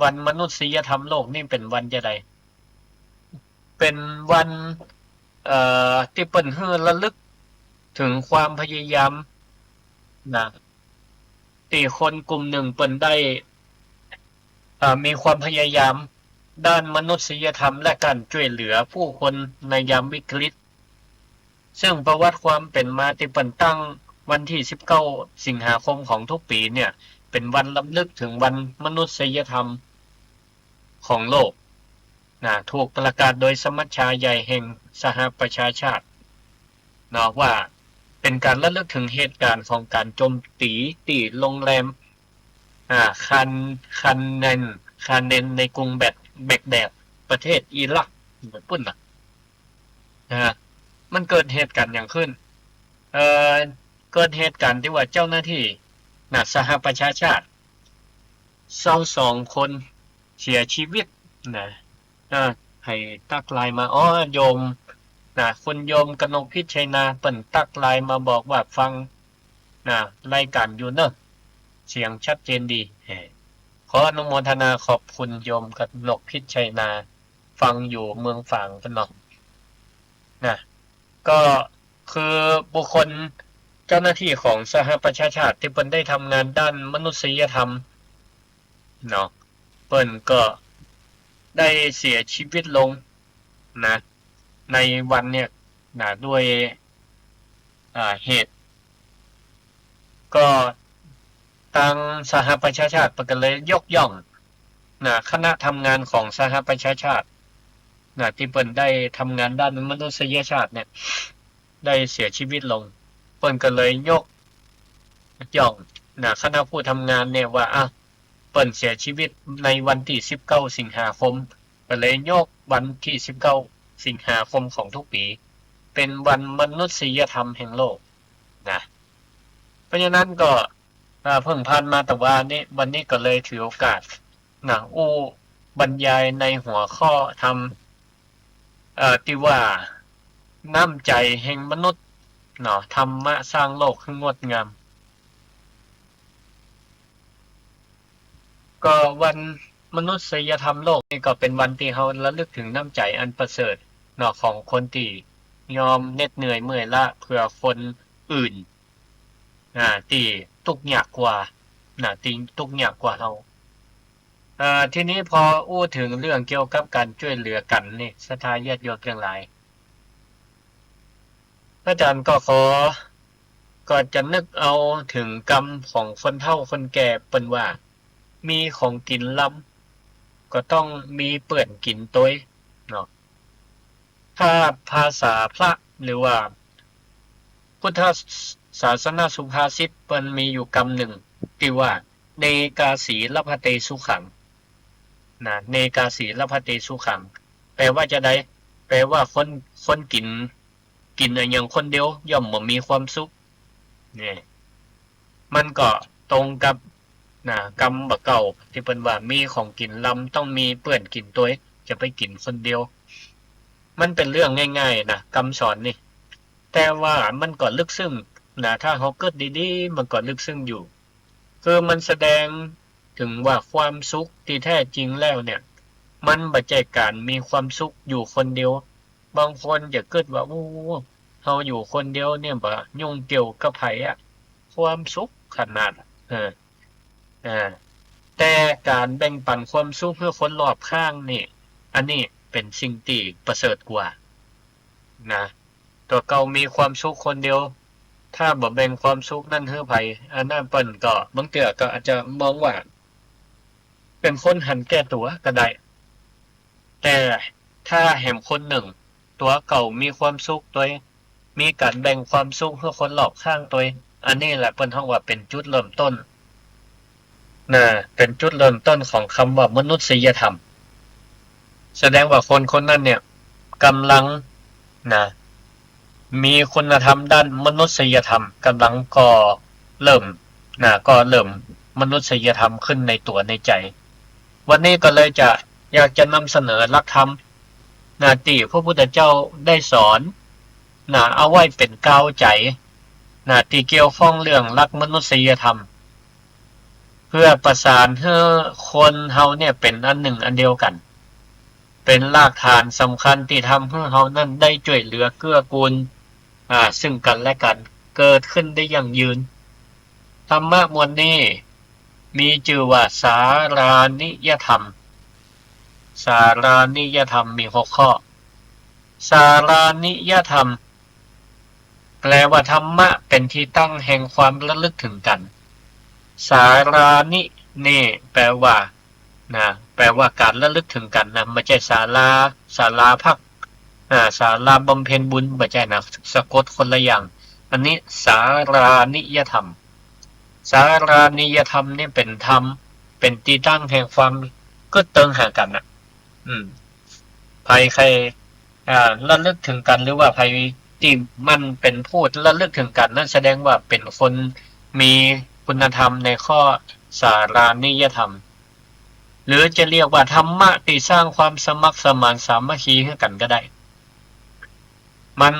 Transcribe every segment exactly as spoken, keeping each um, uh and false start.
วันมนุษยธรรมโลกนี่เป๋นวันจาใด เป๋นวัน เอ่อ ตี้เปิ้นหื้อระลึกเถิงความพยายามนะ ตี้คนกลุ่มนึ่งเปิ้นได้ เอ่อ มีความพยายามด้านมนุษยธรรมและก๋านจ้วยเหลือผู้คนในยามวิกฤต ซึ่งประวัติความเป๋นมาตี้เปิ้นตั้งวันตี้สิบเก้าสิงหาคมของทุกปี๋เนี่ย เป๋นวันรำลึกเถิงวันมนุษยธรรมของโลกนะ ถูกประกาศโดยสมัชชาใหญ่แห่งสหประชาชาติเนาะ ว่าเป๋นก๋านระลึกเถิงเหตุก๋ารณ์ของก๋านโจมตี๋ตี้โรงแรม อ่า คาน คานเนน คานเนน ในกรุงแบก แบกแดด ประเทศอิรัก ปู้นน่ะ นะฮะ มันเกิดเหตุก๋ารณ์หยังขึ้น เอ่อ เกิดเหตุก๋ารณ์ตี้ว่าเจ้าหน้าตี้นะ สหประชาชาติ ซาวสองคนเสียชีวิตนะ เออ ใผตั๊กไลน์มา อ๋อ โยมนะ คุณโยมกนกพิชชัยนา เปิ้นตั๊กไลน์มาบอกว่าฟังนะ รายก๋านอยู่เนาะ เสียงชัดเจนดี เออ ขออนุโมทนาขอบคุณโยมกนกพิชชัยนา ฟังอยู่เมืองฝางปู้นเนาะ นะ ก็คือบุคคลเจ้าหน้าตี้ของสหประชาชาติตี้เปิ้นได้ทำงานด้านมนุษยธรรมเนาะ เปิ้นก็ได้เสียชีวิตลงนะ ในวันเนี่ยนะ ด้วย อ่า เหตุ ก็ตางสหประชาชาติเปิ้นก็เลยยกย่องนะ คณะทำงานของสหประชาชาตินะ ตี้เปิ้นได้ทำงานด้านมนุษยชาติเนี่ย ได้เสียชีวิตลง เปิ้นก็เลยยกย่องนะ คณะผู้ทำงานเนี่ยว่า อ่ะ เปิ้นเสียชีวิตในวันตี้สิบเก้าสิงหาคม ก็เลยยกวันตี้สิบเก้าสิงหาคมของทุกปี๋ เป๋นวันมนุษยธรรมแห่งโลกนะ เพราะฉะนั้นก็ อ่า เพิ่งผ่านมาตะวานี้ วันนี้ก็เลยถือโอกาสนะ อู้บรรยายในหัวข้อธรรม เอ่อ ตี้ว่าน้ำใจ๋แห่งมนุษย์เนาะ ธรรมะสร้างโลกหื้องดงาม ก็วันมนุษยธรรมโลกนี่ก็เป๋นวันตี้เฮาระลึกเถิงน้ำใจ๋อันประเสริฐเนาะ ของคนตี้ยอมเหน็ดเหนื่อยเมื่อยล้าเพื่อคนอื่น อ่า ตี้ตุ๊กยากกว่า นะ ตี้ตุ๊กยากกว่าเฮา อ่า ทีนี้พออู้เถิงเรื่องเกี่ยวกับก๋านจ้วยเหลือกั๋นนี่ ศรัทธาญาติโยมตังหลาย อาจ๋ารย์ก็ขอ ก็จะนึกเอาเถิงกำของคนเฒ่าคนแก่เปิ้นว่า มีของกิ๋นลำ ก็ต้องมีเปื้อนกิ๋นตวย เนาะ ถ้าภาษาพระหรือว่าพุทธศาสนสุภาษิตเปิ้นมีอยู่กำนึ่งตี้ว่า เนกาสีลพะเตสุขัง นะ เนกาสีลพะเตสุขัง แปลว่าจาใด แปลว่าคน คนกิ๋น กิ๋นอะหยังคนเดียวย่อมบ่มีความสุข เนี่ย มันก็ตรงกับ นะ กำบ่าเก่าตี้เปิ้นว่ามีของกิ๋นลำต้องมีเปื้อนกิ๋นตวย จะไปกิ๋นคนเดียว มันเป๋นเรื่องง่ายๆ นะ กำสอนนี่ แต่ว่ามันก็ลึกซึ้งนะ ถ้าเฮากึ๊ดดีๆ มันก็ลึกซึ้งอยู่ คือมันแสดงเถิงว่าความสุขตี้แท้จริงแล้วเนี่ย มันบ่ใจ้ก๋านมีความสุขอยู่คนเดียว บางคนจะกึ๊ดว่า โอ้ เฮาอยู่คนเดียวเนี่ยบ่ยุ่งเกี่ยวกับใผอะ ความสุขขนาด เออ อ่า แต่ก๋านแบ่งปั๋นความสุขหื้อคนรอบข้างนี่ อันนี้เป๋นสิ่งตี้ประเสริฐกว่า นะ ตั๋วเก่ามีความสุขคนเดียว ถ้าบ่แบ่งความสุขนั้นหื้อใผ อันนั้นเปิ้นก็บางเตื้อก็อาจจะมองว่าเป๋นคนหันแก่ตั๋วก็ได้ แต่ถ้าแหมคนนึ่ง ตั๋วเก่ามีความสุขตวย มีก๋านแบ่งความสุขหื้อคนรอบข้างตวย อันนี้แหละเปิ้นฮ้องว่าเป๋นจุดเริ่มต้น นะ เป๋นจุดเริ่มต้นของกำว่ามนุษยธรรม แสดงว่าคนคนนั้นเนี่ยก่ำลัง นะ มีคุณธรรมด้านมนุษยธรรม ก่ำลังก่อเริ่ม นะ ก่อเริ่มมนุษยธรรมขึ้นในตั๋วในใจ๋ วันนี้ก็เลยจะอยากจะนำเสนอหลักธรรม นะ ตี้พระพุทธเจ้าได้สอน นะ เอาไว้เป๋นกาวใจ๋ นะ ตี้เกี่ยวข้องเรื่องหลักมนุษยธรรม เปื้อประสานหื้อคนเฮาเนี่ยเป๋นอันนึ่งอันเดียวกั๋น เป๋นรากฐานสำคัญตี้ทำหื้อเฮานั้นได้จ้วยเหลือเกื้อกูล อ่า ซึ่งกั๋นและกั๋น เกิดขึ้นได้ยั่งยืน ธรรมะหมวดนี้มีจื้อว่าสารานิยธรรม สารานิยธรรมมีหกข้อ สารานิยธรรม แปลว่าธรรมะเป๋นตี้ตั้งแห่งความระลึกเถิงกั๋น สารานินี่แปลว่า นะ แปลว่าก๋านระลึกเถิงกั๋นนะ บ่ใจ้ศาลา ศาลาพัก อ่า ศาลาบำเพ็ญบุญ บ่ใจ้นะ สะกดคนละอย่าง อันนี้สารานิยธรรม สารานิยธรรมนี่เป๋นธรรม เป๋นตี้ตั้งแห่งความกึ๊ดเติงหากั๋นนะ อืม ใผใค่ อ่า ระลึกเถิงกั๋น หรือว่าใผตี้มันเป๋นผู้ระลึกเถิงกั๋นนั้น แสดงว่าเป๋นคนมีคุณธรรมในข้อสารานิยธรรม หรือจะเรียกว่าธรรมะตี้สร้างความสมัครสมานสามัคคีหื้อกั๋นก็ได้ มัน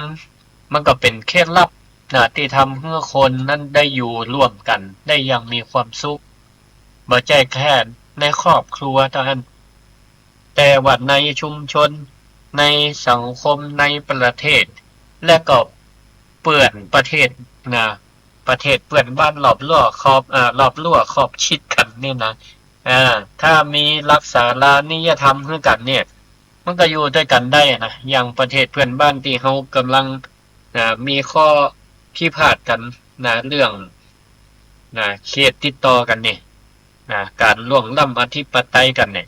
มันก็เป๋นเคล็ดลับนะ ตี้ทำหื้อคนนั้นได้อยู่ร่วมกั๋นได้อย่างมีความสุข บ่ใจ้แค่ในครอบครัวเต้าอั้น แต่ว่าในชุมชน ในสังคม ในประเทศ และก็เปื้อนประเทศนะ ประเทศเปื้อนบ้านรอบรั้วขอบ อ่า รอบรั้วขอบชิดกั๋นนี่นะ อ่า ถ้ามีหลักสารานิยธรรมหื้อกั๋นเนี่ย มันก็อยู่ตวยกั๋นได้นะ อย่างประเทศเปื้อนบ้านตี้เฮาก่ำลัง อ่า มีข้อพิพาทกั๋นนะ เรื่อง นะ เขตติดต่อกั๋นนี่ นะ ก๋านล่วงล้ำอธิปไตยกั๋นนี่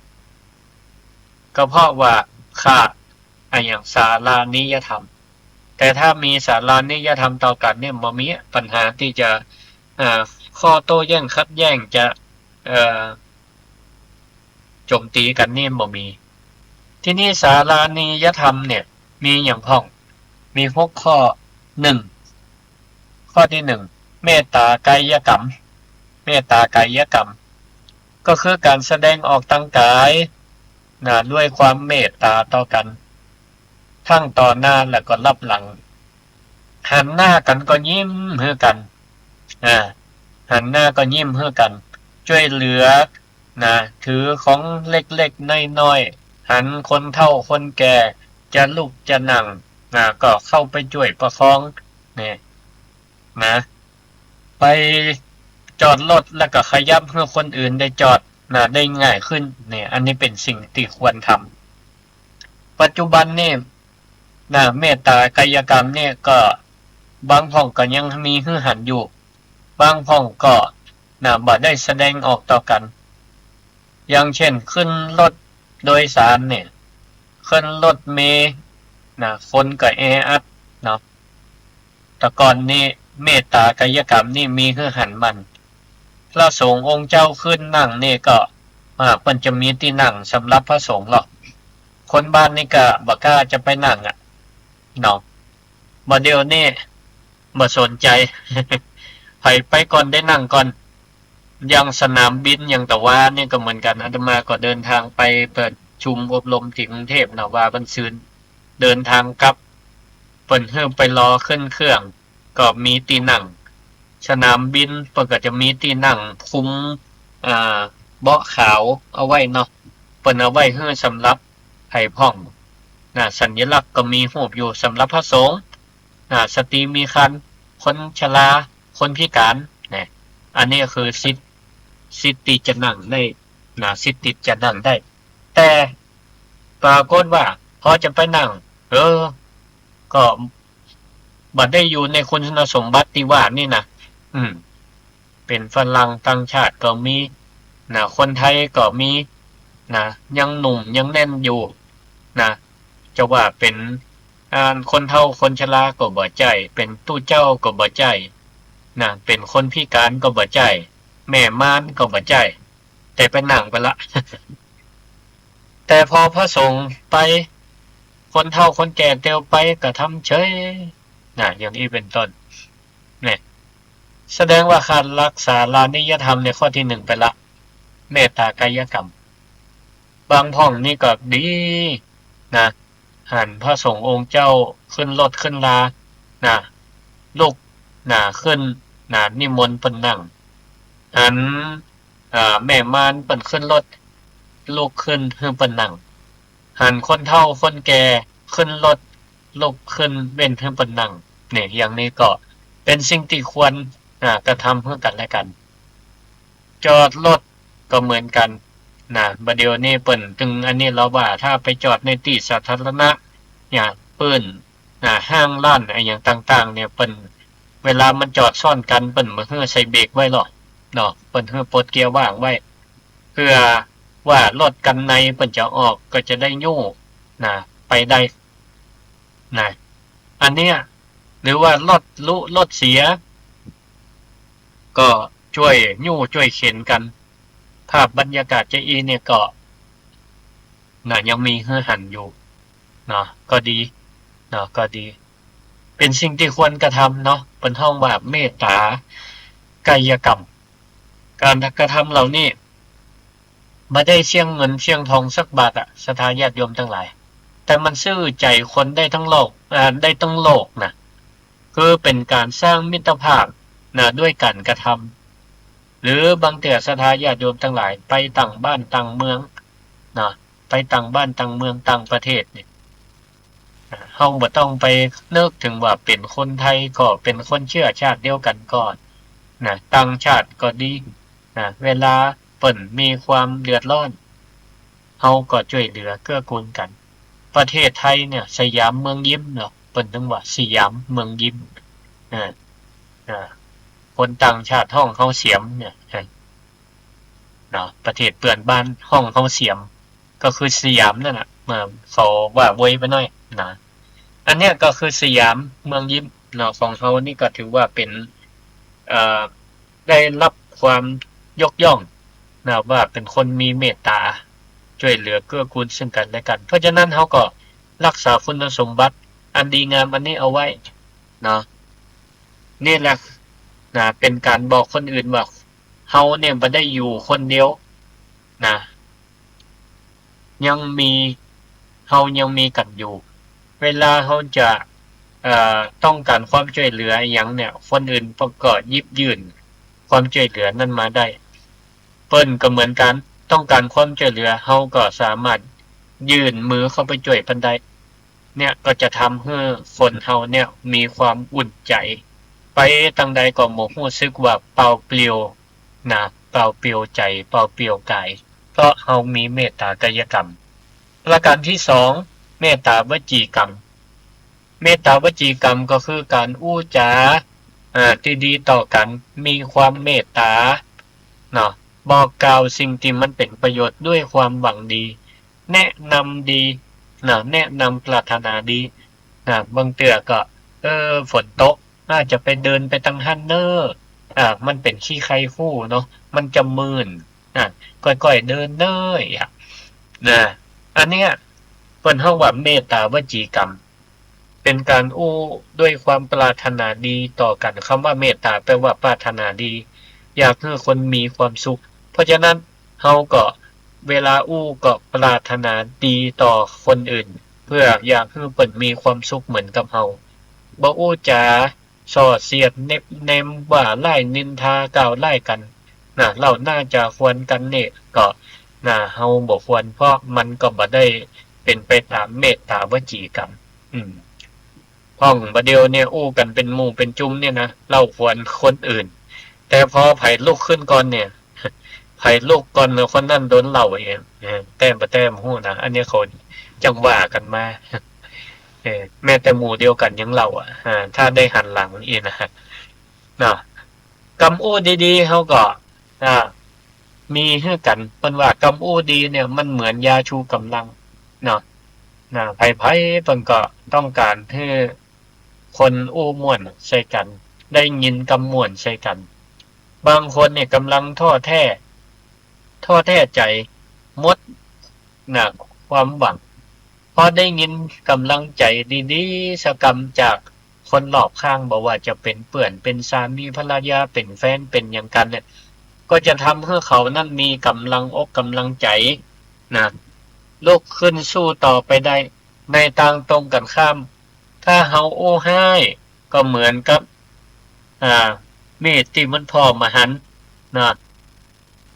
ก็เพราะว่าขาดอะหยัง สารานิยธรรม แต่ถ้ามีสารานิยธรรมต่อกั๋นเนี่ย บ่มีปัญหาตี้จะ อ่า ข้อโต้แย้งขัดแย้งจะ เอ่อ โจมตีกั๋นนี่บ่มี ทีนี้สารานิยธรรมเนี่ย มีหยังพ่อง มีหกข้อ หนึ่ง ข้อตี้หนึ่ง เมตตากายกรรม เมตตากายกรรม ก็คือก๋านแสดงออกตางก๋ายนะ ด้วยความเมตตาต่อกั๋น ทั้งต่อหน้าและก็ลับหลัง หันหน้ากั๋นก็ยิ้มหื้อกั๋น อ่า หันหน้าก็ยิ้มหื้อกั๋น จ้วยเหลือนะ ถือของเล็กๆ น้อยๆ หันคนเฒ่าคนแก่จะลุกจะนั่งนะ ก็เข้าไปจ้วยประคองเนี่ยนะ ไปจอดรถแล้วก็ขยับหื้อคนอื่นได้จอดนะ ได้ง่ายขึ้นเนี่ย อันนี้เป๋นสิ่งตี้ควรทำ ปัจจุบันนี่นะ เมตตากายกรรมเนี่ยก็บางพ่องก็ยังมีหื้อหันอยู่ บางพ่องก็นะ บ่ได้แสดงออกต่อกั๋น อย่างเช่น ขึ้นรถโดยสารเนี่ย ขึ้นรถเมล์นะ คนก็แออัดเนาะ แต่ก่อนนี่เมตตากายกรรมนี่มีหื้อหันมั่น พระสงฆ์องค์เจ้าขึ้นนั่งนี่ก็ อ่า เปิ้นจะมีตี้นั่งสำหรับพระสงฆ์หรอก คนบ้านนี่ก็บ่กล้าจะไปนั่งอะเนาะ บ่าเดี่ยวนี้บ่สนใจ๋ ใผไปก่อนได้นั่งก่อน อย่างสนามบินอย่างตะวานี่ก็เหมือนกั๋น อาตมาก็เดินทางไปประชุมอบรมตี้กรุงเทพฯนะ วาวันซืน เดินทางกลับ เปิ้นหื้อไปรอขึ้นเครื่อง ก็มีตี้นั่ง สนามบินเปิ้นก็จะมีตี้นั่งคุม อ่า เบาะขาวเอาไว้เนาะ เปิ้นเอาไว้หื้อสำหรับใผพ่องนะ สัญลักษณ์ก็มีฮูปอยู่สำหรับพระสงฆ์นะ สตรีมีครรภ์ คนชรา คนพิก๋านนะ อันนี้ก็คือสิทธิ์ สิทธิ์ตี้จะนั่งได้นะ สิทธิ์ตี้จะนั่งได้ แต่ปรากฏว่าพอจะไปนั่ง เออ ก็บ่ได้อยู่ในคุณสมบัติตี้ว่านี่นะ อืม เป๋นฝรั่งต่างชาติก็มีนะ คนไทยก็มีนะ ยังหนุ่มยังแน่นอยู่นะ จะว่าเป๋น อ่า คนเฒ่าคนชราก็บ่ใจ้ เป๋นตุ๊เจ้าก็บ่ใจ้นะ เป๋นคนพิก๋านก็บ่ใจ้ แม่ม่านก็บ่ใจ้ แต่ไปนั่งไปละ แต่พอพระสงฆ์ไป คนเฒ่าคนแก่เตียวไปก็ทำเฉยนะ อย่างอี้เป๋นต้น เนี่ย แสดงว่าขาดหลักสารานิยธรรมในข้อตี้หนึ่งไปละ เมตตากายกรรม บางพ่องนี่ก็ดีนะ หันพระสงฆ์องค์เจ้าขึ้นรถขึ้นลานะ ลุกนะ ขึ้นนะ นิมนต์เปิ้นนั่ง หัน อ่า แม่ม่านเปิ้นขึ้นรถ ลุกขึ้นหื้อเปิ้นนั่ง หันคนเฒ่าคนแก่ขึ้นรถ ลุกขึ้นเว้นหื้อเปิ้นนั่ง นี่ อย่างนี้ก็เป๋นสิ่งตี้ควร อ่า กระทำหื้อกั๋นและกั๋น จอดรถก็เหมือนกั๋นนะ บ่าเดี่ยวนี้เปิ้นตึงอันนี้แล้วว่า ถ้าไปจอดในตี้สาธารณะ เนี่ย ปื้น อ่า ห้างร้านอะหยังต่างๆ เนี่ย เปิ้น เวลามันจอดซ้อนกั๋น เปิ้นบ่หื้อใส่เบรกไว้หรอกเนาะ เปิ้นหื้อปลดเกียร์ว่างไว้ เปื้อว่ารถคันในเปิ้นจะออกก็จะได้ยู้นะ ไปได้นะ อันเนี้ย หรือว่ารถลุรถเสีย ก็จ้วยยู้จ้วยเข็นกั๋น ภาพบรรยากาศจาอี้เนี่ยก็ นะ ยังมีหื้อหันอยู่เนาะ ก็ดีเนาะ ก็ดี เป๋นสิ่งตี้ควรกระทำเนาะ เปิ้นฮ้องว่าเมตตากายกรรม ก๋านกระทำเหล่านี้ บ่ได้เสี้ยงเงินเสี้ยงทองสักบาทอะ ศรัทธาญาติโยมตังหลาย แต่มันซื้อใจ๋คนได้ตึงโลก อ่า ได้ตึงโลกนะ คือเป๋นก๋านสร้างมิตรภาพนะ ด้วยก๋านกระทำ หรือบางเตื้อศรัทธาญาติโยมตังหลายไปต่างบ้านต่างเมืองนะ ไปต่างบ้านต่างเมืองต่างประเทศนี่ อ่า เฮาบ่ต้องไปนึกเถิงว่าเป๋นคนไทยก็ เป๋นคนเชื้อชาติเดียวกั๋นก็นะ ต่างชาติก็ดีนะ เวลาเปิ้นมีความเดือดร้อน เฮาก็จ้วยเหลือเกื้อกูลกั๋น ประเทศไทยเนี่ย สยามเมืองยิ้มเนาะ เปิ้นตึงว่าสยามเมืองยิ้ม อ่า อ่า คนต่างชาติฮ้องเฮาเสียมเนี่ย อ่า เนาะ ประเทศเปื้อนบ้านฮ้องเฮาเสียม ก็คือสยามนั่นน่ะ เออ เขาว่าเว้ยไปหน้อยนะ อันเนี้ยก็คือสยามเมืองยิ้มเนาะ ของเฮานี่ก็ถือว่าเป๋น เอ่อ ได้รับความยกย่องนะ ว่าเป๋นคนมีเมตตา จ้วยเหลือเกื้อกูลซึ่งกั๋นและกั๋น เพราะฉะนั้นเฮาก็รักษาคุณสมบัติอันดีงามอันนี้เอาไว้เนาะ นี่แหละนะ เป๋นก๋านบอกคนอื่นว่า เฮาเนี่ยบ่ได้อยู่คนเดียวนะ ยังมี เฮายังมีกั๋นอยู่ เวลาเฮาจะ เอ่อ ต้องก๋านความจ้วยเหลืออะหยังเนี่ย คนอื่นก็หยิบยื่นความจ้วยเหลือนั้นมาได้ เปิ้นก็เหมือนกั๋น ต้องก๋านความจ้วยเหลือ เฮาก็สามารถยื่นมือเข้าไปจ้วยเปิ้นได้ เนี่ยก็จะทำหื้อคนเฮาเนี่ยมีความอุ่นใจ๋ ไปตางใดก็บ่ฮู้สึกว่าเปล่าเปลี่ยวนะ เปล่าเปลี่ยวใจ๋ เปล่าเปลี่ยวก๋าย เพราะเฮามีเมตตากายกรรม ประก๋านตี้สอง เมตตาวจีกรรม เมตตาวจีกรรมก็คือก๋านอู้จ๋า อ่า ตี้ดีต่อกั๋น มีความเมตตาเนาะ บอกกล่าวสิ่งตี้มันเป๋นประโยชน์ด้วยความหวังดี แนะนำดีนะ แนะนำปรารถนาดีนะ บางเตื้อก็ เออ ฝนตก อาจจะไปเดินไปตางหั้นเน่อ อ่า มันเป๋นขี้ไคฮู้เนาะ มันจะมื่น อ่า ก้อยๆ เดินเน่อ อ่ะ นะ อันเนี้ย เปิ้นฮ้องว่าเมตตาวจีกรรม เป๋นก๋านอู้ด้วยความปรารถนาดีต่อกั๋น กำว่าเมตตาแปลว่าปรารถนาดี อยากหื้อคนมีความสุข เพราะฉะนั้นเฮาก็ เวลาอู้ก็ปรารถนาดีต่อคนอื่น เปื้ออยากหื้อเปิ้นมีความสุขเหมือนกับเฮา บ่อู้จ๋าส่อเสียดเน็บแนมว่าร้ายนินทากล่าวร้ายกั๋นนะ เล่าหน้าจ๋าควรกั๋นเนี่ย ก็นะ เฮาบ่ควร เพราะมันก็บ่ได้เป๋นไปต๋ามเมตตาวจีกรรม อืม พ่องบ่าเดี่ยวเนี่ยอู้กั๋นเป๋นหมู่เป๋นจุมเนี่ยนะ เล่าควรคนอื่น แต่พอใผลุกขึ้นก่อนเนี่ย ใผลุกก่อนเนี่ย คนนั้นโดนเล่าเอง เออ แต้มบ่แต้มฮู้นะ อันนี้เขาจั่งว่ากั๋นมา เออ แม้แต่หมู่เดียวกั๋นยังเล่าอ่ะ อ่า ถ้าได้หันหลังอี้นะ เนาะ กำอู้ดีๆ เฮาก็ อ่า มีหื้อกั๋น เปิ้นว่ากำอู้ดีเนี่ยมันเหมือนยาชูกำลังเนาะ นะ ใผๆ เปิ้นก็ต้องก๋านหื้อคนอู้ม่วนใส่กั๋น ได้ยินกำม่วนใส่กั๋น บางคนเนี่ยก่ำลังท้อแท้ ท้อแท้ใจ๋ หมดนะ ความหวัง พอได้ยินกำลังใจ๋ดีๆ สักกำจากคนรอบข้าง บ่ว่าจะเป๋นเปื้อน เป๋นสามีภรรยา เป๋นแฟน เป๋นหยังกั๋นเนี่ย ก็จะทำหื้อเขานั้นมีกำลังอกกำลังใจ๋นะ ลุกขึ้นสู้ต่อไปได้ ในตางตรงกั๋นข้าม ถ้าเฮาอู้ฮ้าย ก็เหมือนกับ อ่า มีดตี้มันผ่อบ่หันนะ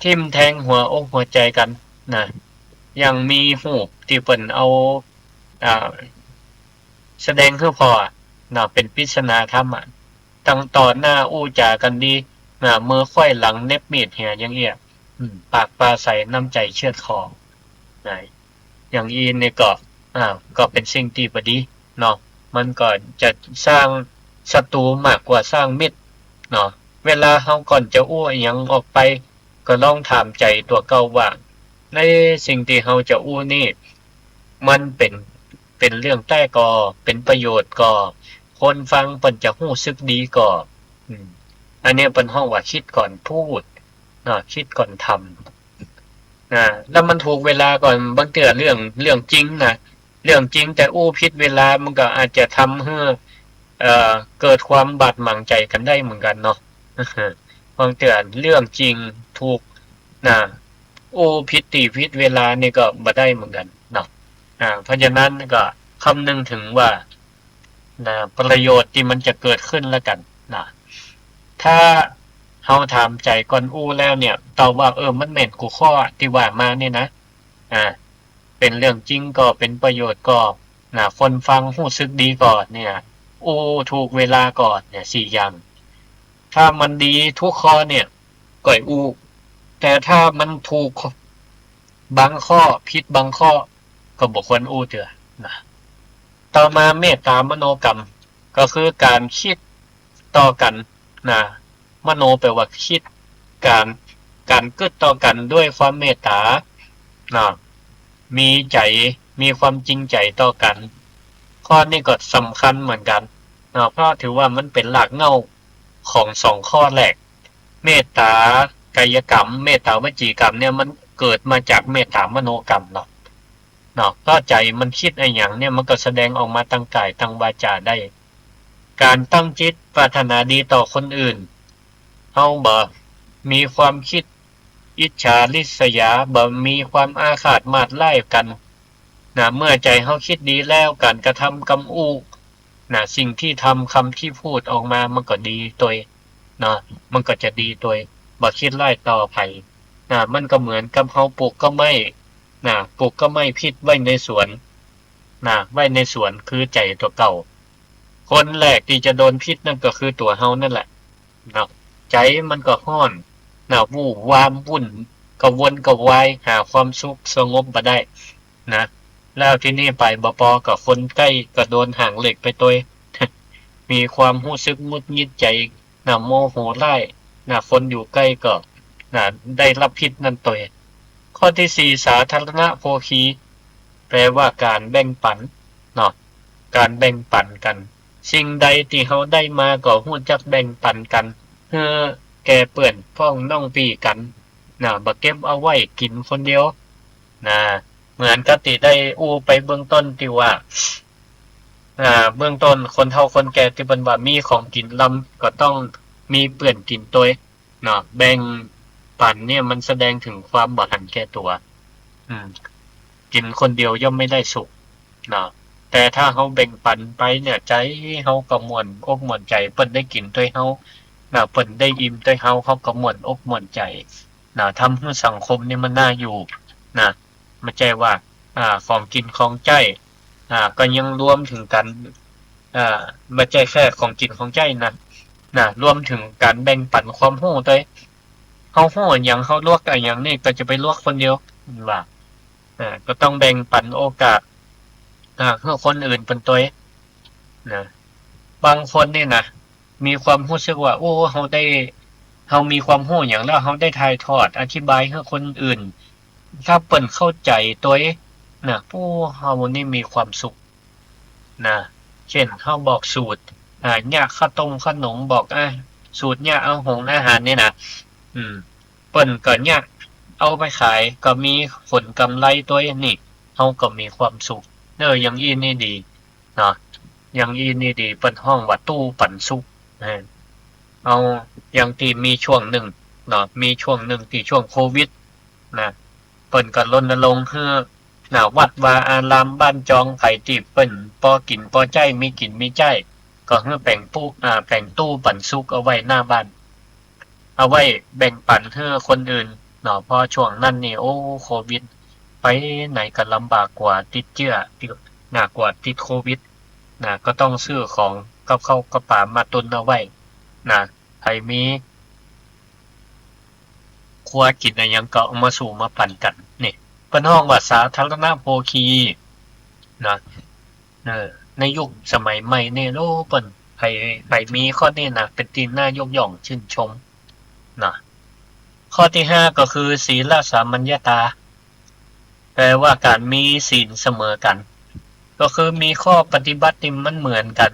ทิ่มแทงหัวอกหัวใจ๋กั๋น นะ อย่างมีฮูปตี้เปิ้นเอา อ่า แสดงหื้อผ่อ นะ เป๋นปริศนาธรรมอะ ตังต่อหน้าอู้จ๋ากั๋นดี นะ มือไขว้หลังเหน็บมีดเหียอย่างเอี้ย อืม ปากปราศรัยน้ำใจ๋เชือดคอ นะ อย่างอี้นี่ก็ อ่า ก็เป๋นสิ่งตี้บ่ดีเนาะ มันก็จะสร้างศัตรู๋มากกว่าสร้างมิตรเนาะ เวลาเฮาก่อนจะอู้อะหยังออกไป ก็ลองถามใจ๋ตั๋วเก่าว่า ในสิ่งตี้เฮาจะอู้นี่ มันเป๋น เป๋นเรื่องแต๊ก่อ เป๋นประโยชน์ก่อ คนฟังเปิ้นจะฮู้สึกดีก่อ อืม อันนี้เปิ้นฮ้องว่าคิดก่อนพูดเนาะ คิดก่อนทำ นะ แล้วมันถูกเวลาก่อ บางเตื้อเรื่อง เรื่องจริงนะ เรื่องจริงแต่อู้ผิดเวลา มันก็อาจจะทำหื้อ เอ่อ เกิดความบาดหมางใจ๋กั๋นได้เหมือนกั๋นเนาะ บางเตื้อเรื่องจริงถูก นะ อู้ผิดตี้ผิดเวลานี่ก็บ่ได้เหมือนกั๋นเนาะ อ่า เพราะฉะนั้นก็คำนึงถึงว่า นะ ประโยชน์ตี้มันจะเกิดขึ้นแล้วกั๋นนะ ถ้าเฮาถามใจ๋ก่อนอู้แล้วเนี่ย ตอบว่า เออ มันแม่นกู้ข้อตี้ว่ามานี่นะ อ่า เป๋นเรื่องจริงก่อ เป๋นประโยชน์ก่อ นะ คนฟังฮู้สึกดีก่อเนี่ย อู้ถูกเวลาก่อเนี่ย สี่อย่าง ถ้ามันดีกู้ข้อเนี่ย ก่อยอู้ แต่ถ้ามันถูกบางข้อ ผิดบางข้อ ก็บ่ควรอู้เตื้อนะ ต่อมาเมตตามโนกรรม ก็คือก๋านคิดต่อกั๋นนะ มโนแปลว่าคิด ก๋าน ก๋านกึ๊ดต่อกั๋นด้วยความเมตต๋านะ มีใจ๋ มีความจริงใจ๋ต่อกั๋น ข้อนี้ก็สำคัญเหมือนกั๋นนะ เพราะถือว่ามันเป๋นรากเหง้าของสองข้อแรก เมตต๋ากายกรรม เมตต๋าวจีกรรมเนี่ย มันเกิดมาจากเมตตามโนกรรมเนาะ เนาะ เพราะใจ๋มันคิดอะหยังเนี่ย มันก็แสดงออกมาตางก๋ายตางวาจ๋าได้ ก๋านตั้งจิตปรารถนาดีต่อคนอื่น เฮาบ่มีความคิดอิจฉาริษยา บ่มีความอาฆาตมาดร้ายกั๋นนะ เมื่อใจ๋เฮาคิดดีแล้ว ก๋านกระทำกำอู้ นะ สิ่งตี้ทำ กำตี้พูดออกมา มันก็ดีตวย เนาะ มันก็จะดีตวย บ่คิดร้ายต่อใผ นะ มันก็เหมือนกับเฮาปลูกก้าไม้ นะ ปลูกก้าไม้พิษไว้ในสวน นะ ไว้ในสวนคือใจ๋ตั๋วเก่า คนแรกตี้จะโดนพิษนั่นก็คือตั๋วเฮานั่นแหละ เนาะ ใจ๋มันก็ฮ้อน นะ วู่วามวุ่น กระวนกระวาย หาความสุขสงบบ่ได้ นะ แล้วทีนี้ไปบ่ปอ ก็คนใก้ก็โดนหางเหล็กไปตวย มีความฮู้สึกหงุดหงิดใจ๋ นะ โมโหร้าย นะ คนอยู่ใก้ก็ นะ ได้ฮับพิษนั่นตวย ข้อตี้สี่ สาธารณโภคี แปลว่าก๋านแบ่งปั๋น เนาะ ก๋านแบ่งปั๋นกั๋น สิ่งใดตี้เฮาได้มาก็ฮู้จักแบ่งปั๋นกั๋น หื้อแก่เปื้อนพ้องน้องปี้กั๋น นะ บ่เก็บเอาไว้กิ๋นคนเดียว นะ เหมือนกับตี้ได้อู้ไปเบื้องต้นตี้ว่า อ่า เบื้องต้นคนเฒ่าคนแก่ตี้เปิ้นว่ามีของกิ๋นลำก็ต้องมีเปื้อนกิ๋นตวย เนาะ แบ่งปั๋นเนี่ยมันแสดงเถิงความบ่หันแก่ตั๋ว อืม กิ๋นคนเดียวย่อมไม่ได้สุข เนาะ แต่ถ้าเฮาแบ่งปั๋นไปเนี่ย ใจ๋เฮาก็ม่วนอกม่วนใจ๋ เปิ้นได้กิ๋นตวยเฮา นะ เปิ้นได้อิ่มตวยเฮา เฮาก็ม่วนอกม่วนใจ๋ นะ ทำหื้อสังคมนี่มันน่าอยู่ นะ บ่ใจ้ว่า อ่า ของกิ๋นของใจ๊ อ่า ก็ยังรวมเถิงกั๋น อ่า บ่ใจ้แค่ของกิ๋นของใจ๊นะ นะ รวมเถิงก๋านแบ่งปั๋นความฮู้ตวย เฮาฮู้อะหยัง เฮาลวกอะหยังนี่ก็จะไปลวกคนเดียว ว่า อ่า ก็ต้องแบ่งปั๋นโอกาส อ่า หื้อคนอื่นเปิ้นตวย นะ บางคนนี่นะ มีความฮู้สึกว่า โอ้ เฮาได้ เฮามีความฮู้หยังแล้ว เฮาได้ถ่ายทอด อธิบายหื้อคนอื่น ถ้าเปิ้นเข้าใจ๋ตวย นะ โอ้ เฮานี่มีความสุข นะ เจ้นเฮาบอกสูตร อ่า เยียะข้าวต้มขนม บอก อ่า สูตรเยียะเอาหงอาหารนี่นะ อืม เปิ้นก็เยียะเอาไปขาย ก็มีผลกำไรตวยนี่ เฮาก็มีความสุข เออ อย่างอี้นี่ดี เนาะ อย่างอี้นี่ดี เปิ้นฮ้องว่าตู้ปันสุข เออ เอา อย่างตี้มีช่วงนึ่ง เนาะ มีช่วงนึ่งตี้ช่วงโควิด นะ เปิ้นก็รณรงค์หื้อ นะ วัดวาอารามบ้านจอง ใผตี้เปิ้นปอกิ๋นปอใจ๊ มีกิ๋นมีใจ๊ ก็หื้อแป๋งปู้ อ่า แป๋งตู้ปันสุขเอาไว้หน้าบ้าน เอาไว้แบ่งปั๋นหื้อคนอื่น เนาะ เพราะช่วงนั้นนี่ โอ้ โควิด ไปไหนก็ลำบาก กว่าติดเจื้อ ติด นะ กว่าติดโควิด นะ ก็ต้องซื้อของกับข้าวกับป๋ามาตุนเอาไว้ นะ ใผมี ครัวกิ๋นอะหยังก็เอามาสู่มาปั๋นกั๋น นี่ เปิ้นฮ้องว่าสาธารณโภคี นะ เออ ในยุคสมัยใหม่นี่ โอ้ เปิ้น ใผ ใผมีข้อนี้นะ เป๋นตี้น่ายกย่องจื้นชม นะ ข้อตี้ห้าก็คือ ศีลสามัญญตา แปลว่าก๋านมีศีลเสมอกั๋น ก็คือมีข้อปฏิบัติตี้มันเหมือนกั๋น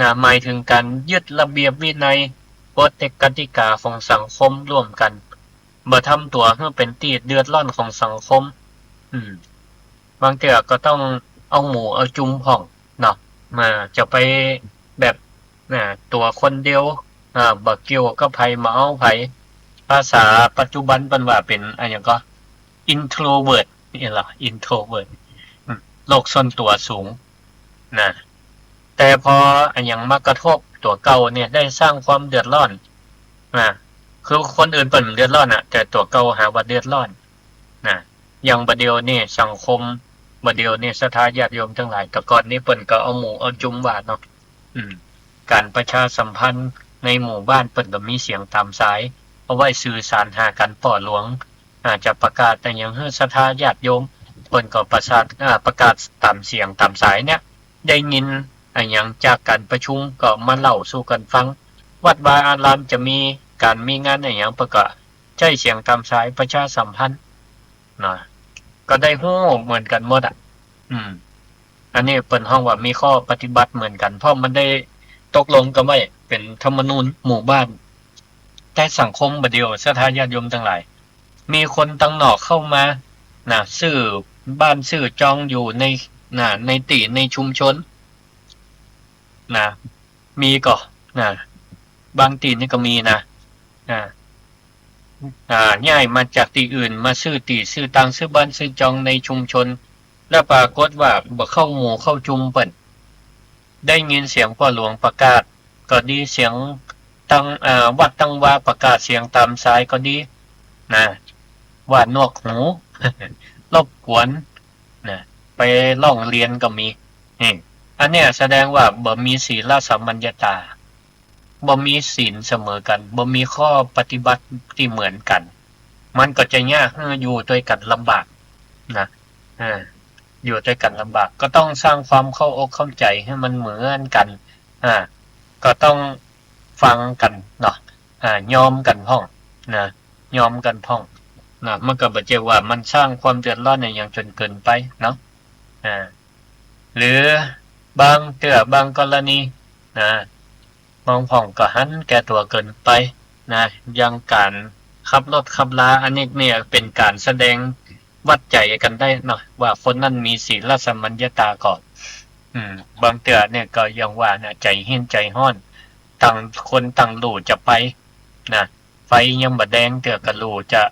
นะ หมายเถิงก๋านยึดระเบียบวินัย กฎกติก๋าของสังคมร่วมกั๋น บ่ทำตั๋วหื้อเป๋นตี้เดือดร้อนของสังคม อืม บางเตื้อก็ต้องเอาหมู่เอาจุมพ่องเนาะ มา จะไปแบบ นะ ตั๋วคนเดียว อ่า บ่เกี่ยวกับใผ บ่เอาใผ ภาษาปัจจุบันเปิ้นว่าเป๋นอะหยังก็ introvert นี่เหรอ introvert อืม โลกส่วนตั๋วสูง นะ แต่พออะหยังมากระทบตั๋วเก่าเนี่ย ได้สร้างความเดือดร้อน นะ คือคนอื่นเปิ้นเดือดร้อนน่ะ แต่ตั๋วเก่าหาว่าเดือดร้อน นะ อย่างบ่าเดี่ยวนี่สังคม บ่าเดี่ยวนี่ศรัทธาญาติโยมตังหลาย แต่ก่อนนี่เปิ้นก็เอาหมู่เอาจุมว่าเนาะ อืม ก๋านประชาสัมพันธ์ในหมู่บ้านเปิ้นก็มีเสียงต๋ามสาย เอาไว้สื่อสารหากั๋นป้อหลวง อาจจะประกาศอะหยังหื้อศรัทธาญาติโยม เปิ้นก็ประสาท อ่า ประกาศต๋ามเสียงต๋ามสายเนี่ย ได้ยินอะหยังจากก๋านประชุมก็มาเล่าสู่กั๋นฟัง วัดวาอารามจะมีก๋านมีงานอะหยัง เปิ้นก็ใจ๊เสียงต๋ามสายประชาสัมพันธ์ นะ ก็ได้ฮู้เหมือนกั๋นหมดอะ อืม อันนี้เปิ้นฮ้องว่ามีข้อปฏิบัติเหมือนกั๋น เพราะมันได้ตกลงกั๋นไว้เป๋นธรรมนูญหมู่บ้าน แต่สังคมบ่าเดี่ยวศรัทธาญาติโยมตังหลาย มีคนตังนอกเข้ามา นะ ซื้อบ้านซื้อจองอยู่ใน นะ ในตี้ในชุมชน นะ มีก่อ นะ บางตี้นี่ก็มีนะ นะ อ่า ย้ายมาจากตี้อื่น มาซื้อตี้ซื้อตาง ซื้อบ้านซื้อจองในชุมชน แล้วปรากฏว่าบ่เข้าหมู่เข้าจุมเปิ้น ได้ยินเสียงป้อหลวงประกาศก็ดี เสียงตัง อ่า วัดตังวาประกาศเสียงต๋ามสายก็ดี นะ ว่าหนวกหู รบกวน นะ ไปร้องเรียนก็มี นี่ อันเนี้ยแสดงว่าบ่มีศีลสามัญญตา บ่มีศีลเสมอกั๋น บ่มีข้อปฏิบัติตี้เหมือนกั๋น มันก็จะยากหื้ออยู่ตวยกั๋นลำบาก นะ เออ อยู่ตวยกั๋นลำบาก ก็ต้องสร้างความเข้าอกเข้าใจ๋หื้อมันเหมือนกั๋น อ่า ก็ต้องฟังกั๋นเนาะ อ่า ยอมกั๋นพ่อง นะ ยอมกั๋นพ่อง นะ มันก็บ่ใจ้ว่ามันสร้างความเดือดร้อนอะหยังจ๋นเกินไปเนาะ อ่า หรือบางเตื้อบางกรณี นะ บางพ่องก็หันแก่ตั๋วเกินไป นะ อย่างก๋านขับรถขับลา อันนี้เนี่ยเป๋นก๋านแสดงวัดใจ๋กั๋นได้เนาะ ว่าคนนั้นมีศีลสามัญญตาก่อ อืม บางเตื้อเนี่ยก็อย่างว่านะ ใจ๋เฮี้ยนใจ๋ฮ้อน ต่างคนต่างลู่จะไป นะ ไฟยังบ่แดงเตื้อก็ลู่จะ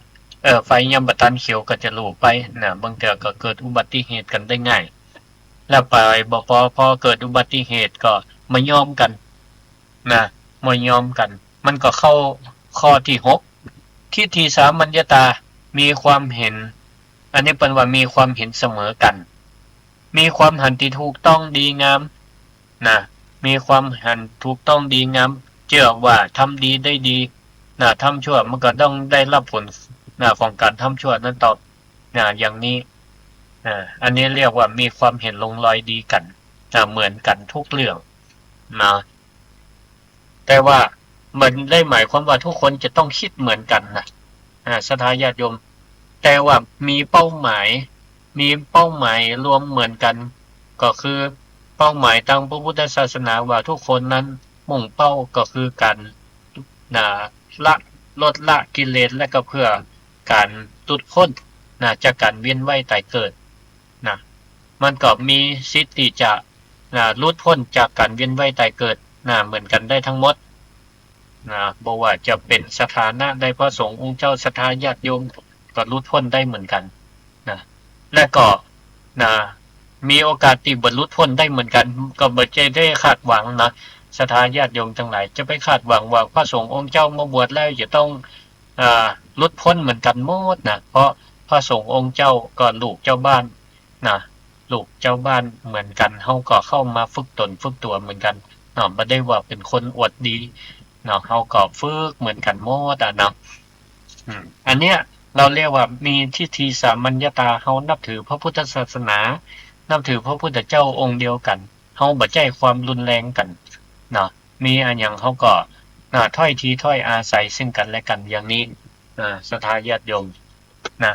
เออ ไฟยังบ่ตันเขียวก็จะลู่ไป นะ บางเตื้อก็เกิดอุบัติเหตุกั๋นได้ง่าย แล้วไปบ่ปอ พอเกิดอุบัติเหตุก็บ่ยอมกั๋น นะ บ่ยอมกั๋น มันก็เข้าข้อตี้หก ทิฏฐิสามัญญตา มีความเห็น อันนี้เปิ้นว่ามีความเห็นเสมอกั๋น มีความหันตี้ถูกต้องดีงาม นะ มีความหันถูกต้องดีงาม เจื้อว่าทำดีได้ดี นะ ทำชั่วมันก็ต้องได้รับผล นะ ของก๋านทำชั่วนั้นตอบ นะ อย่างนี้ อ่า อันนี้เรียกว่ามีความเห็นลงรอยดีกั๋น นะ เหมือนกั๋นทุกเรื่อง นะ แต่ว่าบ่ได้หมายความว่าทุกคนจะต้องกึ๊ดเหมือนกั๋นนะ อ่า ศรัทธาญาติโยม แต่ว่ามีเป้าหมาย มีเป้าหมายรวมเหมือนกั๋น ก็คือเป้าหมายตางพระพุทธศาสนาว่าทุกคนนั้นมุ่งเป้าก็คือก๋าน นะ ละ ลดละกิเลส และก็เพื่อก๋านหลุดพ้น นะ จากก๋านเวียนว่ายต๋ายเกิด นะ มันก็มีสิทธิ์ตี้จะ นะ หลุดพ้นจากก๋านเวียนว่ายต๋ายเกิด นะ เหมือนกั๋นได้ตังหมด นะ บ่ว่าจะเป๋นสถานะใด พระสงฆ์องค์เจ้า ศรัทธาญาติโยม ก็หลุดพ้นได้เหมือนกั๋น นะ และก็ นะ มีโอกาสตี้บ่หลุดพ้นได้เหมือนกั๋น ก็บ่ใจ้ได้คาดหวังนะ ศรัทธาญาติโยมตังหลาย จะไปคาดหวังว่าพระสงฆ์องค์เจ้ามาบวชแล้วจะต้อง อ่า หลุดป๊นเหมือนกั๋นหมดนะ เพราะพระสงฆ์องค์เจ้าก็ลูกเจ้าบ้านนะ ลูกเจ้าบ้านเหมือนกั๋น เฮาก็เข้ามาฝึกต๋นฝึกตั๋วเหมือนกั๋นเนาะ บ่ได้ว่าเป๋นคนอวดดีเนาะ เฮาก็ฝึกเหมือนกั๋นหมดอะเนาะ อืม อันเนี้ยเฮาเรียกว่ามีทิฏฐิสามัญญตา เฮานับถือพระพุทธศาสนา นับถือพระพุทธเจ้าองค์เดียวกั๋น เฮาบ่ใจ๊ความรุนแรงกั๋นเนาะ มีอะหยังเฮาก็ อ่า ถ้อยทีถ้อยอาศัยซึ่งกั๋นและกั๋นอย่างนี้ อ่า ศรัทธาญาติโยมนะ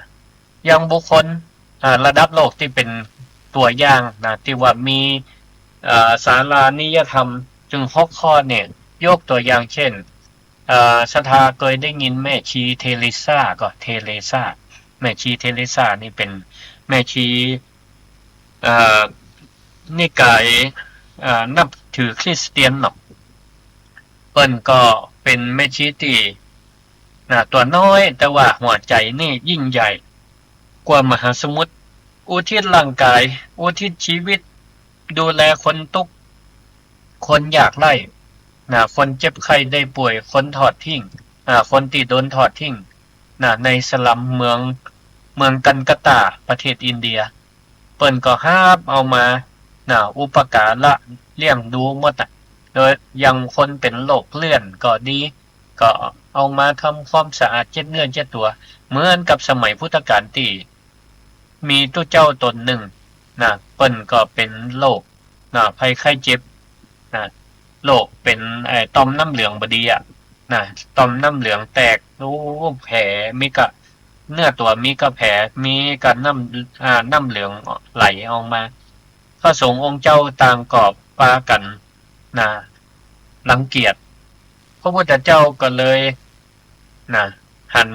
อย่างบุคคล อ่า ระดับโลกตี้เป๋นตั๋วอย่างนะ ตี้ว่ามี อ่า สารานิยธรรม จึงหกข้อเนี่ย ยกตั๋วอย่างเช่น อ่า ศรัทธาเกยได้ยินแม่ชีเทเรซาก่อ เทเรซา แม่ชีเทเรซานี่เป๋นแม่ชี อ่า นิกาย อ่า นับถือคริสเตียนเนาะ เปิ้นก็เป๋นแม่ชีตี้ นะ ตั๋วน้อย แต่ว่าหัวใจ๋นี่ยิ่งใหญ่กว่ามหาสมุทร อุทิศร่างกาย อุทิศชีวิต ดูแลคนตุ๊กข์ คนยากไร้ นะ คนเจ็บไข้ได้ป่วย คนทอดทิ้ง อ่า คนตี้โดนทอดทิ้ง นะ ในสลัมเมือง เมืองกัลกัตตา ประเทศอินเดีย เปิ้นก็ฮับเอามา นะ อุปการะเลี้ยงดูหมดอะ โดยอย่างคนเป๋นโรคเลื่อนก็ดี ก็เอามาทำความสะอาดเช็ดเนื้อเช็ดตั๋ว เหมือนกับสมัยพุทธกาลตี้มีตุ๊เจ้าต๋นนึ่ง นะ เปิ้นก็เป๋นโรค นะ ภัยไข้เจ็บ นะ โรคเป๋น ไอ้ ต่อมน้ำเหลืองบ่ดีอะ นะ ต่อมน้ำเหลืองแตก โอ้ แผล มีก้า เนื้อตั๋วมีก้าแผล มีก้าน้ำ อ่า น้ำเหลืองไหลออกมา พระสงฆ์องค์เจ้าต่างก็ปากั๋น นะ รังเกียจ พระพุทธเจ้าก็เลย นะ หัน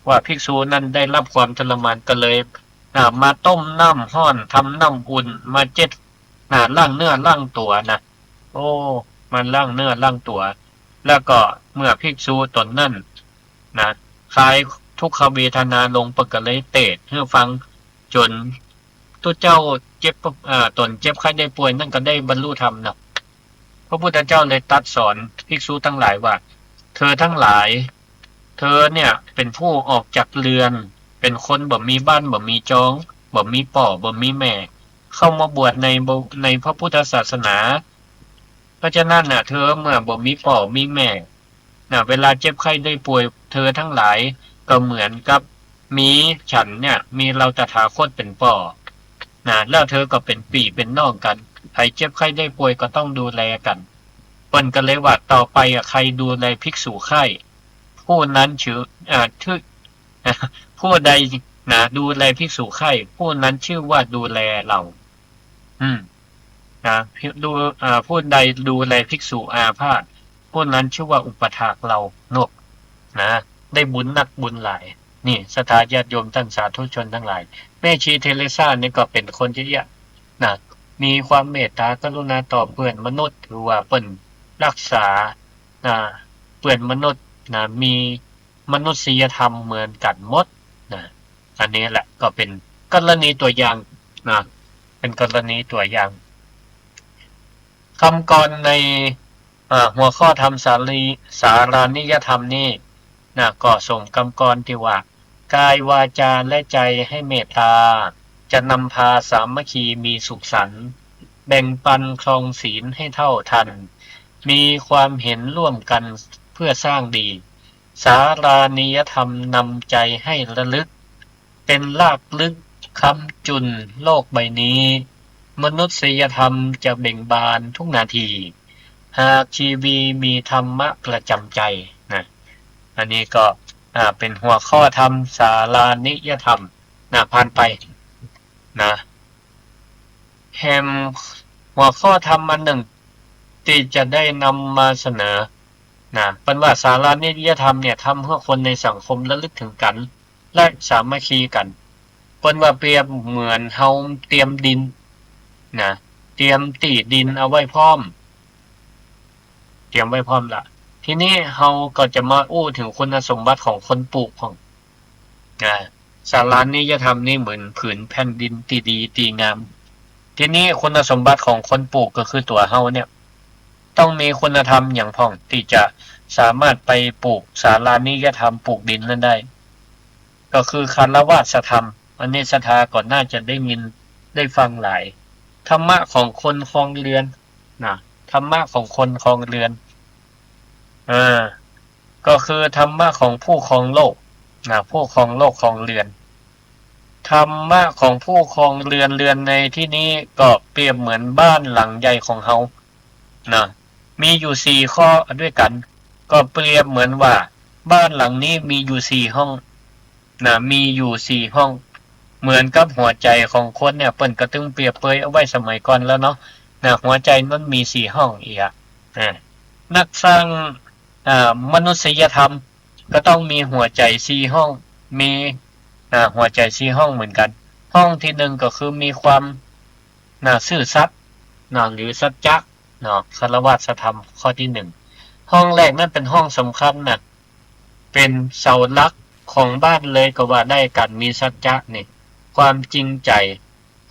ว่าภิกษุนั้นได้รับความทรมาน ก็เลย อ่า มาต้มน้ำฮ้อน ทำน้ำอุ่น มาเช็ด นะ ล้างเนื้อล้างตั๋วนะ โอ้ มาล้างเนื้อล้างตั๋ว แล้วก็เมื่อภิกษุต๋นนั้น นะ คลายทุกขเวทนาลง เปิ้นก็เลยเตสน์หื้อฟัง จ๋นตุ๊เจ้าเจ็บ เอ่อ ต๋นเจ็บไข้ได้ป่วยนั้นก็ได้บรรลุธรรมนะ พระพุทธเจ้าเลยตรัสสอนภิกษุตังหลายว่า เธอตังหลาย เธอเนี่ยเป๋นผู้ออกจากเรือน เป๋นคนบ่มีบ้านบ่มีจอง บ่มีป้อบ่มีแม่ เข้ามาบวชใน ในพระพุทธศาสนา เพราะฉะนั้นน่ะ เธอเมื่อบ่มีป้อมีแม่ น่ะ เวลาเจ็บไข้ได้ป่วย เธอตังหลายก็เหมือนกับมีฉันเนี่ย มีเฮาตถาคตเป๋นป้อ น่ะ แล้วเธอก็เป๋นปี้เป๋นน้องกั๋น ใผเจ็บไข้ได้ป่วยก็ต้องดูแลกั๋น เปิ้นก็เลยว่า ต่อไปอะ ใครดูแลภิกษุไข้ ผู้นั้นชื่อ อ่า ชื่อ ผู้ใด น่ะ ดูแลภิกษุไข้ ผู้นั้นชื่อว่าดูแลเฮา อืม นะ ดู อ่า ผู้ใดดูแลภิกษุอาพาธ ผู้นั้นชื่อว่าอุปัฏฐากเฮาเนาะ นะ ได้บุญนักบุญหลาย นี่ ศรัทธาญาติโยมต้านสาธุชนตังหลาย แม่ชีเทเรซานี่ก็เป๋นคนอย่างเนี้ย นะ มีความเมตตากรุณาต่อเปื้อนมนุษย์ ถือว่าเปิ้นรักษา นะ เปื้อนมนุษย์ นะ มีมนุษยธรรมเหมือนกั๋นหมด นะ อันนี้แหละก็เป๋นกรณีตั๋วอย่าง นะ เป๋นกรณีตั๋วอย่าง กำกรอนใน อ่า หัวข้อธรรมสาลี สารานิยธรรมนี้ นะ ก็สมกำกรอนตี้ว่า กายวาจาและใจให้เมตตา จะนำพาสามัคคีมีสุขสันต์ แบ่งปันครองศีลให้เท่าทัน มีความเห็นร่วมกันเพื่อสร้างดี สารานิยธรรมนำใจให้ระลึก เป็นรากลึกค้ำจุนโลกใบนี้ มนุษยธรรมจะเบ่งบานทุกนาที หากชีวีมีธรรมะประจำใจ นะ อันนี้ก็ อ่า เป๋นหัวข้อธรรมสารานิยธรรม นะ ผ่านไป นะ แหมหัวข้อธรรมอันนึ่งตี้จะได้นำมาเสนอ นะ เปิ้นว่าสารานิยธรรมเนี่ย ทำหื้อคนในสังคมระลึกถึงกั๋น และสามัคคีกั๋น เปิ้นว่าเปรียบเหมือนเฮาเตรียมดิน นะ เตรียมตี้ดินเอาไว้พร้อม เตรียมไว้พร้อมละ ทีนี้เฮาก็จะมาอู้ถึงคุณสมบัติของคนปลูกพ่อง อ่า สารานิยธรรมนี่เหมือนผืนแผ่นดินตี้ดีตี้งาม ทีนี้คุณสมบัติของคนปลูกก็คือตั๋วเฮาเนี่ย ต้องมีคุณธรรมหยังพ่องตี้จะ สามารถไปปลูกสารานิยธรรม ปลูกดินนั้นได้ ก็คือคารวาสธรรม อันนี้ศรัทธาก็น่าจะได้ยินได้ฟังหลาย ธรรมะของคนครองเรือนนะ ธรรมะของคนครองเรือน อ่า ก็คือธรรมะของผู้ครองโลกนะ ผู้ครองโลกครองเรือน ธรรมะของผู้ครองเรือน เรือนในที่นี้ก็เปรียบเหมือนบ้านหลังใหญ่ของเฮานะ มีอยู่สี่ข้อด้วยกั๋น ก็เปรียบเหมือนว่าบ้านหลังนี้มีอยู่สี่ห้องนะ มีอยู่สี่ห้อง เหมือนกับหัวใจ๋ของคนเนี่ย เปิ้นก็ตึงเปรียบเปยเอาไว้สมัยก่อนแล้วเนาะนะ หัวใจ๋นั้นมีสี่ห้องเอียะ อ่า นักสร้าง อ่า มนุษยธรรมก็ต้องมีหัวใจ๋สี่ห้อง มี อ่า หัวใจ๋สี่ห้องเหมือนกั๋น ห้องที่นึ่งก็คือมีความ นะ ซื่อสัตย์นะ หรือสัจจะเนาะ คารวาสธรรมข้อที่นึ่ง ห้องแรกนั้นเป๋นห้องสำคัญนะ เป๋นเสาหลักของบ้านเลยก็ว่าได้ ก๋านมีสัจจะนี่ ความจริงใจ๋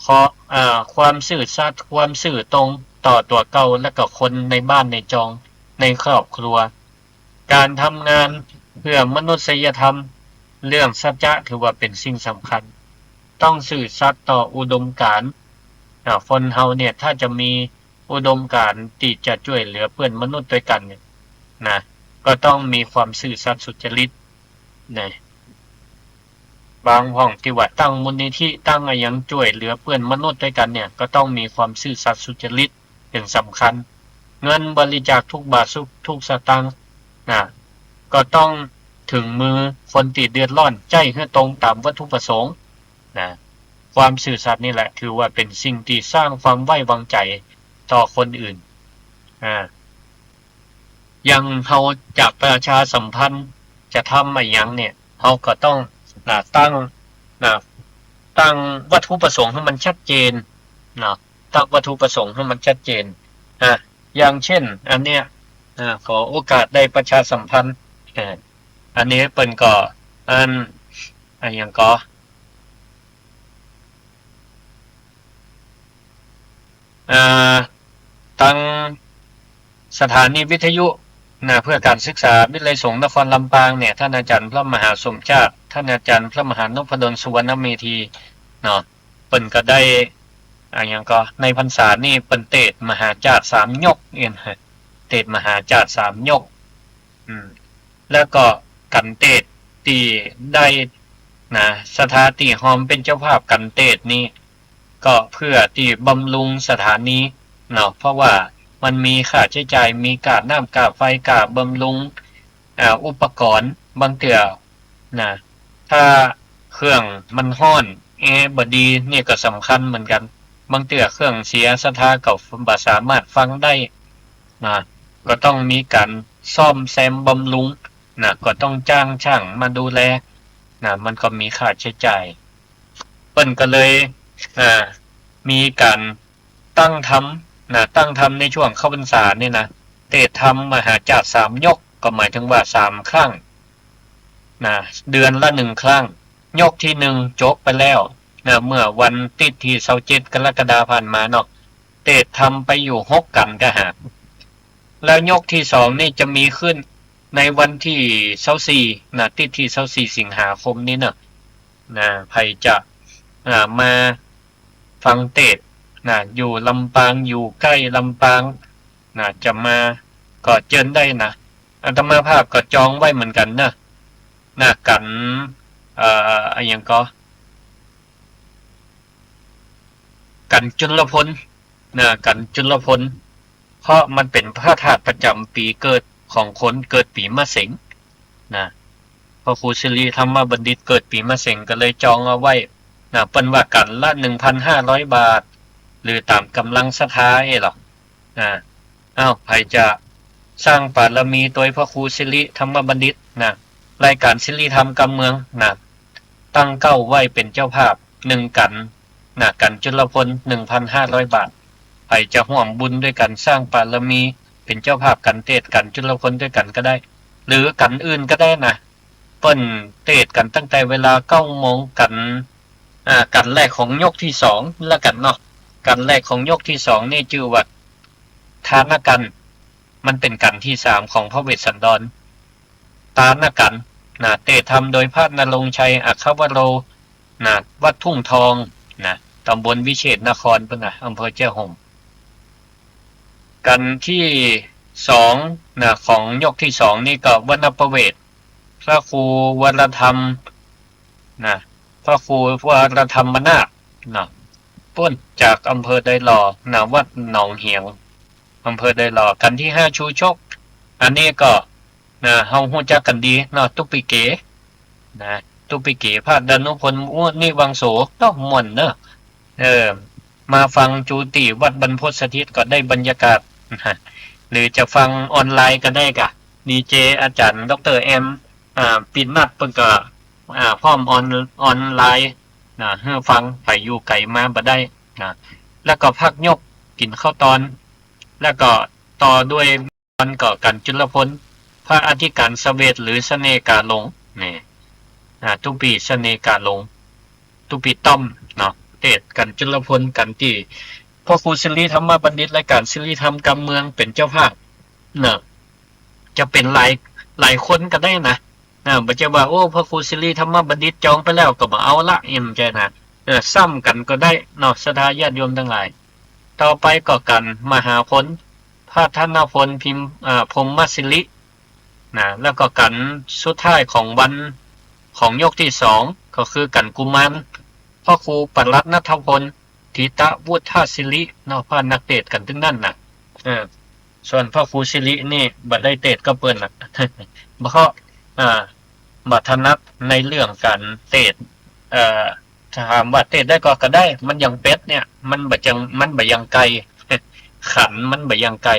ข้อ อ่า ความซื่อสัตย์ ความซื่อตรงต่อตั๋วเก่า และก็คนในบ้านในจอง ในครอบครัว ก๋านทำงานเพื่อมนุษยธรรม เรื่องสัจจะถือว่าเป๋นสิ่งสำคัญ ต้องซื่อสัตย์ต่ออุดมการณ์ อ่า คนเฮาเนี่ย ถ้าจะมีอุดมการณ์ตี้จะจ้วยเหลือเปื้อนมนุษย์ตวยกั๋นเนี่ยนะ ก็ต้องมีความซื่อสัตย์สุจริตนะ บางพ่องตี้ว่าตั้งมูลนิธิ ตั้งอะหยังจ้วยเหลือเปื้อนมนุษย์ตวยกั๋นเนี่ย ก็ต้องมีความซื่อสัตย์สุจริตเป๋นสำคัญ เงินบริจาคทุกบาททุก ทุกสตางค์นะ ก็ต้องเถิงมือคนตี้เดือดร้อน ใจ๊หื้อตรงต๋ามวัตถุประสงค์นะ ความซื่อสัตย์นี่แหละถือว่าเป๋นสิ่งตี้สร้างความไว้วางใจ๋ต่อคนอื่น อ่า อย่างเฮาจะประชาสัมพันธ์ จะทำอะหยังเนี่ย เฮาก็ต้อง อ่า ตั้ง อ่า ตั้งวัตถุประสงค์หื้อมันชัดเจนเนาะ ตั้งวัตถุประสงค์หื้อมันชัดเจน อ่า อย่างเช่น อันเนี้ย อ่า ขอโอกาสได้ประชาสัมพันธ์ อ่า อันนี้เปิ้นก็ อัน อะหยังก่อ อ่า ตังสถานีวิทยุนะ เพื่อการศึกษาวิทยาลัยสงฆ์นครลำปางเนี่ย ต้านอาจ๋ารย์พระมหาสมชาติ ต้านอาจ๋ารย์พระมหานพดลสุวรรณเมธีเนาะ เปิ้นก็ได้ อะหยังก่อ ในพรรษานี่เปิ้นเตสน์มหาจาตุสามยกเอง เตสน์มหาจาตุสามยก อืม แล้วก็กัณฑ์เตสน์ตี้ได้นะ ศรัทธาตี้ฮอมเป๋นเจ้าภาพกัณฑ์เตสน์นี้ ก็เพื่อตี้บำรุงสถานีเนาะ เพราะว่ามันมีค่าใจ๊จ่าย มีค่าน้ำ ค่าไฟ ค่าบำรุง อ่า อุปกรณ์ บางเตื้อนะ ถ้าเครื่องมันฮ้อน แอร์บ่ดี นี่ก็สำคัญเหมือนกั๋น บางเตื้อเครื่องเสีย ศรัทธาก็บ่สามารถฟังได้นะ ก็ต้องมีก๋านซ่อมแซมบำรุงนะ ก็ต้องจ้างช่างมาดูแลนะ มันก็มีค่าใจ๊จ่าย เปิ้นก็เลย อ่า มีก๋านตั้งธรรมนะ ตั้งธรรมในช่วงเข้าพรรษานี่นะ เตสน์ธรรมมหาจาตุสามยก ก็หมายถึงว่าสามครั้งนะ เดือนละหนึ่งครั้ง ยกที่หนึ่งจบไปแล้วนะ เมื่อวันติ๊ดตี้ซาวเจ็ดกรกฎาผ่านมาเนาะ เตสน์ธรรมไปอยู่หกกัณฑ์กะหาก แล้วยกที่สองนี่จะมีขึ้นในวันตี้ซาวสี่นะ ติ๊ดตี้ซาวสี่สิงหาคมนี้เนาะ นะ ใผจะ อ่า มาฟังเตสน์นะ อยู่ลำปาง อยู่ใก้ลำปางนะ จะมาก็เจิญได้นะ อาตมาภาพก็จองไว้เหมือนกั๋นเนาะ นะ กัณฑ์ เอ่อ อะหยังก่อ กัณฑ์จุลพลนะ กัณฑ์จุลพล เพราะมันเป๋นพระธาตุประจ๋ำปี๋เกิดของคนเกิดปี๋มะเสงนะ พระครูสิริธรรมบัณฑิตเกิดปี๋มะเสง ก็เลยจองเอาไว้นะ เปิ้นว่ากัณฑ์ละหนึ่งพันห้าร้อยบาท หรือต๋ามก๋ำลังศรัทธาเอ้ยเหรอ นะ อ้าว ใผจะสร้างบารมีตวยพระครูสิริธรรมบัณฑิตนะ รายก๋านสิริธรรมกำเมืองนะ ตั้งเกล้าไว้เป๋นเจ้าภาพหนึ่งกัณฑ์นะ กัณฑ์จุลพล หนึ่งพันห้าร้อยบาท ใผจะฮ่วมบุญตวยกั๋นสร้างบารมี เป๋นเจ้าภาพกัณฑ์เตสน์กัณฑ์จุลพลตวยกั๋นก็ได้ หรือกัณฑ์อื่นก็ได้นะ เปิ้นเตสน์กั๋นตั้งแต่เวลาเก้าโมง กัณฑ์ อ่า กัณฑ์แรกของยกตี้สองละกั๋นเนาะ กัณฑ์แรกของยกตี้สองนี่จื้อว่าทานกัณฑ์ มันเป๋นกัณฑ์ตี้สามของพระเวสสันดร ตานกัณฑ์ นะ เตศน์ธรรมโดยพระณรงค์ชัย อัคควโร นะ วัดทุ่งทอง นะ ต๋ำบลวิเชษฐนครปู๊นนะ อำเภอแจ้ห่ม กัณฑ์ตี้สอง นะ ของยกตี้สองนี่ก็วรรณประเวท พระครูวรธรรม นะ พระครูวรธรรมนาถ นะ ปู๊นจากอำเภอดอยหล่อ นะ วัดหนองเหียง อำเภอดอยหล่อ กัณฑ์ตี้ห้าชูชก อันนี้ก็ นะ เฮาฮู้จักกั๋นดีเนาะ ตุ๊ปิเก นะ ตุ๊ปิเก พระดานุพล มุนิวังโส เนาะ ม่วนเนาะ เออ มาฟังจูติวัดบรรพตสถิตก็ได้บรรยากาศ นะ หรือจะฟังออนไลน์ก็ได้ก่ะ ดีเจอาจ๋ารย์ด็อกเตอร์แอม อ่า ปิดนัดเปิ้นก็ อ่า พร้อมออน ออนไลน์ นะ หื้อฟัง ใผอยู่ไก๋มาบ่ได้ นะ แล้วก็พักยกกิ๋นข้าวตอน แล้วก็ต่อด้วย ตอนก็กัณฑ์จุลพล พระอธิการเสวตหรือเสน่ห์ก๋าหลง นี่ อ่า ตุ๊ปิเสน่ห์ก๋าหลง ตุ๊ปิต้อม เนาะ เตศน์กัณฑ์จุลพล กัณฑ์ตี้พระครูสิริธรรมบัณฑิต รายก๋านสิริธรรมกำเมืองเป๋นเจ้าภาพ เนาะ จะเป๋นหลาย หลายคนก็ได้นะ อ่า บ่ใจ้ว่า โอ้ พระครูสิริธรรมบัณฑิตจองไปแล้วก็บ่เอาละ เอ็มใจ้นะ เออ ซ้ำกั๋นก็ได้เนาะ ศรัทธาญาติโยมตังหลาย ต่อไปก็กัณฑ์มหาพล พระธนพล พิมพ์ อ่า พรหมสิริ นะ แล้วก็กัณฑ์สุดท้ายของวัน ของยกตี้สอง ก็คือกัณฑ์กุมาร พระครูปรัตนทพล ถิตวุฒสิริ เนาะ พระนักเตศน์กัณฑ์ตึงนั้นนะ เออ ส่วนพระครูสิรินี่บ่ได้เตศน์กับเปิ้นนะ เพราะ อ่า บ่ถนัดในเรื่องก๋านเตศน์ เอ่อ ถามว่าเตศน์ได้ก่อ ก็ได้ มันยังเป๋นเนี่ย มันบ่ยัง มันบ่ยังไก๋ ขันมันบ่ยังไก๋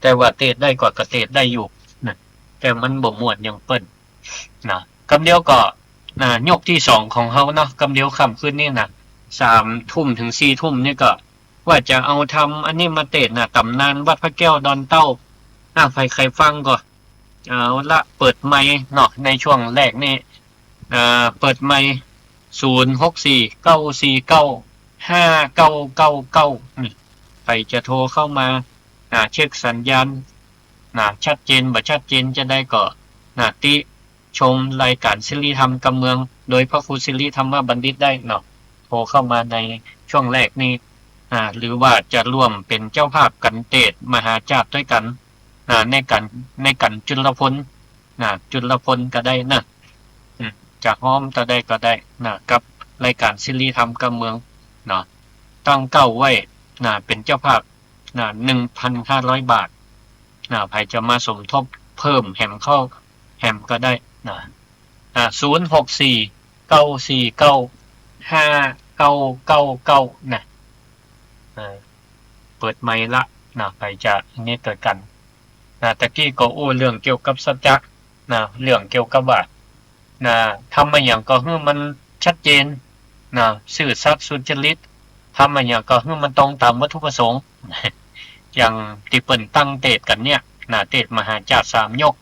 แต่ว่าเตศน์ได้ก่อ ก็เตศน์ได้อยู่นะ แต่มันบ่ม่วนอย่างเปิ้นนะ กำเดียวก็ นะ ยกตี้สองของเฮาเนาะ กำเดียวค่ำคืนนี้นะ สามทุ่มเถิงสี่ทุ่มนี่ก็ ว่าจะเอาธรรมอันนี้มาเตศน์นะ ต๋ำนานวัดพระแก้วดอนเต้า อ่ะ ใผใค่ฟังก็ เอาละ เปิดไมค์เนาะ ในช่วงแรกนี่ อ่า เปิดไมค์ ศูนย์ หก สี่ เก้า สี่ เก้า ห้า เก้า เก้า เก้า นี่ ใผจะโทรเข้ามา อ่า เช็คสัญญาณ นะ ชัดเจนบ่ชัดเจนจะใดก็ นะ ติชมรายก๋านสิริธรรมกำเมือง โดยพระครูสิริธรรมบัณฑิตได้เนาะ โทรเข้ามาในช่วงแรกนี่ อ่า หรือว่าจะร่วมเป๋นเจ้าภาพกัณฑ์เตศน์มหาจาตุด้วยกัณฑ์ อ่า ในกัณฑ์ ในกัณฑ์จุลพล นะ จุลพลก็ได้นะ อืม จะฮ้อมเต้าใดก็ได้นะ กับรายก๋านสิริธรรมกำเมืองเนาะ ตั้งเก๊าไว้นะ เป๋นเจ้าภาพนะ หนึ่งพันห้าร้อยบาทนะ ใผจะมาสมทบเพิ่มแหมเข้าแหมก็ได้นะ อ่า ศูนย์ หก สี่ เก้า สี่ เก้า ห้า เก้า เก้า เก้า นะ อ่า เปิดไมค์ละนะ ใผจะอันนี้เกิดกั๋นนะ ตะกี้ก็อู้เรื่องเกี่ยวกับสัจจะนะ เรื่องเกี่ยวกับว่า นะ ทำอะหยังก็หื้อมันชัดเจนนะ ซื่อสัตย์สุจริต ทำอะหยังก็หื้อมันตรงต๋ามวัตถุประสงค์ อย่างตี้เปิ้นตั้งเตศน์กั๋นเนี่ยนะ เตศน์มหาจาตุสามยก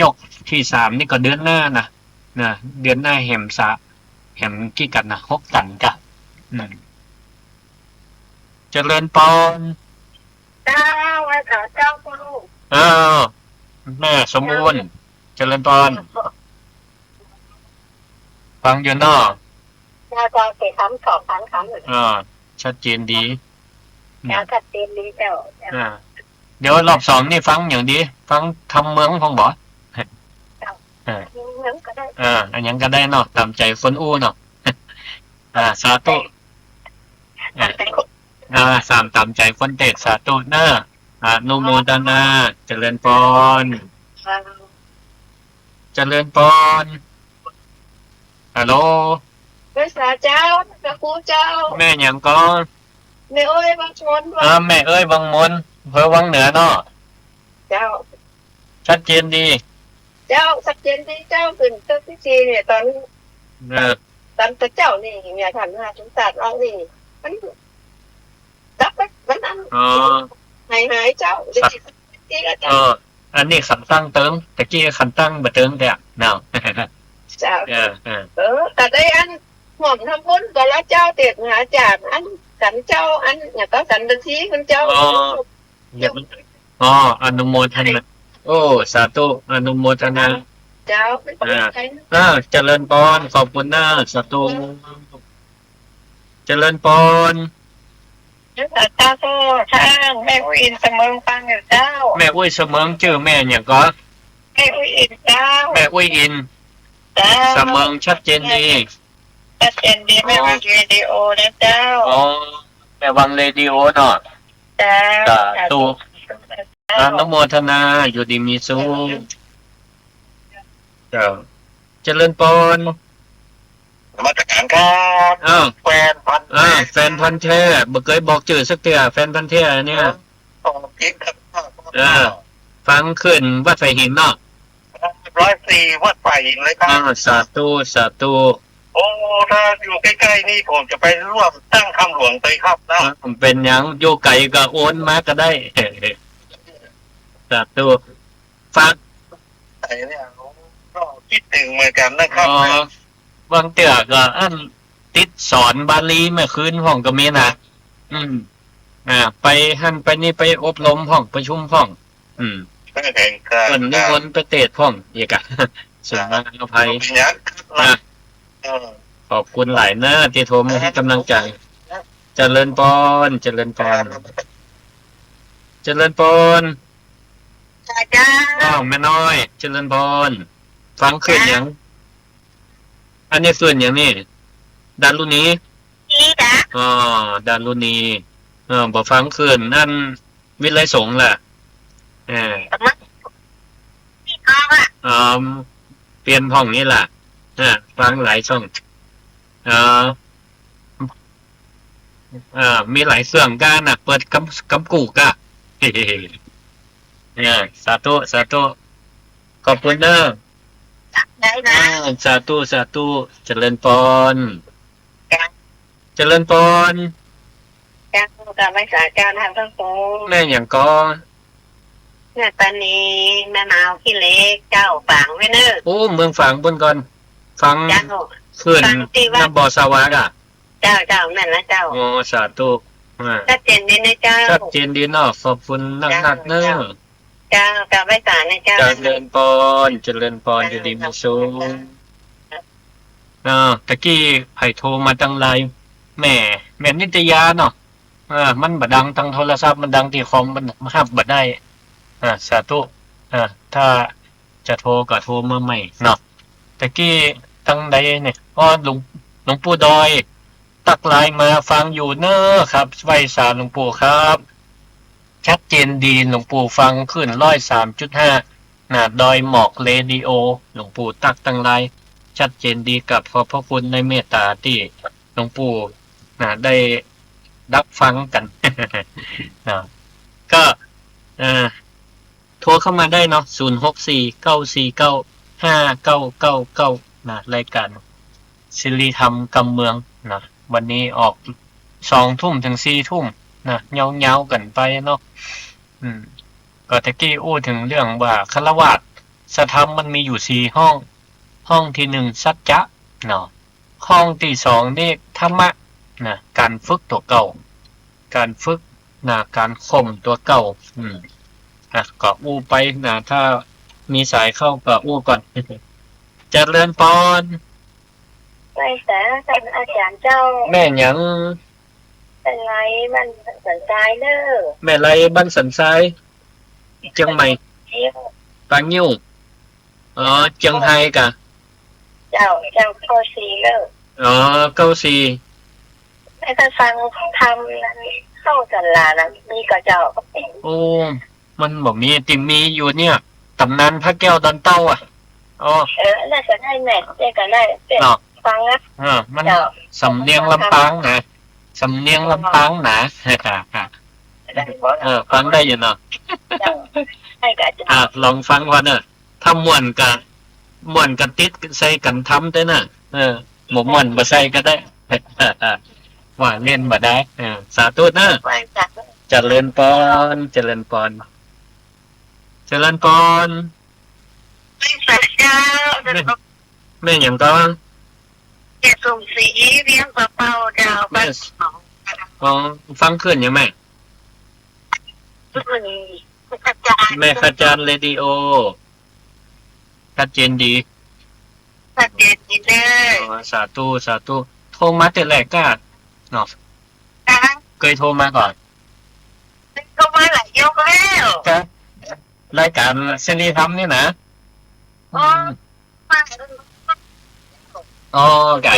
ยกตี้สามนี่ก็เดือนหน้านะ นะ เดือนหน้าแหมสะ แหมกี่กั๋นนะ หกกั๋นก่ะ อืม เจริญปอน เจ้า ไหว้พระเจ้าคุณลูก เออ แม่สมบูรณ์ เจริญปอน ฟังอยู่เนาะ เจ้า เจ้า เตศน์ธรรมสองครั้ง ครั้งหนึ่ง อ่า ชัดเจนดี เจ้า ชัดเจนดีเจ้า เจ้า อ่า เดี๋ยวรอบสองนี่ฟังอย่างดี ฟังธรรมเมืองพ่องบ่ เจ้า อ่า ธรรมเมืองก็ได้ อ่า อันหยังก็ได้เนาะ ต๋ามใจ๋คนอู้เนาะ อ่า สาธุ อ่า สามต๋ามใจ๋คนเตศน์ สาธุเนาะ อนุโมทนา เจริญปอน เจ้า เจริญปอน ฮัลโหล ไหว้สาเจ้า พระครูเจ้า แม่หยังก่อ แม่เอ้ย วังมน เออ แม่เอ้ย วังมน อำเภอวังเหนือเนาะ เจ้า ชัดเจนดี เจ้า ชัดเจนดีเจ้า ขึ้นตึกตี้สี่เนี่ย ต๋อน เออ ต๋อนตะเจ๊านี่ เนี่ย ท่านมหาสมศักดิ์ออกนี่ มัน ดับไป มันอัน อ๋อ หาย หายเจ้า เดี๋ยวสิ เออ อันนี้ขันตั้งเติง ตะกี้ขันตั้งบ่เติงแต่เนาะ เจ้า เออ เออ เออ ก็ได้อัน ร่วมทำบุญกับเจ้าเตศน์มหาจาตุ อันกั๋นเจ้า อันหยังก็กั๋นบัญชีคุณเจ้า อ๋อ เดี๋ยวมัน อ๋อ อนุโมทนา โอ้ สาธุ อนุโมทนา เจ้า อ่า อ่า เจริญพร ขอบคุณนะ สาธุ เจริญพร เจ้า เจ้า แม่อุ้ยอินเสมิงฟังอยู่เจ้า แม่อุ้ยเสมิง จื้อแม่หยังก่อ แม่อุ้ยอินเจ้า แม่อุ้ยอิน เจ้า เสมิง ชัดเจนดี ชัดเจนดี แม่ อ๋อ ฟังเรดิโอนะเจ้า อ๋อ แม่ฟังเรดิโอเนาะ เจ้า สาธุ เจ้า อนุโมทนา อยู่ดีมีสุข เจ้า เจริญพร นมัสการครับ อ้าว แฟนพันธุ์แท้ อ้าว แฟนพันธุ์แท้ บ่เกยบอกจื้อสักเตื้อ แฟนพันธุ์แท้เนี่ย เออ ฟังขึ้นวัดฝายหินเนาะ ร้อยสี่ วัดฝายหินเลยครับ อ้าว สาธุ สาธุ โอ้ ถ้าอยู่ใกล้ๆ นี่ผมจะไปร่วมตั้งถ้ำหลวงเลยครับนะ อ้าว เป๋นหยัง อยู่ไก๋ก็โอนมาก็ได้ สาธุ ฝาก ไอ้เนี่ย ก็คิดถึงเหมือนกันนะครับ อ๋อ บางเตื้อก็อันติดสอนบาลีเมื่อคืนพ่องก็มีนะ อืม อ่า ไปหั้นไปนี่ ไปอบรมพ่อง ประชุมพ่อง อืม เปิ้นนิมนต์ไปเตสน์พ่อง อีกอะ สุมาอภัย เป๋นหยัง อ่ะ เออ ขอบคุณหลายเน้อ ตี้โทรมาหื้อกำลังใจ๋ เจริญพร เจริญพร เจริญพร เจ้า อ้าว แม่น้อย เจริญพร ฟังคลื่นหยัง อันนี้คลื่นหยังนี่ ดารุณี นี่จ้ะ อ๋อ ดารุณี เออ บ่ฟังคลื่นอันวิทย์ไร้สงฆ์ละ เออ นี่ก็ว่า อ๋อ เปลี่ยนพ่องนี่ละ อ่า ฟังหลายช่อง อ๋อ อ่า มีหลายเครื่องก้านะ เปิดกำ กำกู่ก้า เนี่ย สาธุ สาธุ ขอบคุณเน้อ ได้นะ อ่า สาธุ สาธุ เจริญพร จ้ะ เจริญพร เจ้า กราบไหว้สาเจ้าท่านพระครู แม่หยังก่อ แม่ตานี แม่นาวขี้เหล็ก เจ้า ฝางไว้เน้อ โอ้ เมืองฝางปู๊นก่อน ฟัง เจ้า คลื่น ฟังตี้วัด น้ำบ่อสวากอะ เจ้า เจ้า แม่นละเจ้า โอ้ สาธุ อ่า ชัดเจนดีนะเจ้า ชัดเจนดีเนาะ ขอบคุณนัก เจ้า นักเน้อ เจ้า เจ้า กราบไหว้สานะเจ้า เจริญพร เจริญพร เจ้า อยู่ดีมีสุข เจ้า อ่า ตะกี้ใผโทรมาตังไลน์ แม่ แม่นิตยาเนาะ อ่า มันบ่ดังตังโทรศัพท์ มันดังตี้คอม มันฮับบ่ได้ อ่า สาธุ อ่า ถ้าจะโทรก็โทรมาใหม่เนาะ ตะกี้ตังใดเนี่ย อ๋อ หลวง หลวงปู่ดอย ตักไลน์มาฟังอยู่เน้อครับ ไหว้สาหลวงปู่ครับ ชัดเจนดี หลวงปู่ฟังคลื่นร้อยสามจุดห้า นะ ดอยหมอกเรดิโอ หลวงปู่ตักตังไลน์ ชัดเจนดี กราบขอบพระคุณในเมตตาตี้หลวงปู่ นะ ได้รับฟังกั๋น นะ ก็ เอ่อ โทรเข้ามาได้เนาะ ศูนย์หกสี่ เก้าสี่เก้า ห้าเก้าเก้าเก้า นะ รายการสิริธรรมกำเมืองนะ วันนี้ออกสองทุ่มถึงสี่ทุ่มนะ ยาวๆ กั๋นไปเนาะ อืม ก็ตะกี้อู้ถึงเรื่องว่าฆราวาสสธรรมมันมีอยู่สี่ห้อง ห้องตี้หนึ่งสัจจะเนาะ ห้องตี้สองนี่ธรรมะนะ ก๋านฝึกตั๋วเก่า ก๋านฝึกนะ ก๋านข่มตั๋วเก่า อืม อ่ะ ก็อู้ไปนะ ถ้ามีสายเข้าก็อู้ก่อน เจริญพร ไหว้สาท่านอาจ๋ารย์เจ้า แม่หยัง แม่ไลบ้านสันทรายเน้อ แม่ไลบ้านสันทราย เจียงใหม่ ปางิ้ว ปางิ้ว อ๋อ เจียงไฮ้ก่ะ เจ้า เจ้า เก้าสี่เน้อ อ๋อ เก้าสี่ แม่ก็ฟังธรรมนั้นเข้าศาลานะ มีก่อเจ้า โอ้ มันบ่มี ตี้มีอยู่เนี่ย ต๋ำนานพระแก้วดอนเต้าอะ อ๋อ เออ น่าจะได้แม่ เจ๊ก็ได้ เจ๊ เนาะ ฟังนะ เออ มัน เจ้า สำเนียงลำปางนะ สำเนียงลำปางนะ เออ ฟังได้อยู่เนาะ เจ้า ได้ก็เจ้า อ่ะ ลองฟังก่อนเนอะ ถ้าม่วนก็ ม่วนก็ติดใส่กั๋นทำได้นะ เออ บ่ม่วนบ่ใส่ก็ได้ ว่าเล่นบ่ได้ เออ สาธุเนอะ ไหว้สา เจริญพร เจริญพร เจริญพร ไหว้สาเจ้า แม่ แม่หยังก่อ แม่สมศรี เวียงป่าเป้าเจ้า แม่ บ้านหนอง อ๋อ ฟังคลื่นหยังแม่ คลื่น แม่ขจารเรดิโอ ชัดเจนดี ชัดเจนดีเน่อ อ๋อ สาธุ สาธุ โทรมาแต่แรกก้าเนาะ เกยโทรมาก่อ โทรมาหลายยกแล้ว ครับ รายก๋านเสรีธรรมนี่นะ อ๋อ อืม อ๋อ ครับ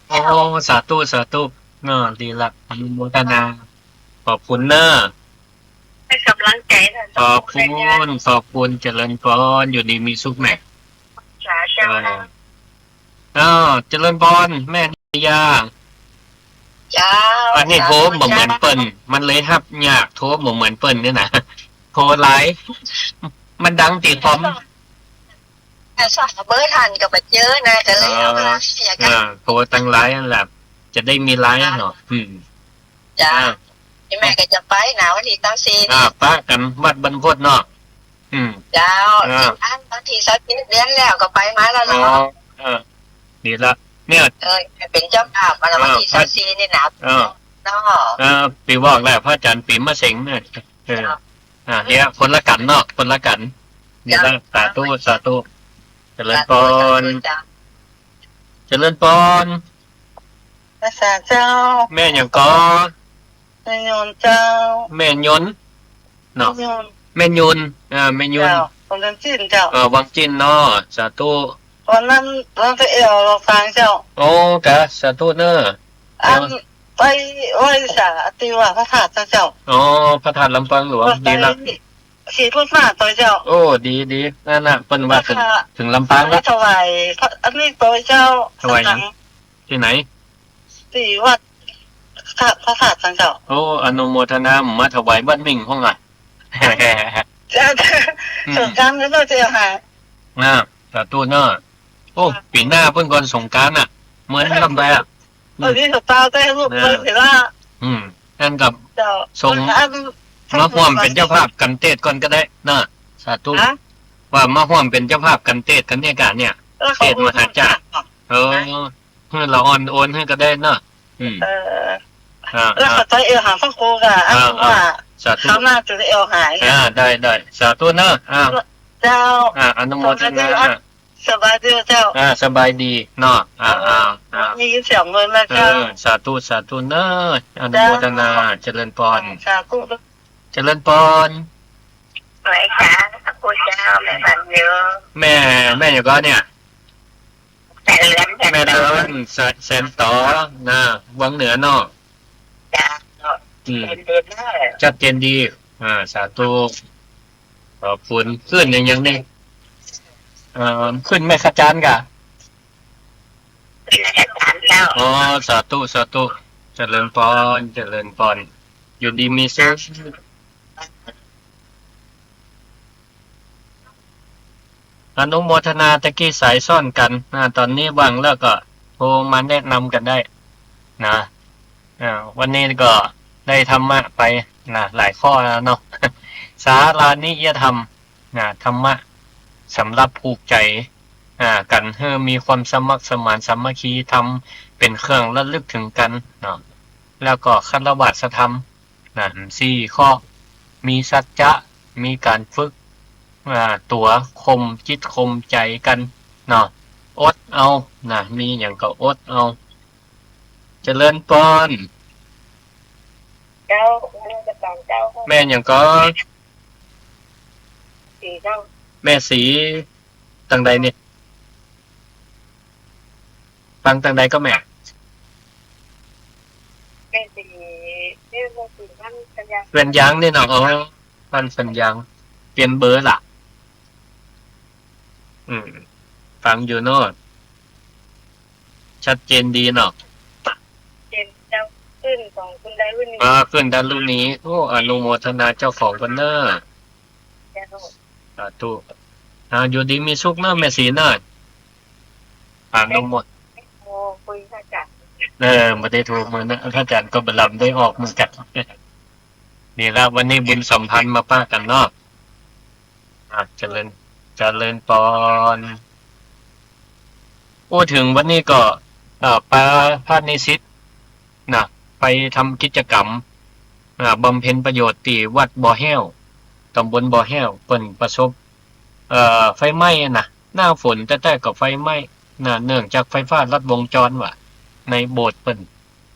โอ้ สาธุ สาธุ เนาะ ดีละ อนุโมทนา ขอบคุณเน่อ ให้ก๋ำลังใจ๋นะ ขอบคุณ ขอบคุณ เจริญพร อยู่ดีมีสุขแม่ สาธุ เออ อ้าว เจริญพร แม่นิตยา เจ้า อันนี้โทรบ่เหมือนเปิ้น มันเลยฮับยาก โทรบ่เหมือนเปิ้นนี่นะ โทรหลาย มันดังติดคอม ถ้าสอบเบอร์ทันก็บ่เจอนะ ก็เลยเอามา อ๋อ เสียกัน อ่า โทรตังไลน์นั่นแหละ จะได้มีไลน์เนาะ อืม เจ้า อ่า แม่ก็จะไปนะ วันตี้ซาวสี่ อ่า นี่ ปะกั๋นวัดบรรพตเนาะ อืม เจ้า อ่า อันวันตี้ซาวเจ็ดเดือนแล้วก็ไปมาแล้วเนาะ อ๋อ เออ ดีละ เนี่ย เออ เป๋นเจ้าภาพมาแล้ว อ่า วันตี้ซาวสี่นี่นะ อ่า เนาะ เออ ปี๋บอกแล้ว พระอาจารย์ปี๋มะเสงเนี่ย เออ เจ้า อ่า เนี่ย คนละกั๋นเนาะ คนละกั๋น ดีละ เจ้า สาธุ สาธุ เจริญพร สาธุ สาธุ เจ้า เจริญพร พระสาเจ้า แม่หยังก่อ แม่ยนต์เจ้า แม่ยนต์ เนาะ แม่ยนต์ แม่ยนต์ อ่า แม่ยนต์ เจ้า ของวังจินเจ้า เออ วังจินเนาะ สาธุ วันนั้น วันตี้แอ่วลำปางเจ้า โอ้ กะ สาธุเน่อ อัน เออ ไปไหว้สาตี้วัดพระธาตุเจ้า อ๋อ พระธาตุลำปางหลวง ไป ดีละ ขี่รถมาต่อเจ้า โอ้ ดี ดี นั่นน่ะ เปิ้นว่าเถิง แล้วก็ เถิงลำปางละ ถวายพระ อันนี้ต่อเจ้า ถวายหยัง สังฆัง ตี้ไหน ตี้วัดพระธาตุเจ้า โอ้ อนุโมทนา มาถวายวัดมิ่งพ่องอ่ะ เจ้า อืม สงกรานต์ก็น่าจะหาย อ่า สาธุเนาะ โอ้ ค่ะ ปี๋หน้าเปิ้นก่อนสงกรานต์น่ะ เหมือนลำไปอ่ะ อืม อันนี้ก็ตาแต่ลูก เออ เปิ้นเห็นว่า อืม อั้นก็ เจ้า ส่ง อัน มาฮ่วมเป๋นเจ้าภาพกั๋นเตศน์ก่อนก็ได้เนาะ สาธุ ฮะ ว่ามาฮ่วมเป๋นเจ้าภาพกั๋นเตศน์กั๋นเนี่ยกะเนี่ย แล้วเขา เตศน์มหาชาติ โอน เออ หื้อละอ่อนโอนหื้อก็ได้เนาะ อืม เออ อ่า แล้วก็ อ่า ใจ๋เอวหาพระครูกะ อ่า อันว่า อ่า สาธุ คราวหน้าจะได้เอวหาย อ่า ได้ ได้ สาธุเนาะ อ่า เจ้า อ่า อนุโมทนา สบายดีเจ้า อ่า สบายดีเนาะ อ่า อ่า อ่า มีเสียงเงินแล้วเจ้า เออ สาธุ สาธุเนาะ อนุโมทนา เจ้า เจริญพร สาธุ เจริญพร ไหว้สาพระครูเจ้า แม่พันอยู่ แม่ แม่หยังก่อเนี่ย แม่เรือน แม่เรือน แสน แสนต๋อ นะ วังเหนือเนาะ เจ้า อืม ชัดเจนดีเน่อ ชัดเจนดี อ่า สาธุ ขอบคุณ ขึ้นหยังหยังนี่ เอ่อ ขึ้นแม่ขจารกะ ขึ้นแม่ขจารเจ้า อ๋อ สาธุ สาธุ เจริญพร เจริญพร อยู่ดีมีสุข อนุโมทนา ตะกี้สายซ้อนกั๋น อ่า ต๋อนนี้ว่างแล้วก็โทรมาแนะนำกั๋นได้นะ อ่า วันนี้ก็ได้ธรรมะไปนะ หลายข้อแล้วเนาะ สารานิยธรรมนะ ธรรมะสำหรับผูกใจ๋ อ่า กั๋นหื้อมีความสมัครสมานสามัคคี ธรรมเป๋นเครื่องระลึกเถิงกั๋นเนาะ แล้วก็ฆราวาสธรรม นะ สี่ข้อ มีสัจจะ มีก๋านฝึก อ่า ตั๋ว ข่มจิตข่มใจ๋กั๋นเนาะ อดเอา นะ มีหยังก็อดเอา เจริญพร เจ้า แม่หยังก่อ สีเจ้า แม่สี ตังใดเนี่ย ฟังตังใดก่อแม่ แม่สี แม่สีบ้านสัญญา สัญญางนี่เนาะ อ๋อ บ้านสัญญาง เปลี่ยนเบอร์ละ อืม ฟังอยู่เนาะ ชัดเจนดีเนาะ เจนเจ้า ขึ้นของคุณดารุณี อ่า ขึ้นดารุณี โอ้ อนุโมทนาเจ้าของเปิ้นเนาะ เจ้า สาธุ อ่า อยู่ดีมีสุขเนาะ แม่สีเนาะ อนุโมท โอ้ คุยพระอาจารย์ เออ บ่ได้โทรมานะ พระอาจารย์ก็บ่ลำได้ออกเหมือนกั๋น นี่ละ วันนี้บุญสัมพันธ์มาปะกั๋นเนาะ อ่ะ เจริญ เจริญพร อู้เถิงวันนี้ก็ เอ่อ ปาพระนิสิตนะ ไปทำกิจกรรม อ่า บำเพ็ญประโยชน์ตี้วัดบ่อแฮ้ว ตำบลบ่อแฮ้ว เปิ้นประสบ เอ่อ ไฟไหม้อะนะ หน้าฝนแต๊ๆ ก็ไฟไหม้นะ เนื่องจากไฟฟ้าลัดวงจรว่า ในโบสถ์เปิ้น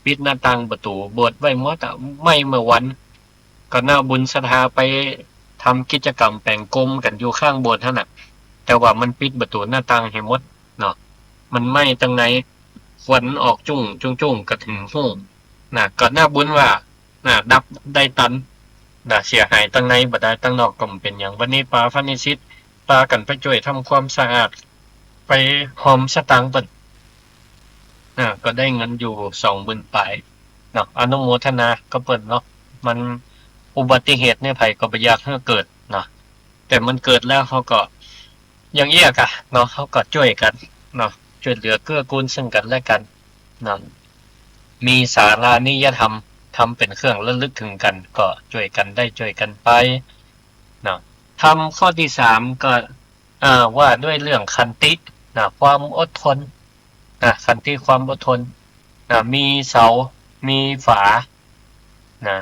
ปิดหน้าต่างประตู๋โบสถ์ไว้หมดอะ ไหม้เมื่อวัน ก็น่าบุญศรัทธาไปทำกิจกรรมแป๋งกรมกั๋นอยู่ข้างโบสถ์หั้นน่ะ แต่ว่ามันปิดประตู๋หน้าต่างหื้อหมดเนาะ มันไหม้ตังใน ควันออกจุ้งจุ้งจุ้ง ก็เถิงฮู้นะ ก็น่าบุญว่า นะ ดับได้ตันนะ เสียหายตังในบ่ได้ ตังนอกก็บ่เป๋นหยัง วันนี้ป๋าพระนิสิตปากั๋นไปจ้วยทำความสะอาด ไปฮอมสตางค์เปิ้น อ่า ก็ได้เงินอยู่สองหมื่นปลายเนาะ อนุโมทนากับเปิ้นเนาะ มันอุบัติเหตุเนี่ยใผก็บ่อยากหื้อเกิดเนาะ แต่มันเกิดแล้วเฮาก็ อย่างอี้อะกะเนาะ เฮาก็จ้วยกั๋นเนาะ จ้วยเหลือเกื้อกูลซึ่งกั๋นและกั๋นเนาะ มีสารานิยธรรม ธรรมเป๋นเครื่องระลึกเถิงกั๋น ก็จ้วยกั๋นได้จ้วยกั๋นไปเนาะ ธรรมข้อตี้สามก็ เอ่อ ว่าด้วยเรื่องขันตินะ ความอดทนนะ ขันติ ความอดทนนะ มีเสา มีฝานะ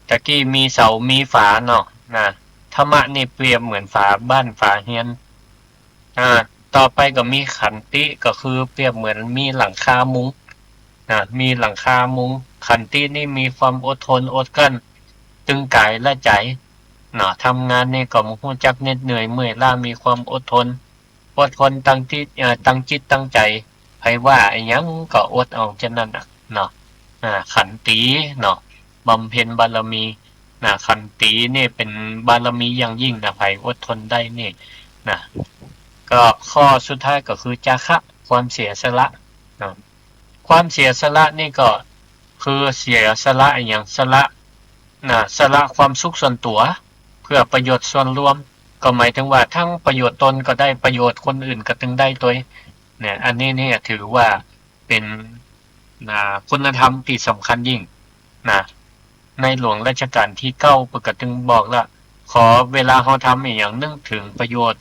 ตะกี้มีเสา มีฝาเนาะนะ ธรรมะนี่เปรียบเหมือนฝาบ้านฝาเฮือน อ่า ต่อไปก็มีขันติ ก็คือเปรียบเหมือนมีหลังคามุงนะ มีหลังคามุง ขันตินี่มีความอดทนอดกลั้น ตึงก๋ายและใจ๋เนาะ ทำงานนี่ก็บ่ฮู้จักเหน็ดเหนื่อยเมื่อยล้า มีความอดทน อดทนตั้งจิต เอ่อ ตั้งจิตตั้งใจ๋ ใผว่าอะหยังก็อดเอาจะนั้นน่ะเนาะ อ่า ขันติเนาะ บำเพ็ญบารมีนะ ขันตินี่เป๋นบารมีอย่างยิ่งนะ ใผอดทนได้นี่นะ ก็ข้อสุดท้ายก็คือจาคะ ความเสียสละนะ ความเสียสละนี่ก็คือเสียสละอะหยัง สละนะ สละความสุขส่วนตั๋ว เพื่อประโยชน์ส่วนรวม ก็หมายถึงว่าทั้งประโยชน์ตนก็ได้ ประโยชน์คนอื่นก็ตึงได้ตวย เนี่ย อันนี้เนี่ยถือว่าเป๋น นะ คุณธรรมตี้สำคัญยิ่งนะ ในหลวงรัชกาลตี้เก้าเปิ้นก็ตึงบอกละ ขอเวลาเฮาทำอะหยังนึกเถิงประโยชน์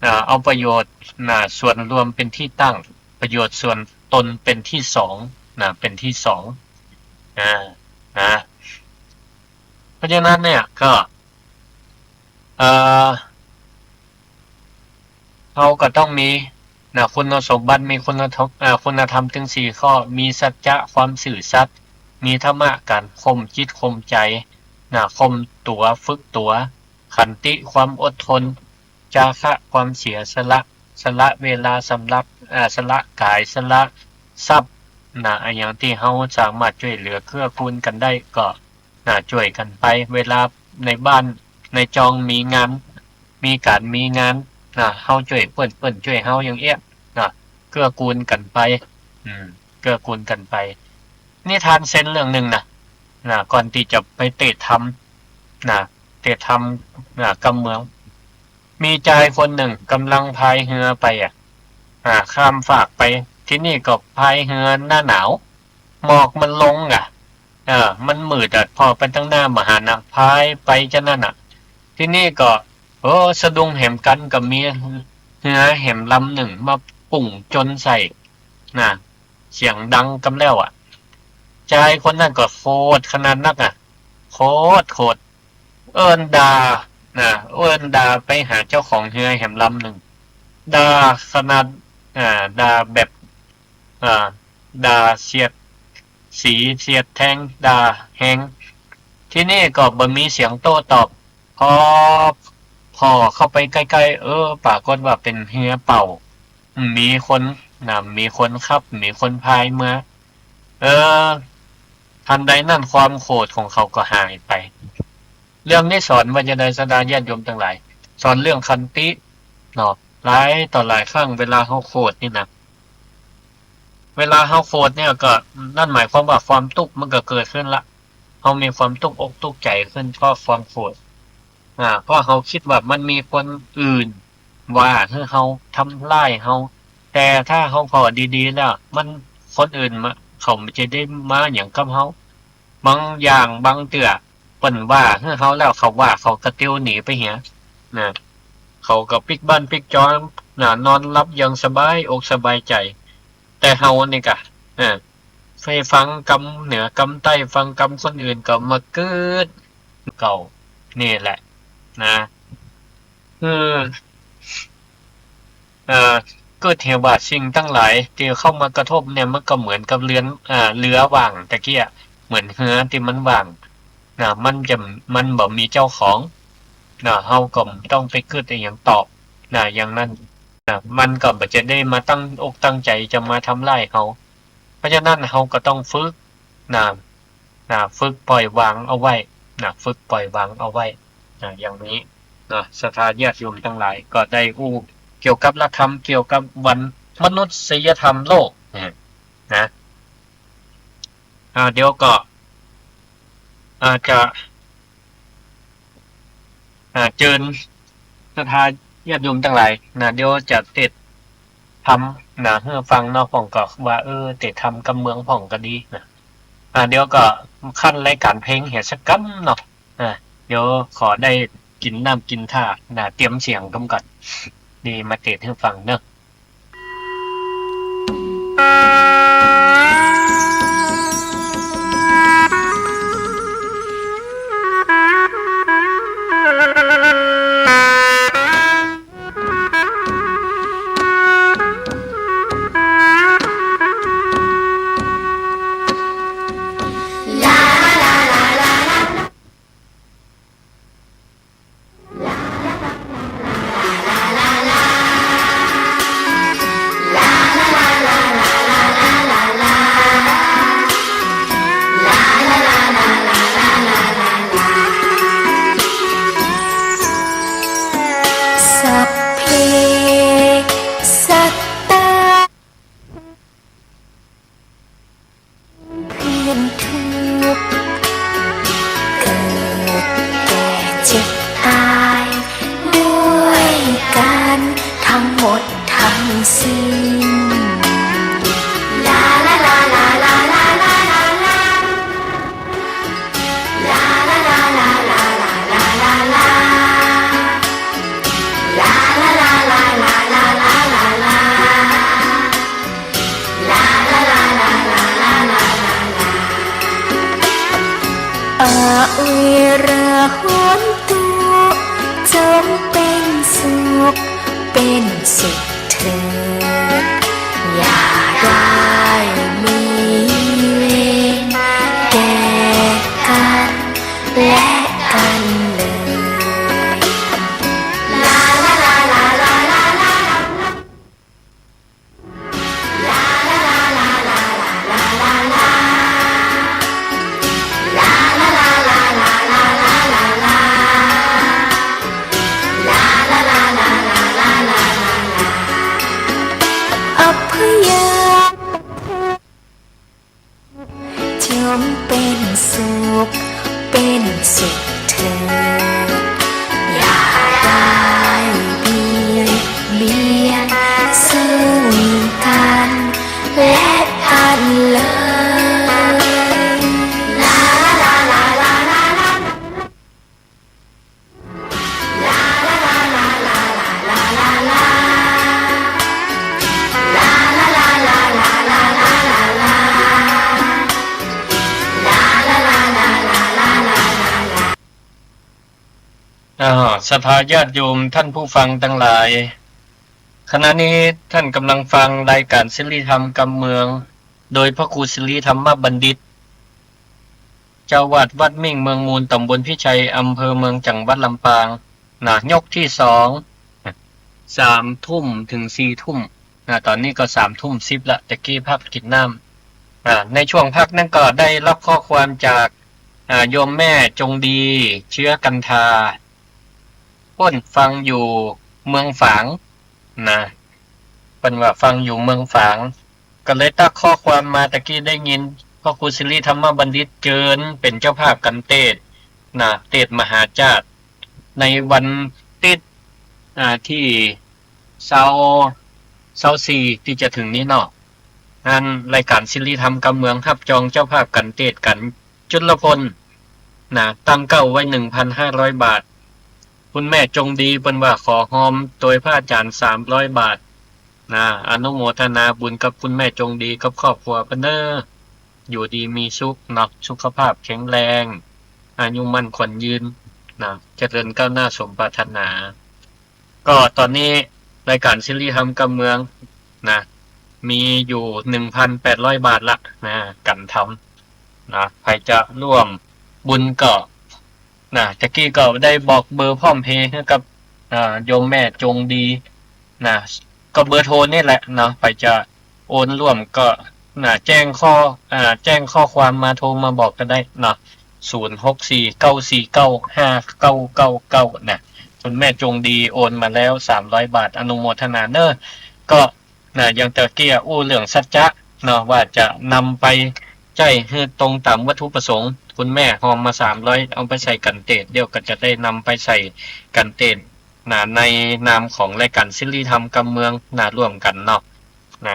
อ่า เอาประโยชน์นะ ส่วนรวมเป๋นตี้ตั้ง ประโยชน์ส่วนตนเป๋นตี้สองนะ เป๋นตี้สอง อ่า นะ เพราะฉะนั้นเนี่ยก็ เอ่อ เฮาก็ต้องมีนะ คุณสมบัติ มีคุณธรรม เอ่อ คุณธรรมตึงสี่ข้อ มีสัจจะ ความซื่อสัตย์ มีธรรมะ ก๋านข่มจิตข่มใจ๋นะ ข่มตั๋ว ฝึกตั๋ว ขันติ ความอดทน จาคะ ความเสียสละ สละเวลา สละ เอ่อ สละก๋าย สละทรัพย์นะ อะหยังตี้เฮาสามารถจ้วยเหลือเกื้อกูลกั๋นได้ก็ นะ จ้วยกั๋นไป เวลาในบ้านในจองมีงาน มีก๋านมีงานนะ เฮาจ้วยเปิ้น เปิ้นจ้วยเฮา อย่างเอี้ยนะ เกื้อกูลกั๋นไป อืม เกื้อกูลกั๋นไป นิทานเซนเรื่องนึ่งนะ นะ ก่อนตี้จะไปเตะธรรมนะ เตะธรรมนะ กำเมือง มีจายคนนึ่งก่ำลังพายเฮือไปอะ อ่า ข้ามฟากไป ทีนี้ก็พายเฮือหน้าหนาว หมอกมันลงอะ เออ มันมืดอะ ผ่อไปตางหน้าบ่หันอะ พายไปจะนั้นอะ ทีนี้ก็ เออ สะดุ้งแหมกั๋น ก็มีเฮือแหมลำนึ่งมาปุ้งจนใส่นะ เสียงดังกำแล้วอะ จายคนนั้นก็โขดขนาดนักอะ โขด โขด เอิ้นด่านะ เอิ้นด่าไปหาเจ้าของเฮือแหมลำนึ่ง ด่าขนาด อ่า ด่าแบบ อ่า ด่าเสียดสีเสียดแทง ด่าแฮง ทีนี้ก็บ่มีเสียงโต้ตอบ ผ่อ ผ่อเข้าไปใก้ๆ เออ ปรากฏว่าเป๋นเฮือเปล่า บ่มีคนนะ บ่มีคนขับ บ่มีคนพายเมือ เออ ทันใดนั้นความโขดของเขาก็หายไป เรื่องนี้สอนว่าจะใด ศรัทธาญาติโยมตังหลาย สอนเรื่องขันติเนาะ หลายต่อหลายครั้งเวลาเฮาโขดนี่นะ เวลาเฮาโขดเนี่ยก็ นั่นหมายความว่าความตุ๊กข์มันก็เกิดขึ้นละ เฮามีความตุ๊กอกตุ๊กใจ๋ขึ้นเพราะความโขด อ่า เพราะเฮากึ๊ดว่ามันมีคนอื่นว่าหื้อเฮา ทำร้ายเฮา แต่ถ้าเฮาผ่อดีๆ แล้ว มัน คนอื่นมา เขาบ่จะได้มาหยังกับเฮา บางอย่างบางเตื้อ เปิ้นว่าหื้อเฮาแล้ว เขาว่าเขาก็เตียวหนีไปเหียนะ เขาก็ปิ๊กบ้านปิ๊กจองนะ นอนหลับอย่างสบายอกสบายใจ๋ แต่เฮานี่กะ อ่า ไปฟังกำเหนือกำใต้ ฟังกำคนอื่นก็มากึ๊ดเก่า นี่แหละ นะ คือ เอ่อ กึ๊ดเหียว่าสิ่งตังหลายตี้เข้ามากระทบเนี่ย มันก็เหมือนกับเฮือ อ่า เฮือว่างตะกี้อะ เหมือนเฮือตี้มันว่าง นะ มันจะ มันบ่มีเจ้าของ นะ เฮาก็บ่ต้องไปกึ๊ดอะหยังต่อ นะ อย่างนั้น นะ มันก็บ่จะได้มาตั้งอกตั้งใจ๋จะมาทำร้ายเฮา เพราะฉะนั้นเฮาก็ต้องฝึก นะ นะ ฝึกปล่อยวางเอาไว้ นะ ฝึกปล่อยวางเอาไว้ นะ อย่างนี้ นะ ศรัทธาญาติโยมตังหลาย ก็ได้อู้เกี่ยวกับหลักธรรม เกี่ยวกับวันมนุษยธรรมโลก นะ นะ อ่า เดี๋ยวก็ อาจจะ อ่า เจิญศรัทธาญาติโยมตังหลาย นะ เดี๋ยวจะเตสน์ธรรม นะ หื้อฟังเนาะ พ่องก็ว่า เออ เตสน์ธรรมกำเมืองพ่องก็ดี นะ อ่า เดี๋ยวก็ขั้นรายก๋านเพลงเหียสักกำเนาะ อ่า เดี๋ยวขอได้กิ๋นน้ำกิ๋นท่า นะ เตรียมเสียงกำก่อน นี่มาเตสน์หื้อฟังเนาะ สัพเพ สัตตา เพื่อนทุกข์ เกิดแก่เจ็บตาย ด้วยกันทั้งหมดทั้งสิ้น ลาลาลา อะเวรา โหนตุ จงเป็นสุข เป็นสุขเถิด อย่าได้มีเวรแก่กันและกันเลย อัพยา จงเป็นสุข เป็นสุขเถิด อย่าได้เบียดเบียนซึ่งกันและกันเลย อ่า ศรัทธาญาติโยมท่านผู้ฟังตังหลาย ขณะนี้ท่านกำลังฟังรายการสิริธรรมกำเมือง โดยพระครูสิริธรรมบัณฑิต เจ้าอาวาสวัดมิ่งเมืองมูล ตำบลพิชัย อำเภอเมือง จังหวัดลำปาง นะ ยกที่สอง สามทุ่มถึงสี่ทุ่ม นะ ต๋อนนี้ก็สามทุ่มสิบละ ตะกี้พักกิ๋นน้ำ อ่า ในช่วงพักนั้นก็ได้รับข้อความจาก อ่า โยมแม่จงดี เชื้อกันทา เปิ้นฟังอยู่เมืองฝาง นะ เปิ้นว่าฟังอยู่เมืองฝาง ก็เลยตั๊กข้อความมา ตะกี้ได้ยินพระครูสิริธรรมบัณฑิตเจิญเป๋นเจ้าภาพกั๋นเตสน์ นะ เตสน์มหาฌาตร ในวันติ๊ด อ่า ตี้ซาว ซาวสี่ตี้จะเถิงนี้เนาะ อันรายการสิริธรรมกำเมืองฮับจองเจ้าภาพกั๋นเตสน์กั๋น จุลพล นะ ตั้งเก๊าไว้ หนึ่งพันห้าร้อย บาท คุณแม่จงดีเปิ้นว่าขอฮอมตวยพระอาจ๋ารย์ สามร้อย บาท นะ อนุโมทนาบุญกับคุณแม่จงดีกับครอบครัวเปิ้นเน้อ อยู่ดีมีสุขเนาะ สุขภาพแข็งแรง อายุมั่นขวัญยืนนะ เจริญก้าวหน้าสมปรารถนา ก็ตอนนี้รายการสิริธรรมกำเมืองนะ มีอยู่หนึ่งพันแปดร้อยบาทละนะ กั๋นทำนะ ใผจะร่วมบุญก็นะ ตะกี้ก็ได้บอกเบอร์พร้อมเพย์ให้กับ อ่า โยมแม่จงดีนะ ก็เบอร์โทรนี่แหละเนาะ ใผจะโอนร่วมก็นะ แจ้งข้อ อ่า แจ้งข้อความมา โทรมาบอกก็ได้เนาะ ศูนย์หกสี่ เก้าสี่เก้า ห้าเก้าเก้าเก้า นะ คุณแม่จงดีโอนมาแล้วสามร้อยบาท อนุโมทนาเน้อ ก็ นะ อย่างตะกี้อู้เรื่องสัจจะเนาะ ว่าจะนำไปใจ๊หื้อตรงต๋ามวัตถุประสงค์ คุณแม่ฮอมมาสามร้อย เอาไปใส่กั๋นเตสน์ เดี๋ยวก็จะได้นำไปใส่กั๋นเตสน์นะ ในนามของรายการสิริธรรมกำเมืองนะ ร่วมกั๋นเนาะนะ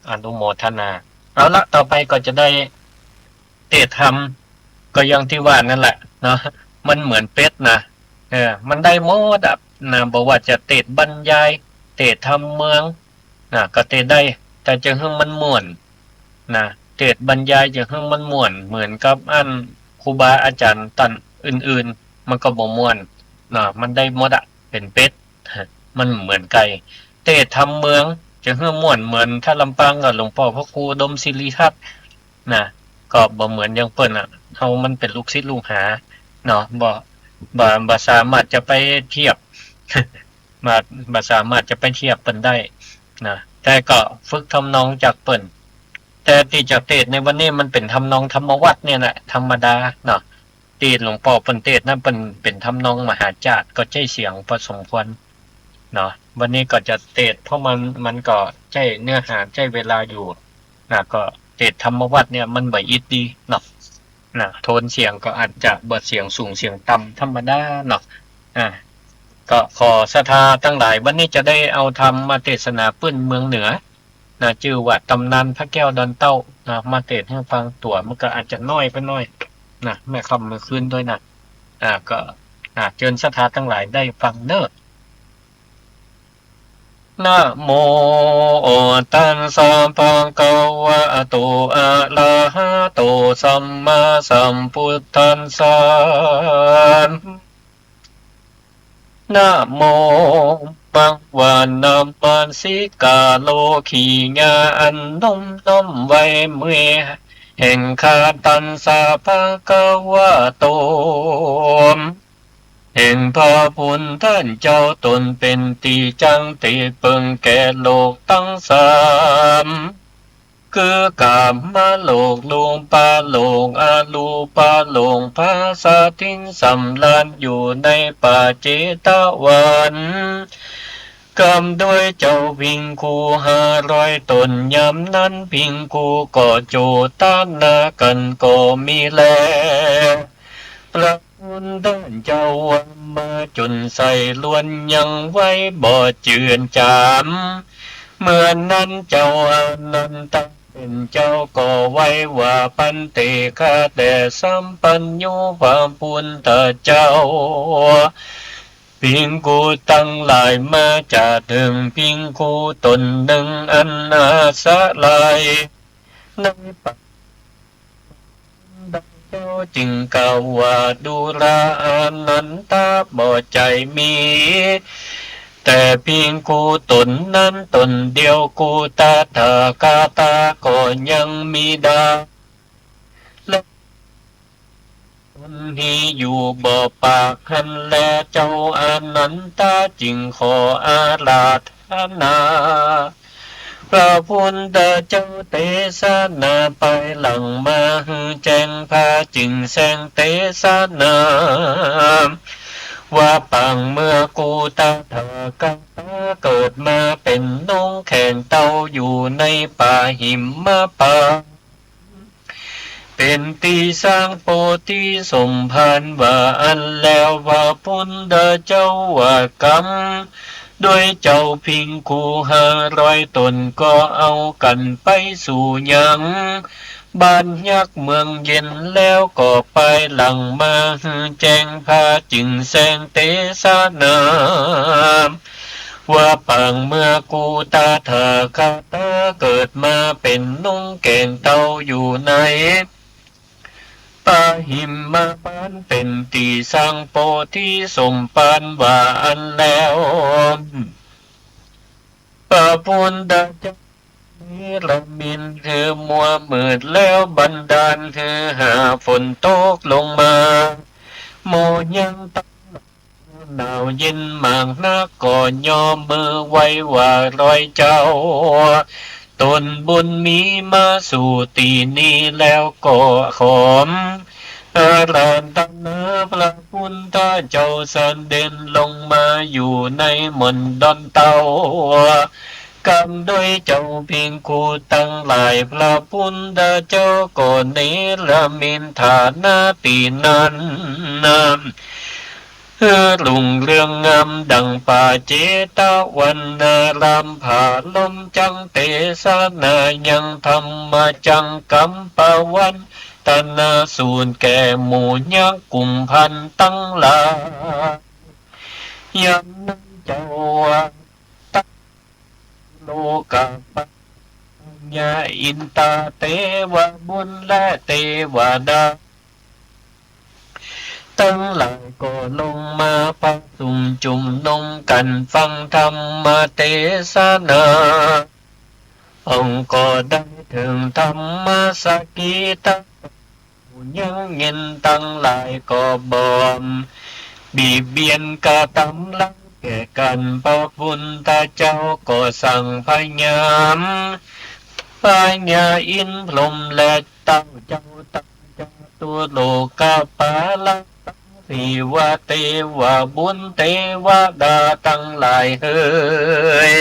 อนุโมทนา เอาละ ต่อไปก็จะได้ เตสน์ธรรมก็อย่างตี้ว่านั่นแหละเนาะ มันเหมือนเป็ดนะ เออ มันได้หมดอะนะ บ่ว่าจะเตสน์บรรยาย เตสน์ธรรมเมืองนะ ก็เตสน์ได้ แต่จะหื้อมันม่วนนะ เตสน์บรรยายจะหื้อมันม่วน เหมือนกับอันครูบาอาจ๋ารย์ต้านอื่นๆ มันก็บ่ม่วนนะ มันได้หมดอะ เป๋นเป็ด มันเหมือนไก่ เตสน์ธรรมเมืองจะหื้อม่วนเหมือนถ้าลำปางก็หลวงป้อพระครูอุดมสิริทัตน์นะ ก็บ่เหมือนอย่างเปิ้นอะ เฮามันเป๋นลูกศิษย์ลูกหาเนาะ บ่ บ่ บ่สามารถจะไปเทียบ บ่ บ่สามารถจะไปเทียบเปิ้นได้นะ แต่ก็ฝึกทำนองจากเปิ้น แต่ตี้จะเตสน์ในวันนี้มันเป๋นทำนองธรรมวัตรเนี่ยแหละ ธรรมดาเนาะ ตี้หลวงป้อเปิ้นเตสน์นั้นเปิ้นเป๋นทำนองมหาจาตุ ก็ใจ๊เสียงพอสมควรเนาะ วันนี้ก็จะเตสน์ เพราะมัน มันก็ใจ๊เนื้อหา ใจ๊เวลาอยู่นะ ก็เตสน์ธรรมวัตรเนี่ยมันบ่อิดดีเนาะ นะ โทนเสียงก็อาจจะบ่เสียงสูงเสียงต่ำ ธรรมดาเนาะ อ่า ก็ขอศรัทธาตังหลาย วันนี้จะได้เอาธรรมมาเตสนาปื้นเมืองเหนือ นะ จื้อว่าต๋ำนานพระแก้วดอนเต้านะ มาเตสน์หื้อฟัง ตั๋วมันก็อาจจะน้อยไปหน้อยนะ แม่ค่ำแม่คืนด้วยนะ อ่า ก็ อ่า เจิญศรัทธาตังหลายได้ฟังเน้อ นะโม ตัสสะ ภะคะวะโต อะระหะโต สัมมาสัมพุทธัสสะ นะโม ภะวะ นะมัสสิกาโล ขีญาอันน้อมน้อมไหว้เมื่อแห่งข้า ตัสสะ ภะคะวะโต แห่งพระพุทธเจ้า ตนเป๋นตี้จั้งตี้เปิงแก่โลกตังสาม คือกามโลก รูปโลก อรูปโลก ผาสถิตสำราญอยู่ในป่าเจตวัน กำด้วยเจ้าภิกขุห้าร้อยต๋น ยามนั้นภิกขุก็โจทนากั๋นก็มีแล พระพุทธเจ้าว่ามาจุ่นใส่ล้วนยังไว้บ่เจือนจาม เมื่อนั้นเจ้าอานันทะเป๋นเจ้าก็ไหว้ว่า ภันเต ข้าแต่สัมปัญญูพระพุทธเจ้า ภิกขุตังหลายมาจาดเถิงภิกขุต๋นนึ่งอันอาศัยในป่า เจ้าจึงกล่าวว่า ดูราอานันทะ บ่ใจ้มีแต่ภิกขุต๋นนั้นต๋นเดียว กุตถาคตาก็ยังมีดา และ ต๋นมีอยู่บ่ปากหั้นแล เจ้าอานันทะจึงขออาราธนา พระพุทธเจ้าเตสนาภายหลังมาหื้อแจ้ง พระจึงแสดงเตสนา ว่าปางเมื่อกุตถาคตาเกิดมาเป๋นน้องแข้งเต้าอยู่ในป่าหิมพานต์ เป๋นตี้สร้างโพธิสมภารว่าอั้นแล้ว พระพุทธเจ้าว่ากำด้วยเจ้าภิกขุห้าร้อยต๋นก็เอากั๋นไปสู่ยังบ้านยักษ์เมืองเย็น แล้วก็ภายหลังมาหื้อแจ้ง พระจึงแสดงเตสนา ว่าปางเมื่อกูตถาคตาเกิดมาเป๋นหนุ่มแก่งเฒ่าอยู่ใน ปะหิมมะปานเป๋นตี้สังโพธิสมภารว่าอั้นแล้ว พระพุทธเจ้าเนรมิตหื้อมัวมืดแล้วบันดาลหื้อหาฝนตกลงมา หมู่ยังตัง หนาวเย็นมากนักก็ยอมมือไหว้ว่าร้อยเจ้า ตนบุญมีมาสู่ตี้นี้แล้วก็ขออาราธนาพระพุทธเจ้าเสด็จลงมาอยู่ในหม่อนดอนเต้า กำด้วยเจ้าภิกขุตังหลาย พระพุทธเจ้าก็เนรมิตฐานะตี้นั้น หื้อรุ่งเรืองงามดั่งป่าเจตวันนาราม ผาลมจักเตสนายังธรรมจักกัมปวัตตนสูตรแก่หมู่ยักษ์กุมภัณฑ์ตังหลาย ยามนั้นเจ้า โลกปัญญาอินตาเตวบุตรและเตวดาตังหลายก็ลงมาประชุมจุมนุมกั๋นฟังธรรมเตสนา องค์ก็ได้เถิงธรรมสกิตา ยังเย็นตังหลายก็บ่บีบเบียนกระตำลังแก่กั๋น พระพุทธเจ้าก็สั่งพญา พญาอินทร์พรหมและเต้าเจ้าตังจตุโลกปาละตัง สีวะเตวะบุตรเตวดาตังหลายเหย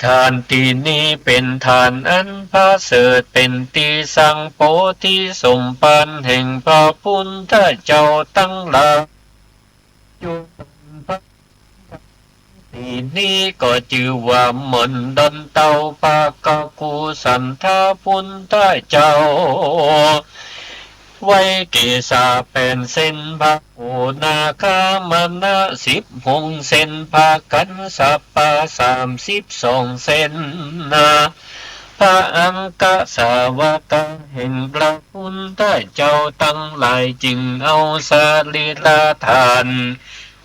ฐานตี้นี้เป๋นฐานอันประเสริฐ เป๋นตี้สังโพธิสมภารแห่งพระพุทธเจ้าตังหลาย อยู่ ตี้นี้ก็จื้อว่าหม่อนดอนเต้า พระกักขุสันทะพุทธเจ้า ไว้เกศาแปดเส้น พระโกนาคามณะสิบหกเส้น พระกัสสปะสามสิบสองเส้นนา พระอังคสาวกาแห่งพระพุทธเจ้าตังหลายจึงเอาสรีระธาตุ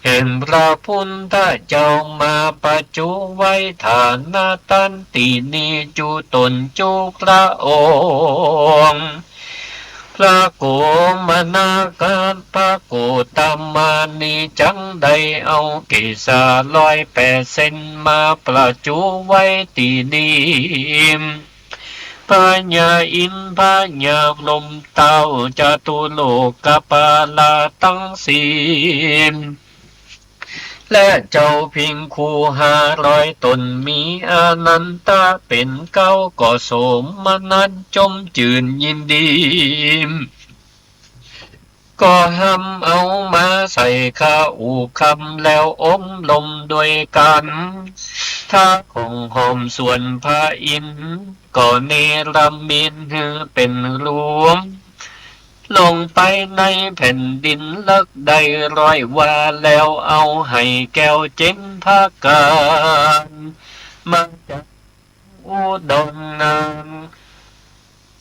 แห่งพระพุทธเจ้ามาประจุไว้ฐานะตี้นี้จุตนจุพระองค์ พระโกมนาคาพระโกตมานี้จักได้เอาเกศาร้อยแปดเส้นมาประจุไว้ตี้นี้ พญาอินทร์พญาพรหมเต้าจตุโลกปาละตังสี่ และเจ้าภิกขุห้าร้อยต๋น มีอานันทะเป๋นเก๊า ก็สมนัสจมจื้นยินดี ก็หำเอามาใส่ข้าอุคำ แล้วอบรมด้วยกั๋น ถ้าของหอมส่วนพระอินทร์ ก็เนรมิตหื้อเป๋นรูป ลงไปในแผ่นดินเลิกได้ร้อยวา แล้วเอาไหแก้วเจ็ดประก๋าน มาจากอุดรนาม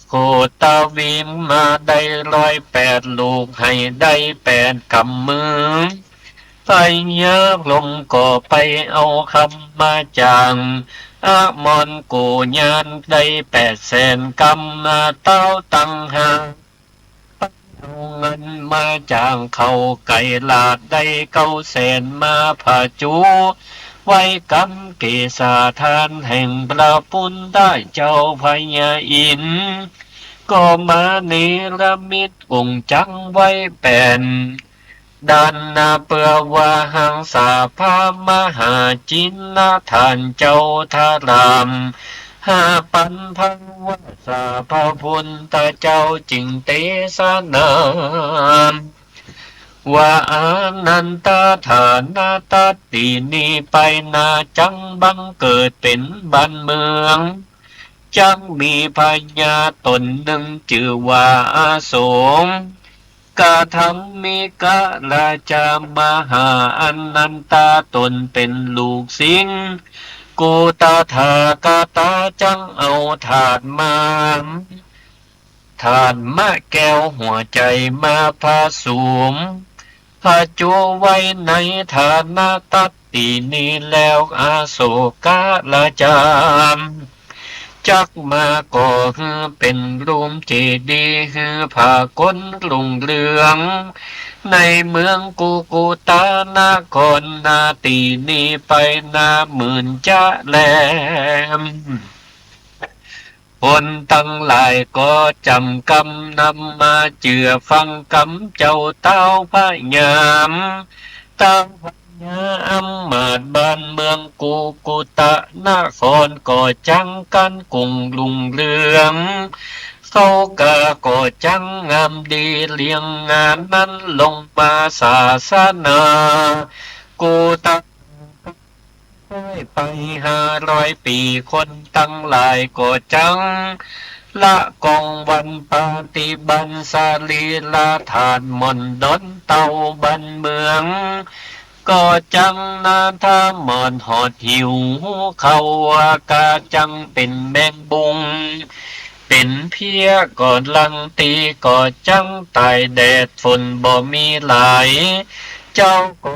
โคตวิมานได้ร้อยแปดลูก ไหได้แปดก๋ำมือ พญาพรหมก็ไปเอาคำมาจากอมรโกญาณได้แปดแสนก๋ำ มาเต้าตังหาก เอาเงินมาจากเขาไกลาดได้เก้าแสน มาประจุไว้ก๋ำเกศาธาตุแห่งพระพุทธเจ้า พญาอินทร์ก็มาเนรมิตองค์จักรไว้แปดด้านนา เปื้อว่าหังสาพระมหาจินนาธานเจ้าทราม ห้าปันภวาสา พระพุทธเจ้าจึงเตสนาว่า อานันทะ ฐานะตี้นี้ไปหน้าจักบังเกิดเป๋นบ้านเมือง จักมีพญาต๋นนึ่งจื้อว่าอโศก กะธัมมิกะราชามหาอานันทา ต๋นเป๋นลูกศิษย์ กุตถาคตา จักเอาถาดมา ถาดมะแก้วหัวใจ๋มาผสม ผจุไว้ในถาดนาตัตตินีแล้ว อโศกราชา จักมาก่อหื้อเป๋นรูปเจดีย์ หื้อผาก๊นรุ่งเรือง ในเมืองกุกุตานครนาตีนี้ไปนาหมื่นจะแล คนตังหลายก็จ๋ำกำนำมาเจื้อฟังกำเจ้าต้าวพญา ต้าวพญาอำมาตย์ บ้านเมืองกุกุตานครก็จักกั๋นกุ้งรุ่งเรือง เขากาก็จักงามดี เลี้ยงงานนั้นลงมาศาสนา กุตะ ไปห้าร้อยปี๋ คนตังหลายก็จักละกองวันปฏิบัติสรีระธาตุหม่อนดอนเต้า บ้านเมืองก็จักนาถาหมอดหอดหิว เขากาจักเป๋นแมงบุ้ง เป๋นเพลี้ยก็ลังตี ก็จักต๋ายแดด ฝนบ่มีหลาย เจ้าก็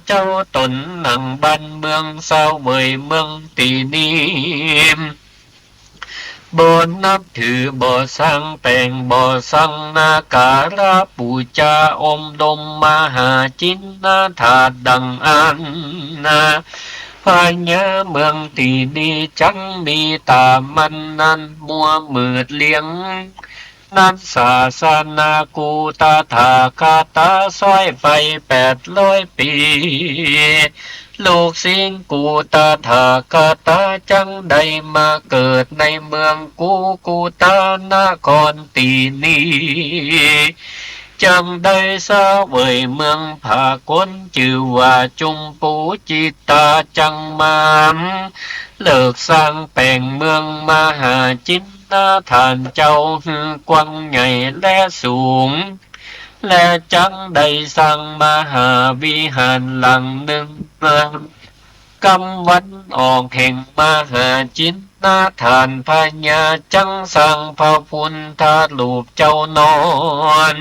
เจ้าต๋นหนังบ้านเมืองเสวยเมืองตีนี้ บ่นับถือ บ่สังแป๋ง บ่สักการะปู๋จา อบรมมหาจินนาถาดังอั้นนา พญาเมืองตีนี้จักมีต๋ามันนั้นมัวมืดเลี้ยง นั้นศาสนากุตถาคตาซ้อยไปแปดร้อยปี๋ ลูกศิษย์กุตถาคตาจักได้มาเกิดในเมืองกุกุตานครตีนี้ จักได้เสวยเมืองผาก๊นจื้อว่าจุมปูจิตตา จักมาเลิกสังแป๋งเมืองมหาจิน นาถานเจ้าหื้อกว้างใหญ่และสูง และจักได้สร้างมหาวิหารหลังนึ่ง กำวันออกแห่งมหาจินนาถาน พญาจักสร้างพระพุทธรูปเจ้านอน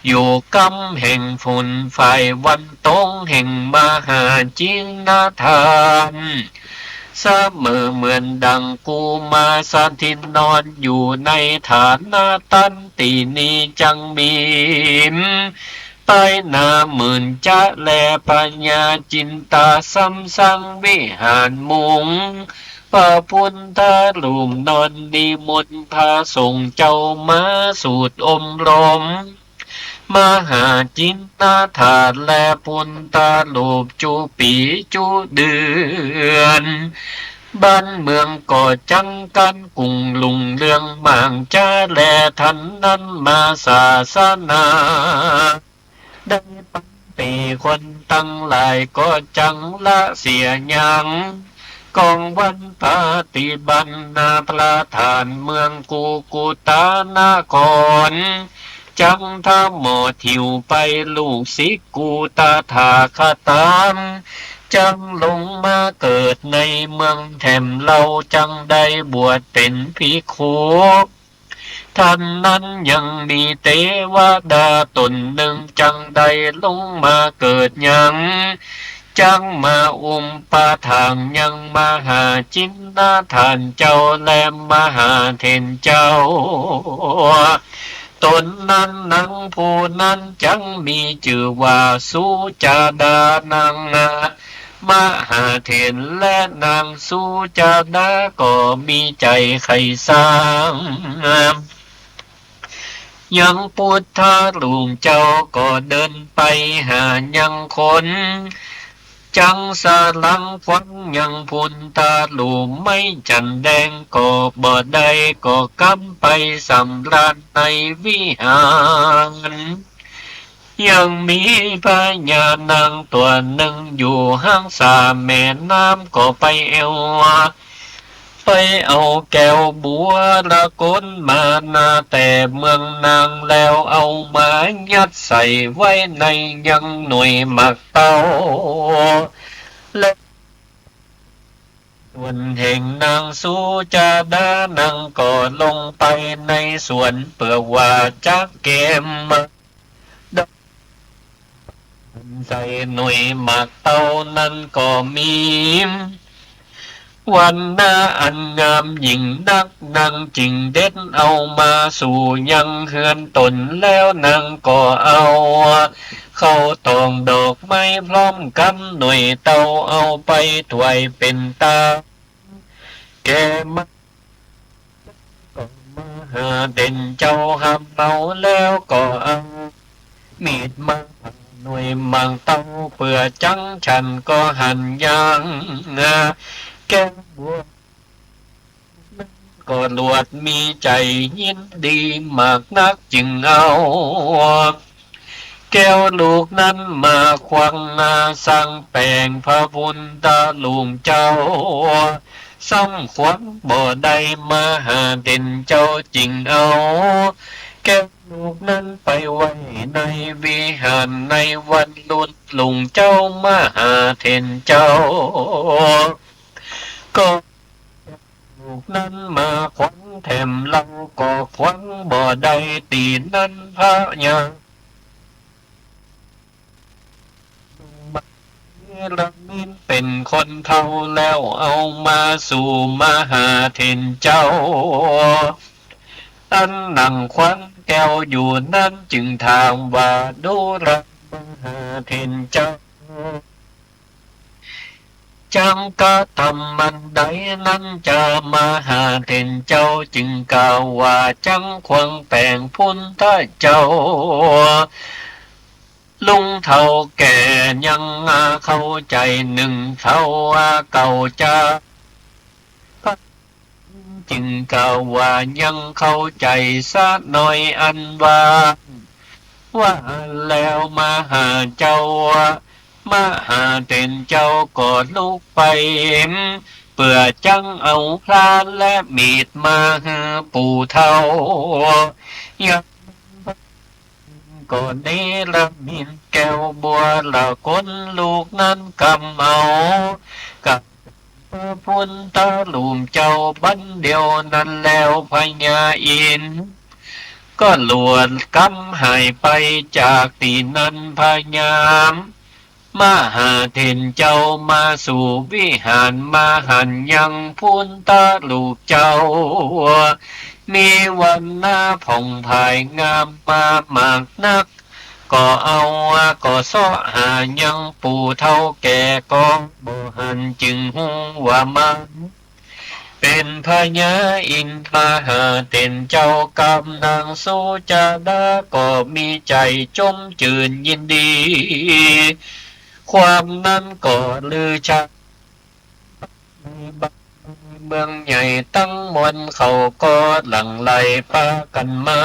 อยู่กำแห่งฝนฝ่ายวันตกแห่งมหาจินนาถาน เสมอเหมือนดังกุมารสถิตนอนอยู่ในฐานะตันตินี้จักมี ไปนาหมื่นจะแล พญาจินตาสำสังวิหารมุง พระพุทธรูปนอนนิมนต์พระสงฆ์เจ้ามาสูตรอบรม มหาจินนาถานและพุทธรูปจุปีจุเดือน บ้านเมืองก็จักกั๋นกุ้งรุ่งเรืองมากจะแล ทันนั้นมาศาสนา ได้ปันปีคนตังหลายก็จักละเสียยัง กองวันปฏิบัตินาพระธาตุเมืองกุกุตานคร จักถมอดถิวไปลูกศิษย์กุตถาคตา จักลงมาเกิดในเมืองแถมเล่า จักได้บวชเป๋นภิกขุ ทันนั้นยังมีเตวดาต๋นนึ่งจักได้ลงมาเกิดยัง จักมาอุปถากยังมหาจินนาถานเจ้าและมหาเถรเจ้า ต๋นนั้นนางผู้นั้นจักมีจื้อว่าสุจาดานาง มหาเถรและนางสุจาดาก็มีใจ๋ใค่สร้าง ยังพุทธรูปเจ้าก็เดินไปหายังคน จักสลังขวังยังพุทธรูปไม้จันแดง ก็บ่ได้ก็กลับไปสำราญในวิหาร ยังมีพญานางตั๋วนึ่งอยู่ฮักษาแม่น้ำก็ไปแอ่ว ไปเอาแก้วบัวละกลมานาแต่เมืองนาง แล้วเอามายัดใส่ไว้ในยังหน่วยหมากเต้า และส่วนแห่งนางสุจาดานางก็ลงไปในสวน เปื้อว่าจะเก็บมา ใส่หน่วยหมากเต้านั้นก็มี วรรณะอันงามยิ่งนัก นางจึงเด็ดเอามาสู่ยังเฮือนตน แล้วนางก็เอาเข้าตองดอกไม้พร้อมกับหน่วยเต้า เอาไปถวายเป๋นตา แก่มะ ก็มหาเถรเจ้าฮับเอาแล้วก็เอามีดมาผ่าหน่วยหมากเต้า เปื้อจังฉันก็หันยังแก้วบัว ก็ลวดมีใจ๋ยินดีมากนัก จึงเอาแก้วลูกนั้นมาขว้างหน้า สังแป๋งพระพุทธรูปเจ้า ซ้ำขว้างบ่ได้ มหาเถรเจ้าจึงเอาแก้วลูกนั้นไปไว้ในวิหารในวัด ลุนลุงเจ้ามหาเถรเจ้า ก็ลูกนั้นมาขว้างแถมเล่า ก็ขว้างบ่ได้ ตี้นั้นพญา เนรมิตเป๋นคนเฒ่าแล้วเอามาสู่มหาเถรเจ้า อันนั่งขว้างแก้วอยู่นั้น จึงถามว่า ดูรา มหาเถรเจ้า จักกระทำอันใดนั้นจา มหาเถรเจ้าจึงกล่าวว่า จักขว้างแป๋งพุทธเจ้า ลุงเฒ่าแก่ยังเข้าใจ๋นึ่งเท่าเก่าจา จึงกล่าวว่ายังเข้าใจ๋สักหน่อย อันว่า ว่าแล้วมหาเจ้า มหาเถรเจ้าก็ลุกไป เปื้อจักเอาพระและมีดมาหื้อปู่เฒ่า ยัง ก็เนรมิตแก้วบัวละกลลูกนั้นกำเอา กับพระพุทธรูปเจ้าบัดเดี๋ยวนั้นแล้ว พญาอินทร์ก็หลุดกำหายไปจากตี้นั้น พญา มหาเถรเจ้ามาสู่วิหาร มาหันยังพุทธรูปเจ้า มีวรรณะผ่องผายงามมามากนัก ก็เอา ก็เซาะหายังปู่เฒ่าแก่ก็บ่หัน จึงฮู้ว่ามัน เป๋นพญาอินทร์ มหาเถรเจ้ากับนางสุจาดาก็มีใจ๋จมจื้นยินดี ความนั้นก็ลือชาในบ้านเมืองใหญ่ตังมวล เขาก็หลั่งไหลปากั๋นมา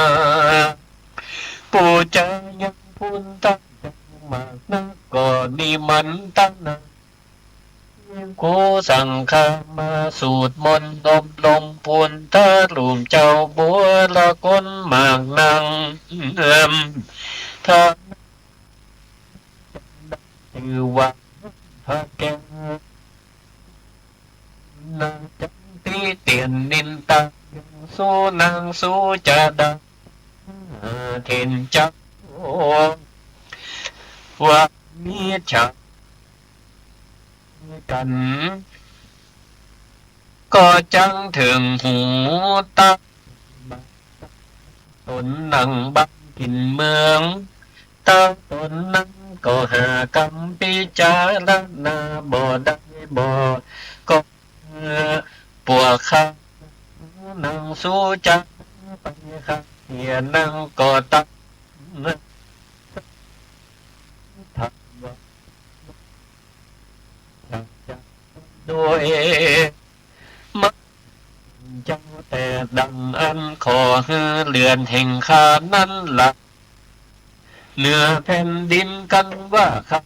ปู๋จายังพุทธเจ้ามากนัก ก็นิมนต์ตะนา ภิกขุสังฆะมาสูตรมนต์อบรมพุทธรูปเจ้าบัวละกลมากนัก เอิ่ม ถ้าจื้อว่าพระแก้ว นางจันติเตียนนินตา สู่นางสุจาดา เถรเจ้า ว่ามิจฉา กั๋น ก็จักเถิงหูตา ต๋นนั่งบ้านถิ่นเมือง ต๋นนั้นก็หากำพิจารณาบ่ได้บ่ ก็ปวกข้า นางสุจาไปข้าเสีย นางก็ตัก ถามว่า โดย มะ เจ้าแต่ดังอั้น ขอหื้อเลือดแห่งข้านั้นหลั่งเหนือแผ่นดินกั๋นว่าข้า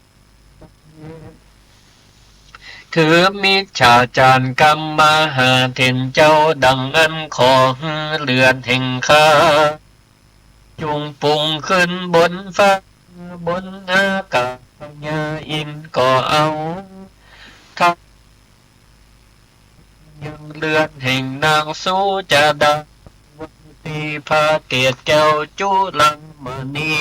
ถือมิจฉาจารกรรมมหาเถรเจ้า ดังอั้นขอหื้อเลือดแห่งข้า จุ่งปุงขึ้นบนฟ้าบนอากาศ พญาอินทร์ก็เอา ทั้งยังเลือดแห่งนางสุจาดา วงตีพระเกศแก้วจุลามณี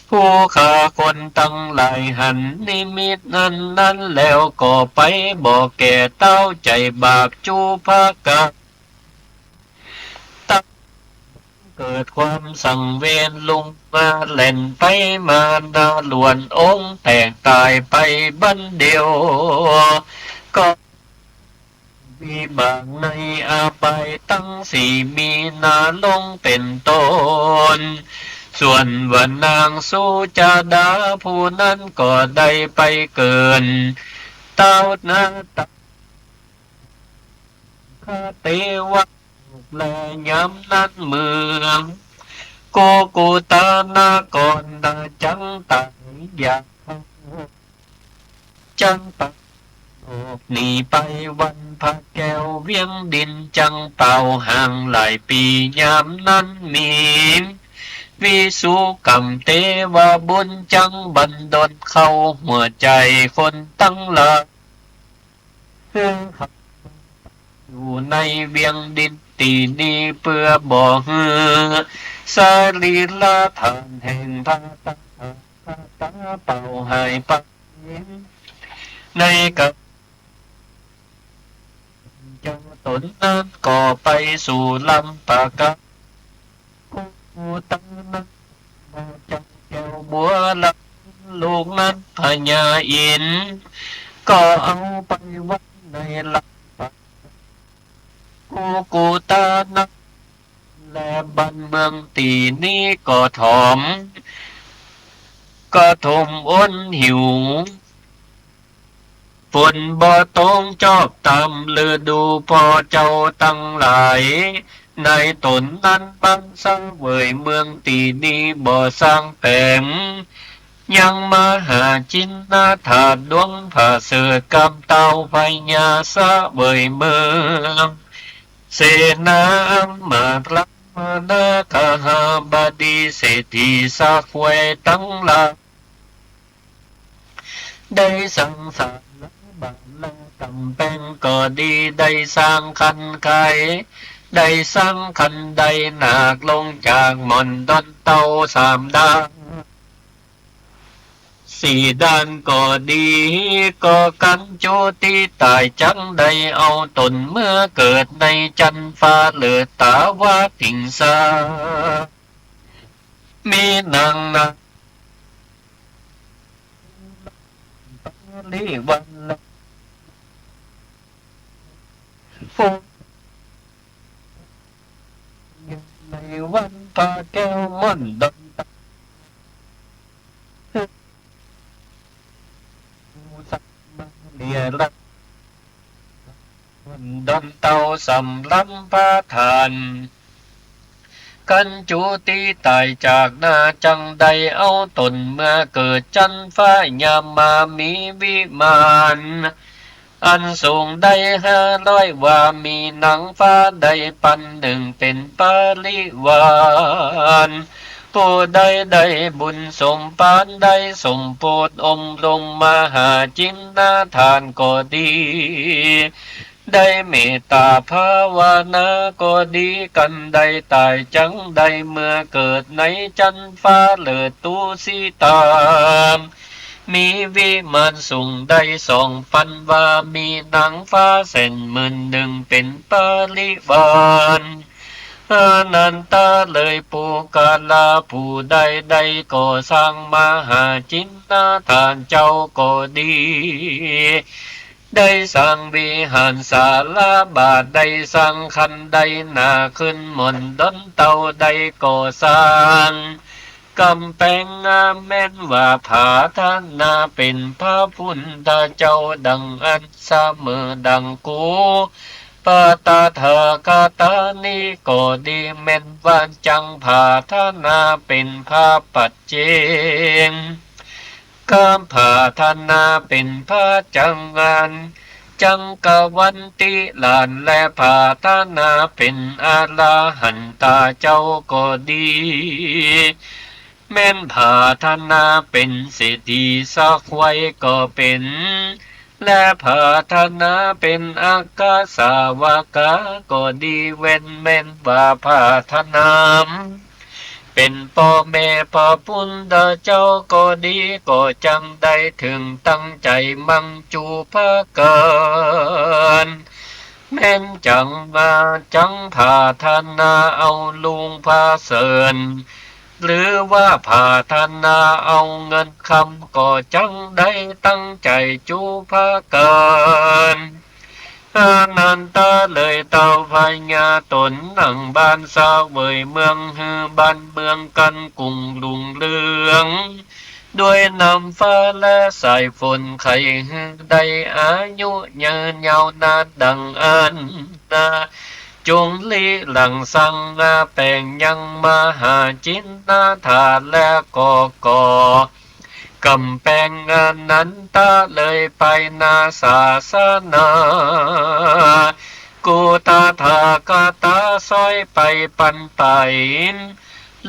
ผู้ข้าคนตังหลายหันนิมิตนั้นนั้นแล้ว ก็ไปบอกแก่เต๊าใจ๋บาปจุ๊พกา เกิดความสังเวช ลุงมาแล่นไปมาหน้าหลวนองค์แตกต๋ายไปบั้นเดียว ก็วิบากในอบายตังสี่ มีนรกเป๋นต้น ส่วนว่านางสุจาดาผู้นั้นก็ได้ไปเกิดเต๊าหน้าตา คเตวะ และยามนั้นเมืองกุกุตานะครนาจังต๋ายอยากจังต๋ายออกหนีไปวันพระแก้วเวียงดิน จังเป่าหางหลายปี๋ ยามนั้นมีวิสุกรรมเตวบุญจังบันดลเข้าหัวใจ๋คนตังหลาย คือเขาอยู่ในเวียงดินตี้นี้ เปื้อบ่หื้อสรีระธาตุแห่งพระตถาคตเป่าหายไป ในกาลเจ้าต๋นนั้นก็ไปสู่ลำปะกา กุกุตานะ บ่จักแก้วบัวละ ลูกนั้นพญาอินทร์ก็เอาไปไว้ในลำปะกา กุกุตานะ และบ้านเมืองตี้นี้ก็ถม ก็ถมอนหิว ฝนบ่ตกจอบต๋ามฤดู ป้อเจ้าตังหลาย ในต๋นนั้นบ้านเสวยเมืองตี้นี้บ่สร้างแป๋ง ยังมหาจินนาธาตุดวงผาเสริฐกับเต้าพญาเสวยเมือง เสนาอัมมาตย์ มหานาคหบดี เศรษฐีเสวยตังหลาย ได้สร้างศาลาบาทและก๋ำแปงก็ดี ได้สร้างคันไค ได้สร้างคันไดนาคลงจากหม่อนดอนเต้าสามด้านสี่ด้านก็ดี ก็กัญจุติต๋ายจักได้เอาต๋นเมือเกิดในจั๊นฟ้าเลิศต๋าวาติงสา มีนางนา ปริวารและ ในวันพระแก้วหม่อนดอนเต้า สัมมาเลียละ ดอนเต้าสำรำประทาน กัญจุติต๋ายจากนาจังได้เอาต๋นเมือเกิดจั๊นฟ้ายามามีวิมานอันสูงได้ห้าร้อยวา มีนางฟ้าได้ปันหนึ่งเป๋นปริวาร ผู้ใดได้บุญสมภาร ได้สมโพธิอบรมมหาจินนาธาตุก็ดี ได้เมตต๋าภาวนาก็ดี กั๋นใดต๋ายจังได้เมือเกิดในจั๊นฟ้าเลิศตุสิตา มีวิมานสูงได้สองปันวา มีนางฟ้าแสนหมื่นหนึ่งเป๋นปริวาร อานันทาเลย ปุคคละผู้ใดได้ก่อสร้างมหาจินนาธาตุเจ้าก็ดี ได้สร้างวิหารศาลาบาท ได้สร้างคันไดนาคขึ้นหม่อนดอนเต้า ได้ก่อสร้างก๋ำแปงงามแม่นว่าผาถนาเป๋นพระพุทธเจ้าดังอั้นเสมอดังกู พระตถาคตานี้ก็ดี แม่นว่าจังผาถนาเป๋นพระปัจเจก ก็ผาถนาเป๋นพระจักรวาล จักรวรรดิราช และผาถนาเป๋นอรหันตาเจ้าก็ดี แม่นผาถนาเป๋นเศรษฐีสะใภ้ก็เป๋น และผาถนาเป๋นอัครสาวกาก็ดี เว้นแม่นว่าผาถนาเป๋นป้อแม่พระพุทธเจ้าก็ดี ก็จักได้เถิงตั้งใจ๋มั่งจู๋ผะก๋าน แม่นจักว่าจักผาถนาเอาลูกพระเสริญ หรือว่าผาถนาเอาเงินคำ ก็จักได้ตั้งใจ๋จู๋ผะก๋าน อานันทะเอ๋ย เต้าพญาต๋นนั่งบันเสวยเมือง หื้อบ้านเมืองกั๋นกุ้งรุ่งเรือง ด้วยน้ำฟ้าและสายฝน ใค่หื้อได้อายุยืนยาวนานดังอั้นนา จุ่งลี้หลังสร้างแป๋งยังมหาจิณฑาฐาน และก็ก่อก๋ำแป๋งอานันทะเอ๋ย ภายในศาสนา กุตถาคตาซ้อยไปปันไป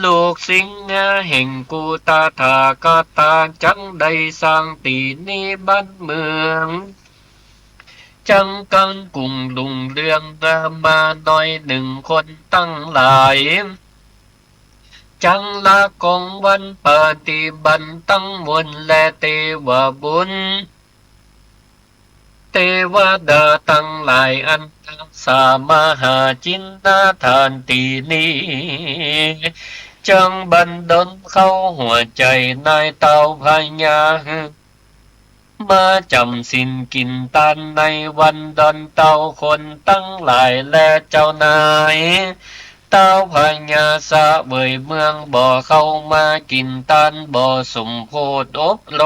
ลูกศิษย์แห่งกุตถาคตาจักได้สร้างตี้นี้บ้านเมือง จักกั๋นกุ้งรุ่งเรืองมาหน้อยนึ่งคนตังหลาย จักละกองวันปฏิบัติตังมวล และเตวบุตร เตวดาตังหลายอันฮักษามหาจิณฑาฐานตี้นี้ จักบันดลเข้าหัวใจ๋นายเต้าพญาหื้อ มาจ๋ำศีลกิ๋นตานในวันดอนเต้าคนตังหลาย และเจ้านายเต้าพญาเสวยเมืองบ่เข้ามากิ๋นตาน บ่สมโพธิอบร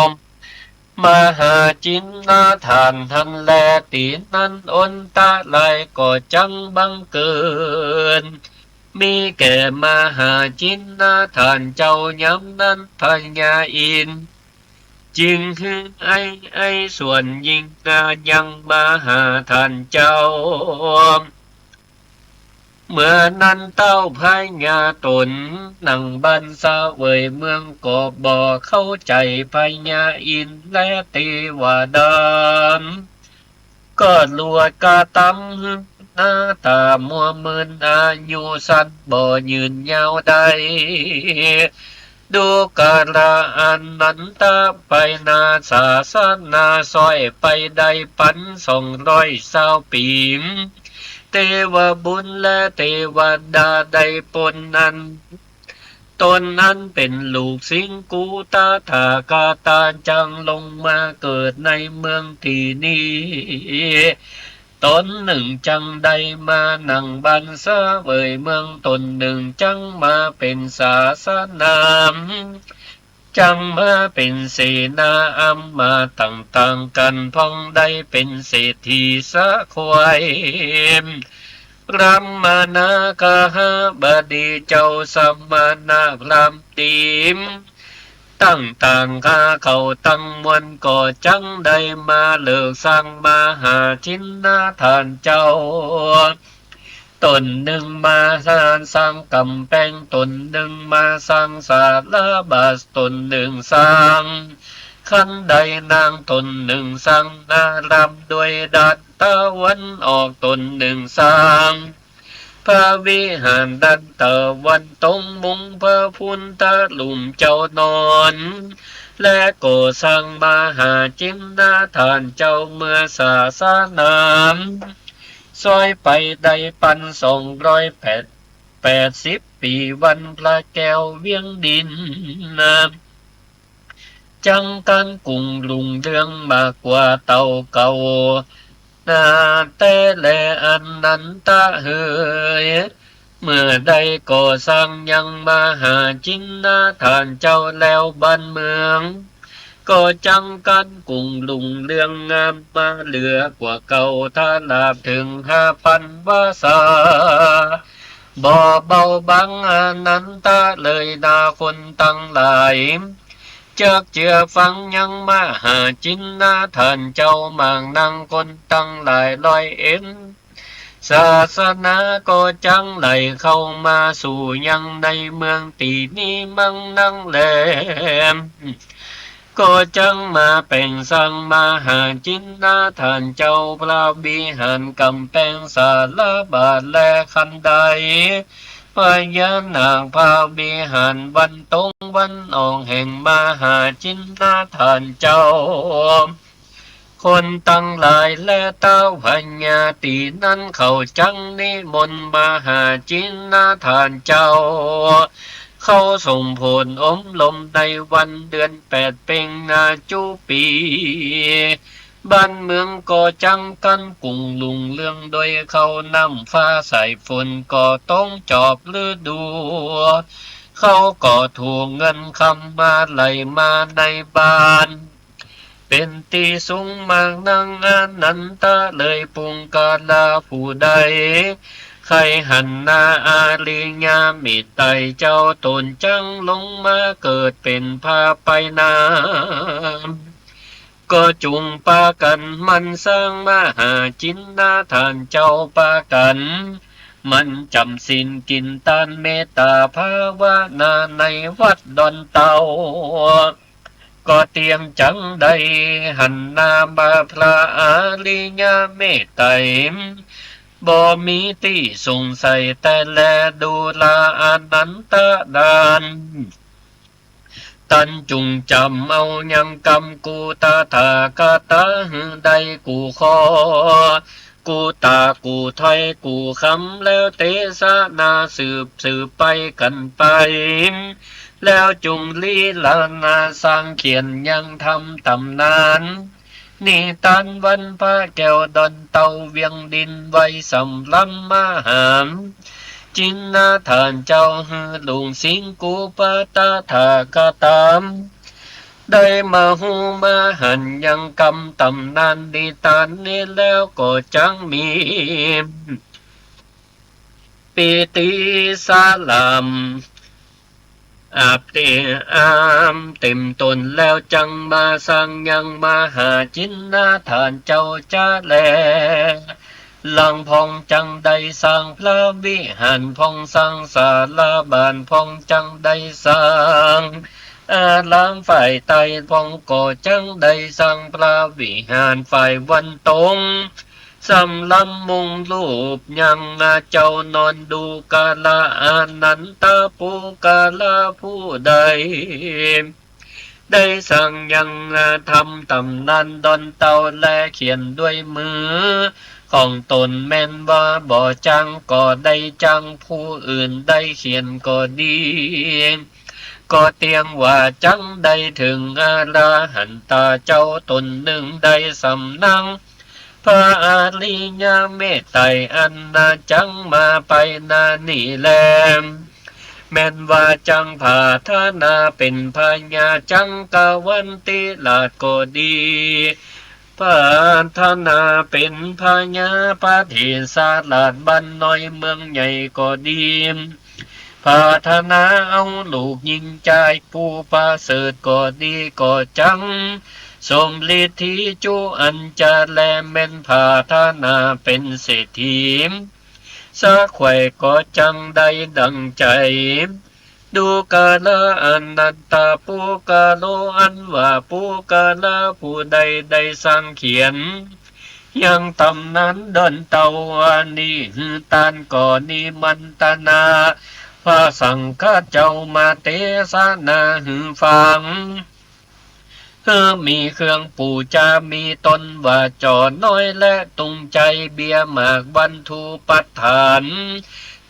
มมหาจิณฑาฐานหั้นแล ตี้นั้นอันตรายก็จักบังเกิด มีแก่มหาจิณฑาฐานเจ้ายามนั้น พญาอินทร์ จึงหื้อไอ้ ไอ้ส่วนยิ่งนายังมหาฐานเจ้า เมื่อนั้นเต้าพญาต๋นนั่งบันเสวยเมืองก็บ่เข้าใจ๋พญาอินทร์และเตวดา ก็ลวดกระตำหื้อหน้าต๋ามัวมึน อายุสั้นบ่ยืนยาวได้ ดูกราอานันทะ ภายในศาสนาซ้อยไปได้ปันสองร้อยซาวปี๋ เตวบุตรและเตวดาได้ป๊นอัน ต๋นอันเป๋นลูกศิษย์กุตถาคตาจักลงมาเกิดในเมืองตี้นี้ ต๋นนึ่งจักได้มานั่งบันเสวยเมือง ต๋นนึ่งจักมาเป๋นศาสดา จักมาเป๋นเสนาอามาตย์ต่างๆ กั๋น พ่องได้เป๋นเศรษฐีสะใภ้ รัมมนาคหบดีเจ้าสมณพราหมณ์ตี้ต่างๆ ข้าเขาตังมวลก็จักได้มาเลิกสร้างมหาจิณฑาฐานเจ้า ต๋นนึ่งมาสร้างก๋ำแป๋ง ต๋นนึ่งมาสร้างศาลาบาท ต๋นนึ่งสร้างคันไดนั่ง ต๋นนึ่งสร้างอารามด้วยด้านตะวันออก ต๋นนึ่งสร้างพระวิหารด้านตะวันตกมุมพระพุทธรูปเจ้านอน และก่อสร้างมหาจิณฑาฐานเจ้าเมื่อศาสดา ซ้อยไปได้ปันสองร้อยแปด แปดสิบปี๋ วันพระแก้วเวียงดินนา จักกั๋นกุ้งรุ่งเรืองมากกว่าเต้าเก่านาแต๊แล อานันทะเหย เมื่อได้ก่อสร้างยังมหาจิณฑาฐานเจ้าแล้ว บ้านเมืองก็จักกั๋นกุ้งรุ่งเรืองงามมาเหลือกว่าเก่า ทราบเถิงห้าปันวาสา บ่เบาบางอานันทะเหย นาคนตังหลาย จักเจื้อฟังยังมหาจิณฑานเจ้า มากนักคนตังหลายร้อยเอ็ด ศาสนาก็จักไหลเข้ามาสู่ยังในเมืองตี้นี้มั่งนักแล ก็จักมาแป๋งสร้างมหาจิณฑานเจ้า พระวิหารก๋ำแปง สาลาบาทและคันได พญานาคพระวิหาร วันตกวันออกแห่งมหาจิณฑานเจ้า คนตังหลายและท้าวพญาตี้นั้นเขาจักนิมนต์มหาจิณฑานเจ้า เข้าส่งผลอบรมในวันเดือนแปดเพ็งนาจุปี บ้านเมืองก็จักก้ำกุ่งรุ่งเรืองโดยเข้า น้ำฟ้าสายฝนก็ตกจอบฤดู เข้าก็ถูกเงินคำมาไหลมาในบ้าน เป๋นตี้สุขมากนัก อนันทะ เลยปุคคละผู้ใด ใค่หันหน้าอริยะเมตไตรเจ้า ต๋นจักลงมาเกิดเป๋นพระไปนา ก็จุ่งปากั๋นหมั่นสร้างมหาจิณฑานเจ้า ปากั๋นหมั่นจ๋ำศีล กิ๋นตาน เมตตาภาวนาในวัดดอนเต่า ก็เตียงจักได้หันหน้ามาพระอริยะเมตไตร บ่มีตี้สงสัยแต่แล ดูราอานันทะ ตันจุ่งจ๋ำเอายังกำ กูตถาคตะหื้อได้กู้ข้อ กู้ต๋ากู้ถ้อยกู้กำ แล้วเตสนาสืบสืบไปกั๋นไป แล้วจุ่งลีลานาสร้างเขียนยังทำต๋ำนาน นิทานวันพระแก้วดอนเต่า เวียงดินไว้สำหรับมหาจิณฑานเจ้า หื้อลูกศิษย์กูปตถาคตะ ได้มาฮู้มาหันยังกำต๋ำนานนิทานนี้แล้วก็จักมี ปีติสลาม อาบเต อามเต็มต๋นแล้วจักมาสร้างยังมหาจิณฑานเจ้าจะแล หลังพ่องจักได้สร้างพระวิหาร พ่องสร้างศาลาบาท พ่องจักได้สร้างอารามฝ่ายใต้ พ่องก็จักได้สร้างพระวิหารฝ่ายวันตก สำหรับมงรูปยังเจ้านอนดูกราอานันทะ ปุคคละผู้ใด ได้สร้างยังธรรมต๋ำนานดอนเต่า และเขียนด้วยมือของต๋น แม้นว่าบ่จักก็ได้จ้างผู้อื่นได้เขียนก็ดี ก็เตียงว่าจักได้เถิงอรหันตาเจ้าต๋นนึ่งได้สำนัก พระอริยะเมตไตรอันนาจักมาไปหน้านี้แล แม้นว่าจักผาถนาเป๋นพญาจักรวรรดิราชก็ดี ผาถนาเป๋นพญาพระเถรราชบ้านน้อยเมืองใหญ่ก็ดี ผาถนาเอาลูกญิงจายผู้ประเสริฐก็ดี ก็จักสมฤทธิจุอันจะแล แม้นผาถนาเป๋นเศรษฐีสักใค่ก็จักได้ดั่งใจ๋ ดูกราอานันทะ ปุคคโล อันว่าปุคคละผู้ใดได้สร้างเขียนยังต๋ำนานดอนเต่าอันนี้ หื้อต้านก็นิมนตนาพระสังฆเจ้ามาเตสนาหื้อฟัง หื้อมีเครื่องปู๋จา มีต้นว่าจ๋อน้อยและตุงใจ๋ เบี้ยหมากวัตถุปัตถาน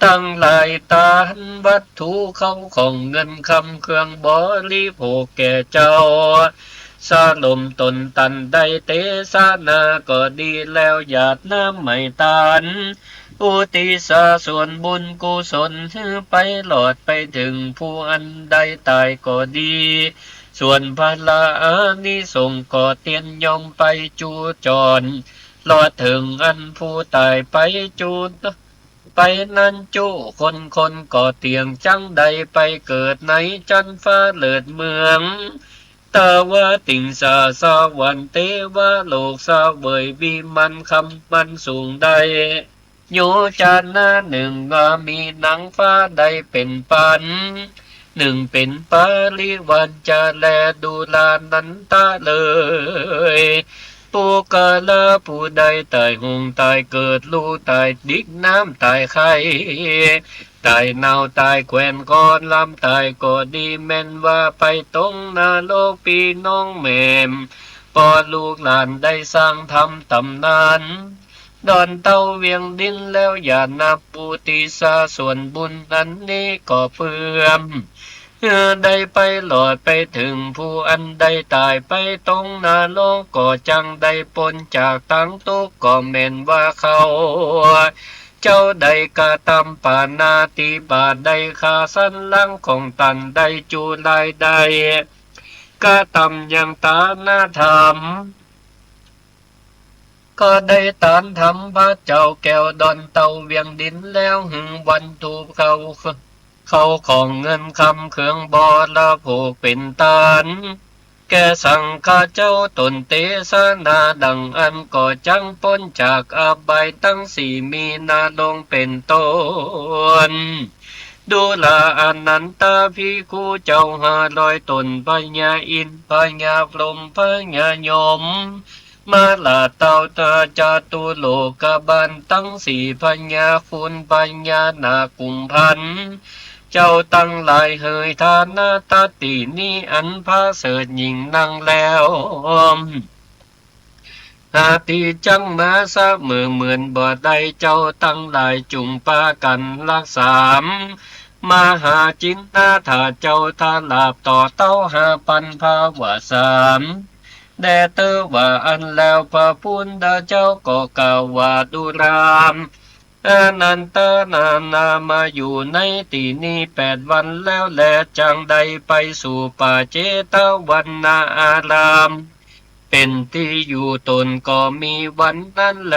ตังหลาย ตานวัตถุเข้าของเงินคำเครื่องบริโภคแก่เจ้า สลมต๋นตันได้เตสนาก็ดี แล้วหยาดน้ำไหม้ตาน อุทิศส่วนบุญกุศลหื้อไปหลอดไปเถิงผู้อันได้ต๋ายก็ดี ส่วนผละอานิสงส์ก็เตียนย่อมไปจู๋จอน หลอดเถิงอันผู้ต๋ายไปจู๋ ไปนั้นจุคนคนก็เตียงจักได้ไปเกิดในจั๊นฟ้าเลิศเมือง ตาวติงสาสวรรค์เตวโลกเสวยวิมานคำมันสูงได้ โยจนะนึ่งว่ามีนางฟ้าได้เป๋นปัน นึ่งเป๋นปริวารจะแลดูรานันทะเลย ปุคคละผู้ใดต๋ายหงส์ต๋ายเกิด ลูกต๋ายดินน้ำต๋ายไข่ ต๋ายเน่าต๋ายแขวนคอลำต๋ายก็ดี แม่นว่าไปตกนรกปี้น้องแม่ ป้อลูกหลานได้สร้างทำต๋ำนาน ดอนเต้าเวียงดินแล้วอย่านับ อุทิศส่วนบุญอันนี้ก็เปื้อ เพื่อได้ไปรอดไปเถิง ผู้อันได้ต๋ายไปตกนรก ก็จักได้ป๊นจากตังตุ๊กข์ ก็แม่นว่าเขาเจ้าได้กระตำปาณาติบาต ได้ฆ่าสัตว์รักของต๋น ได้จูลาย ได้กระตำยังตานธรรม ก็ได้ตานธรรมพระเจ้าแก้วดอนเต้าเวียงดินแล้ว หึงวันถูกเขา เขาของเงินคำเครื่องบริโภคเป๋นตาน แก่สังฆะเจ้าต๋นเตสนาดังอั้น ก็จักป๊นจากอบายตังสี่ มีนรกเป๋นต้น ดูราอานันทะภิกขุเจ้าห้าร้อยต๋น พญาอินทร์ พญาพรหม พญายม มาราเต้าตาจตุโลกบาลตังสี่ พญาคุณ พญานาคกุมภัณฑ์ เจ้าตังหลายเหย ฐานะตะตี้นี้อันประเสริฐยิ่งนักแล้ว หาตี้จักมาเสมอเหมือนบ่ได้ เจ้าตังหลายจุ่งปากั๋นฮักษา มหาจินนาถาเจ้าทราบต่อเต้าห้าปันภวสาม แด่เตอว่าอั้นแล้ว พระพุทธเจ้าก็กล่าวว่า ดูราอานันทะ นานามาอยู่ในตี้นี้แปดวันแล้วแล จักได้ไปสู่ป่าเจตวันนาราม เป๋นตี้อยู่ต๋นก็มีวันนั้นแล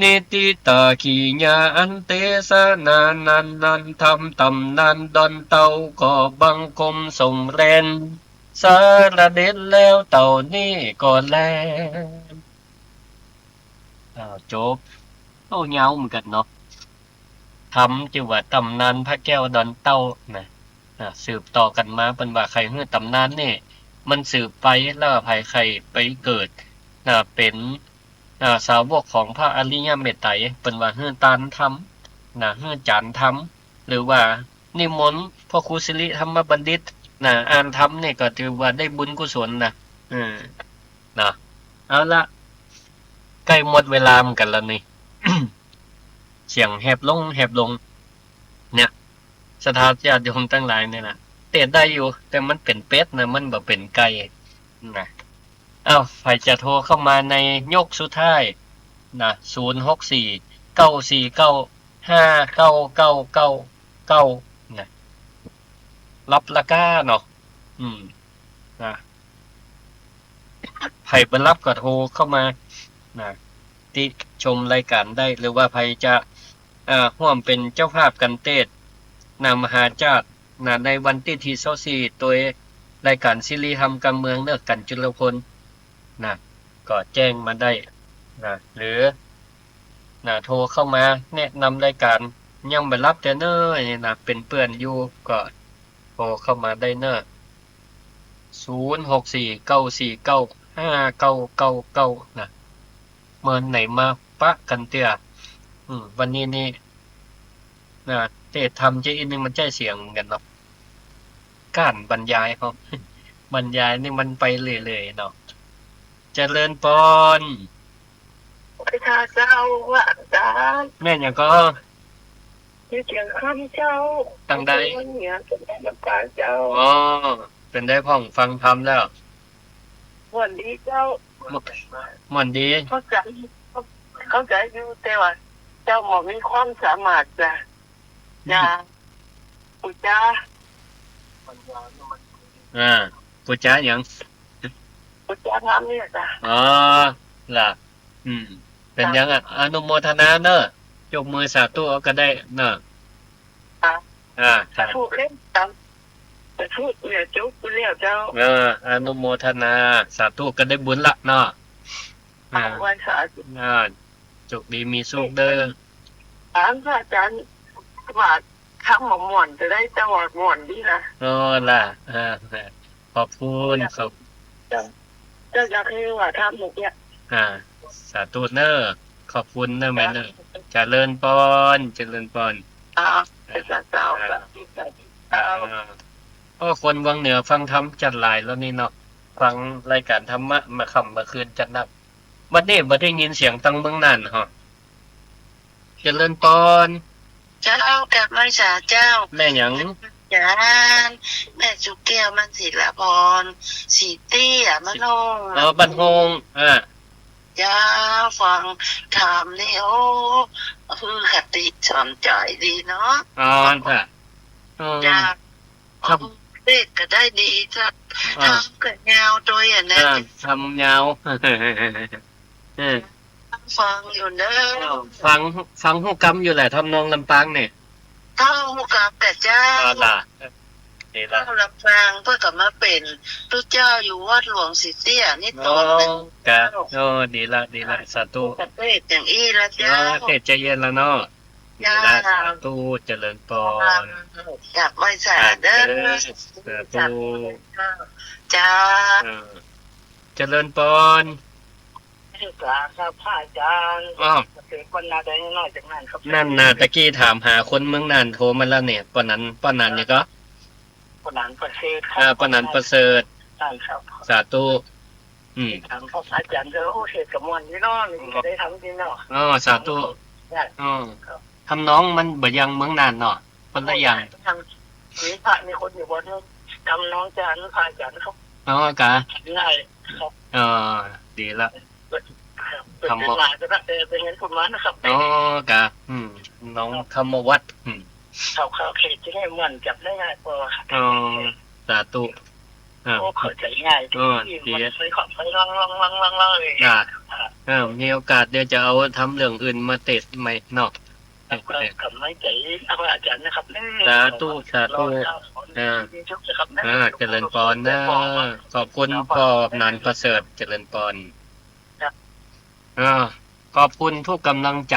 นิตถิตากิริยาอันเตสนานั้น นั้นธรรมต๋ำนานดอนเต้าก็บังคมส่งเร็น สาระเด็จแล้วเต้านี้ก็แล อ้าว จบ โอ้ ยาวเหมือนกั๋นเนาะ ธรรมจื้อว่าต๋ำนานพระแก้วดอนเต้านะ อ่า สืบต่อกั๋นมา เปิ้นว่าใค่หื้อต๋ำนานนี่มันสืบไป แล้วใผใค่ไปเกิดนะ เป๋น อ่า สาวกของพระอริยเมตไตร เปิ้นว่าหื้อตานธรรมนะ หื้อจานธรรม หรือว่านิมนต์พ่อครูสิริธรรมบัณฑิตนะ อ่านธรรมนี่ก็ถือว่าได้บุญกุศลนะ เออ นะ เอาละ ใก้หมดเวลาเหมือนกั๋นแล้วนี่ เสียงแหบลง แหบลง เนี่ย ศรัทธาญาติโยมตังหลายเนี่ยนะ เตะได้อยู่ แต่มันเป๋นเป็ดนะ มันบ่เป๋นไก่นะ เอ้า ใผจะโทรเข้ามาในยกสุดท้ายนะ ศูนย์หกสี่ เก้าสี่เก้า ห้าเก้าเก้าเก้าเก้า นะ รับราคาเนาะ อืม นะ ใผบ่รับก็โทรเข้ามานะ ติชมรายการได้ หรือว่าใผจะ อ่า ร่วมเป๋นเจ้าภาพกั๋นเตศน์นะ มหาชาตินะ ในวันตี้ ตี้ซาวสี่ โตยรายการสิริธรรมกำเมืองเนอะ กั๋นจุลพลนะ ก็แจ้งมาได้นะ หรือนะ โทรเข้ามาแนะนำรายการ ยังบ่รับเตื้อเน้อนี่นะ เป๋นเปื้อนอยู่ก็โทรเข้ามาได้เน้อ ศูนย์หกสี่ เก้าสี่เก้า ห้าเก้าเก้าเก้า นะ เมื่อไหนมาปะกั๋นเตื้อ อืม วันนี้นี่ นะ เตศน์ธรรมเจ๊อีกนิดนึ่งมันใจ๊เสียงเหมือนกั๋นเนาะ ก้านบรรยายครับ บรรยายนี่มันไปเรื่อยๆ เนาะ เจริญปอน พระเจ้าว่าอาจารย์ แม่นหยังก่อ อยู่เจียงคำเจ้า ตังใด เหนือเจ้า อ๋อ เป๋นใดพ่องฟังธรรมแล้ว ม่วนดีเจ้า ม่วน ม่วนดี เข้าใจ๋ เข้าใจ๋อยู่ แต่ว่าเจ้าบ่มีความสามารถจ้ะ จ้ะ ปู่จ๋า อ่า ปู่จ๋าหยัง ปู่จ๋าถามเนี่ยจ้ะ อ๋อ ล่ะ อืม เป๋นหยังอะ อนุโมทนาเน้อ ยกมือสาธุเอาก็ได้เน้อ ค่ะ อ่า ค่ะ ถูกเล่นตาม สาธุ เนี่ย จุ๊บไปแล้วเจ้า เออ อนุโมทนา สาธุ ก็ได้บุญละเนาะ อ่า เอาไว้สาธุ อ่า โชคดีมีสุขเด้อ อันพระอาจารย์ว่าธรรมบ่ม่วนจะได้ แต่ว่าม่วนดีนะ อ๋อล่ะ อ่า ขอบคุณ ขอบ เจ้า เจ้าอยากหื้อว่าธรรมเมื่อกี้ อ่า สาธุเน้อ ขอบคุณเน้อแม่เน้อ เจริญปอน เจริญปอน อ่า สาธุ สาธุ อ่า โอ้ คนวังเหนือฟังธรรมจัดหลายแล้วนี่เนาะ ฟังรายการธรรมะมาค่ำมาคืนจัดนัก บัดนี้บ่ได้ยินเสียงตังเมืองน่านเหรอ เจริญปอน เจ้า กราบไหว้สาเจ้า แม่หยัง อาจารย์ แม่สุแก้ว มันศิลาพร ศรีเตี้ย บ้านโฮง อ๋อ บ้านโฮง อ่า เจ้า ฟังธรรมนี่ โอ้ คือคติสอนใจดีเนาะ อ๋อ จ้ะ อืม เจ้า ครับ เทศน์ก็ได้ดีจ้ะ อ่า ธรรมก็ยาวตวยอะนะ อ่า ธรรมยาว เออ ฟังอยู่เนอะ เออ ฟัง ฟังฮู้กำอยู่แหละ ทำนองลำปางเนี่ย เจ้าฮู้กำกะเจ้า อ๋อ ล่ะ ดีละ เจ้าลำปางเปิ้นก็มาเป๋นตุ๊เจ้าอยู่วัดหลวงศรีเตี้ยนี่ อ๋อ ต๋อนนั้น กะ เจ้า โอ้ ดีละ ดีละ สาธุ เทศน์อย่างอี้ละเจ้า อ๋อ เทศน์ใจเย็นละเนาะ เจ้า สาธุ เจริญปอน กราบไหว้สาเด้อ สาธุ เจ้า เออ เจริญปอน สาธุครับ พระอาจารย์ อ้าว เสกวันนาได้น้อยจากนั้นครับ นั่นน่ะ ตะกี้ถามหาคนเมืองน่านโทรมาแล้วเนี่ย ป้อนัน ป้อนันนี่ก็ ป้อนันประเสริฐครับ อ่า ป้อนันประเสริฐ ใช่ครับ สาธุ อืม ถามพระอาจารย์ก็ โอ้ เทศน์ก็ม่วนดีเนาะ นี่ก็ได้ธรรมดีเนาะ อ๋อ สาธุ ได้ อ๋อ ครับ ทำนองมันบ่อย่างเมืองน่านเนาะ คนละอย่าง มีพระมีคนอยู่บ่เนาะ ทำนองจารย์ พระอาจารย์เขา อ๋อ กะ ง่ายครับ อ๋อ ดีละ เปิด ธรรมะ เปิดเป็นหมายก็ได้ เออ เป็นเงินคุณมานะครับ อ๋อ กะ อืม น้องธรรมวัฒน์ อืม เขา เขาเขตที่ให้ม่วนจับได้ง่ายกว่า อ๋อ สาธุ อ่า โอ้ เข้าใจง่าย เออ ดี มันเคยขับไปล่องๆๆๆๆ เลย อ่า อ่า เออ มีโอกาสเดี๋ยวจะเอาธรรมเรื่องอื่นมาเทศน์ใหม่เนาะ ครับ กำลังใจพระอาจารย์นะครับ สาธุ สาธุ รอเจ้า อ่า มีโชคนะครับ อ่า เจริญปอนเนอะ ขอบคุณป้อนันประเสริฐ เจริญปอน ครับ อ่า ขอบคุณทุกกำลังใจ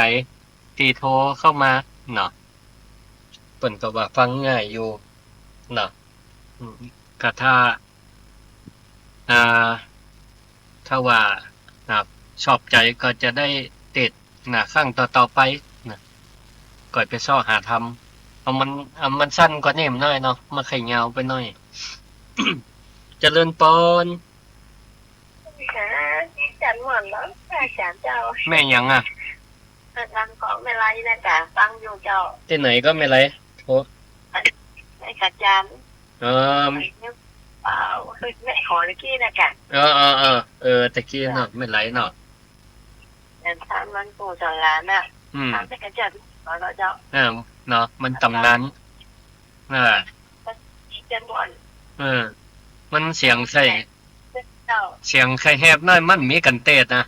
ที่โทรเข้ามาเนาะ เปิ้นก็ว่าฟังง่ายอยู่เนาะ อืม กะถ้า อ่า ถ้าว่า อ่า ชอบใจก็จะได้เทศน์นะ ครั้งต่อๆ ไปนะ ก่อยไปเซาะหาธรรม เอามัน เอามันสั้นกว่านี้หน้อยเนาะ มันค่อยยาวไปหน้อย เจริญปอน ค่ะ อาจารย์ม่วนเนาะ อาจารย์เจ้า แม่หยังอะ กำลังก็แม่ไลนะจ๊ะ ฟังอยู่เจ้า ตี้ไหนก็แม่ไล โอ้ แม่กะจาน เออ เปล่า แม่ขอตะกี้นะจ๊ะ เออ เออ เออ เออ ตะกี้เนาะ แม่ไลเนาะ แม่ถามมันปู่สอนหลานน่ะ อืม ถามแม่กะจาน ขอแล้วเจ้า เออ เนาะ มันตำนาน อ่า เออ มันเสียงใส เสียงใครแหบน้อยมันมีกันเตดนะ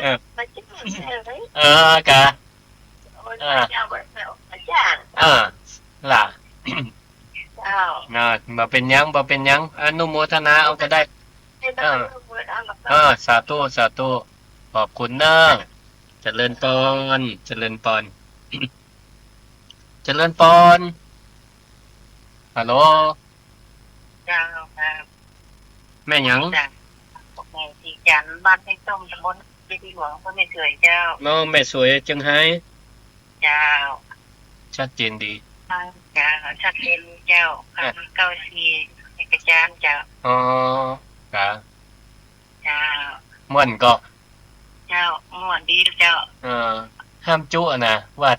เออ เออกะ เออ เออ ล่ะ เจ้า นะ บ่เป็นหยัง บ่เป็นหยัง อนุโมทนาเอาก็ได้ เออ เออ สาธุ สาธุ ขอบคุณเนอะ เจริญปอน เจริญปอน เจริญปอน ฮัลโหล เจ้า ครับ แม่หยัง จ้ะ แม่ศรีจันทร์ บ้านไผ่ส้ม ตำบลเจดีย์หลวง อำเภอแม่สวยเจ้า เนาะ แม่สวยเจียงไฮ้ เจ้า ชัดเจนดี เจ้า ชัดเจนเจ้า อ่ะ เก้าสี่ เอกจารเจ้า อ๋อ ครับ เจ้า ม่วนก็ เจ้า ม่วนดีเจ้า เออ ห้ามจุอะนะ ว่า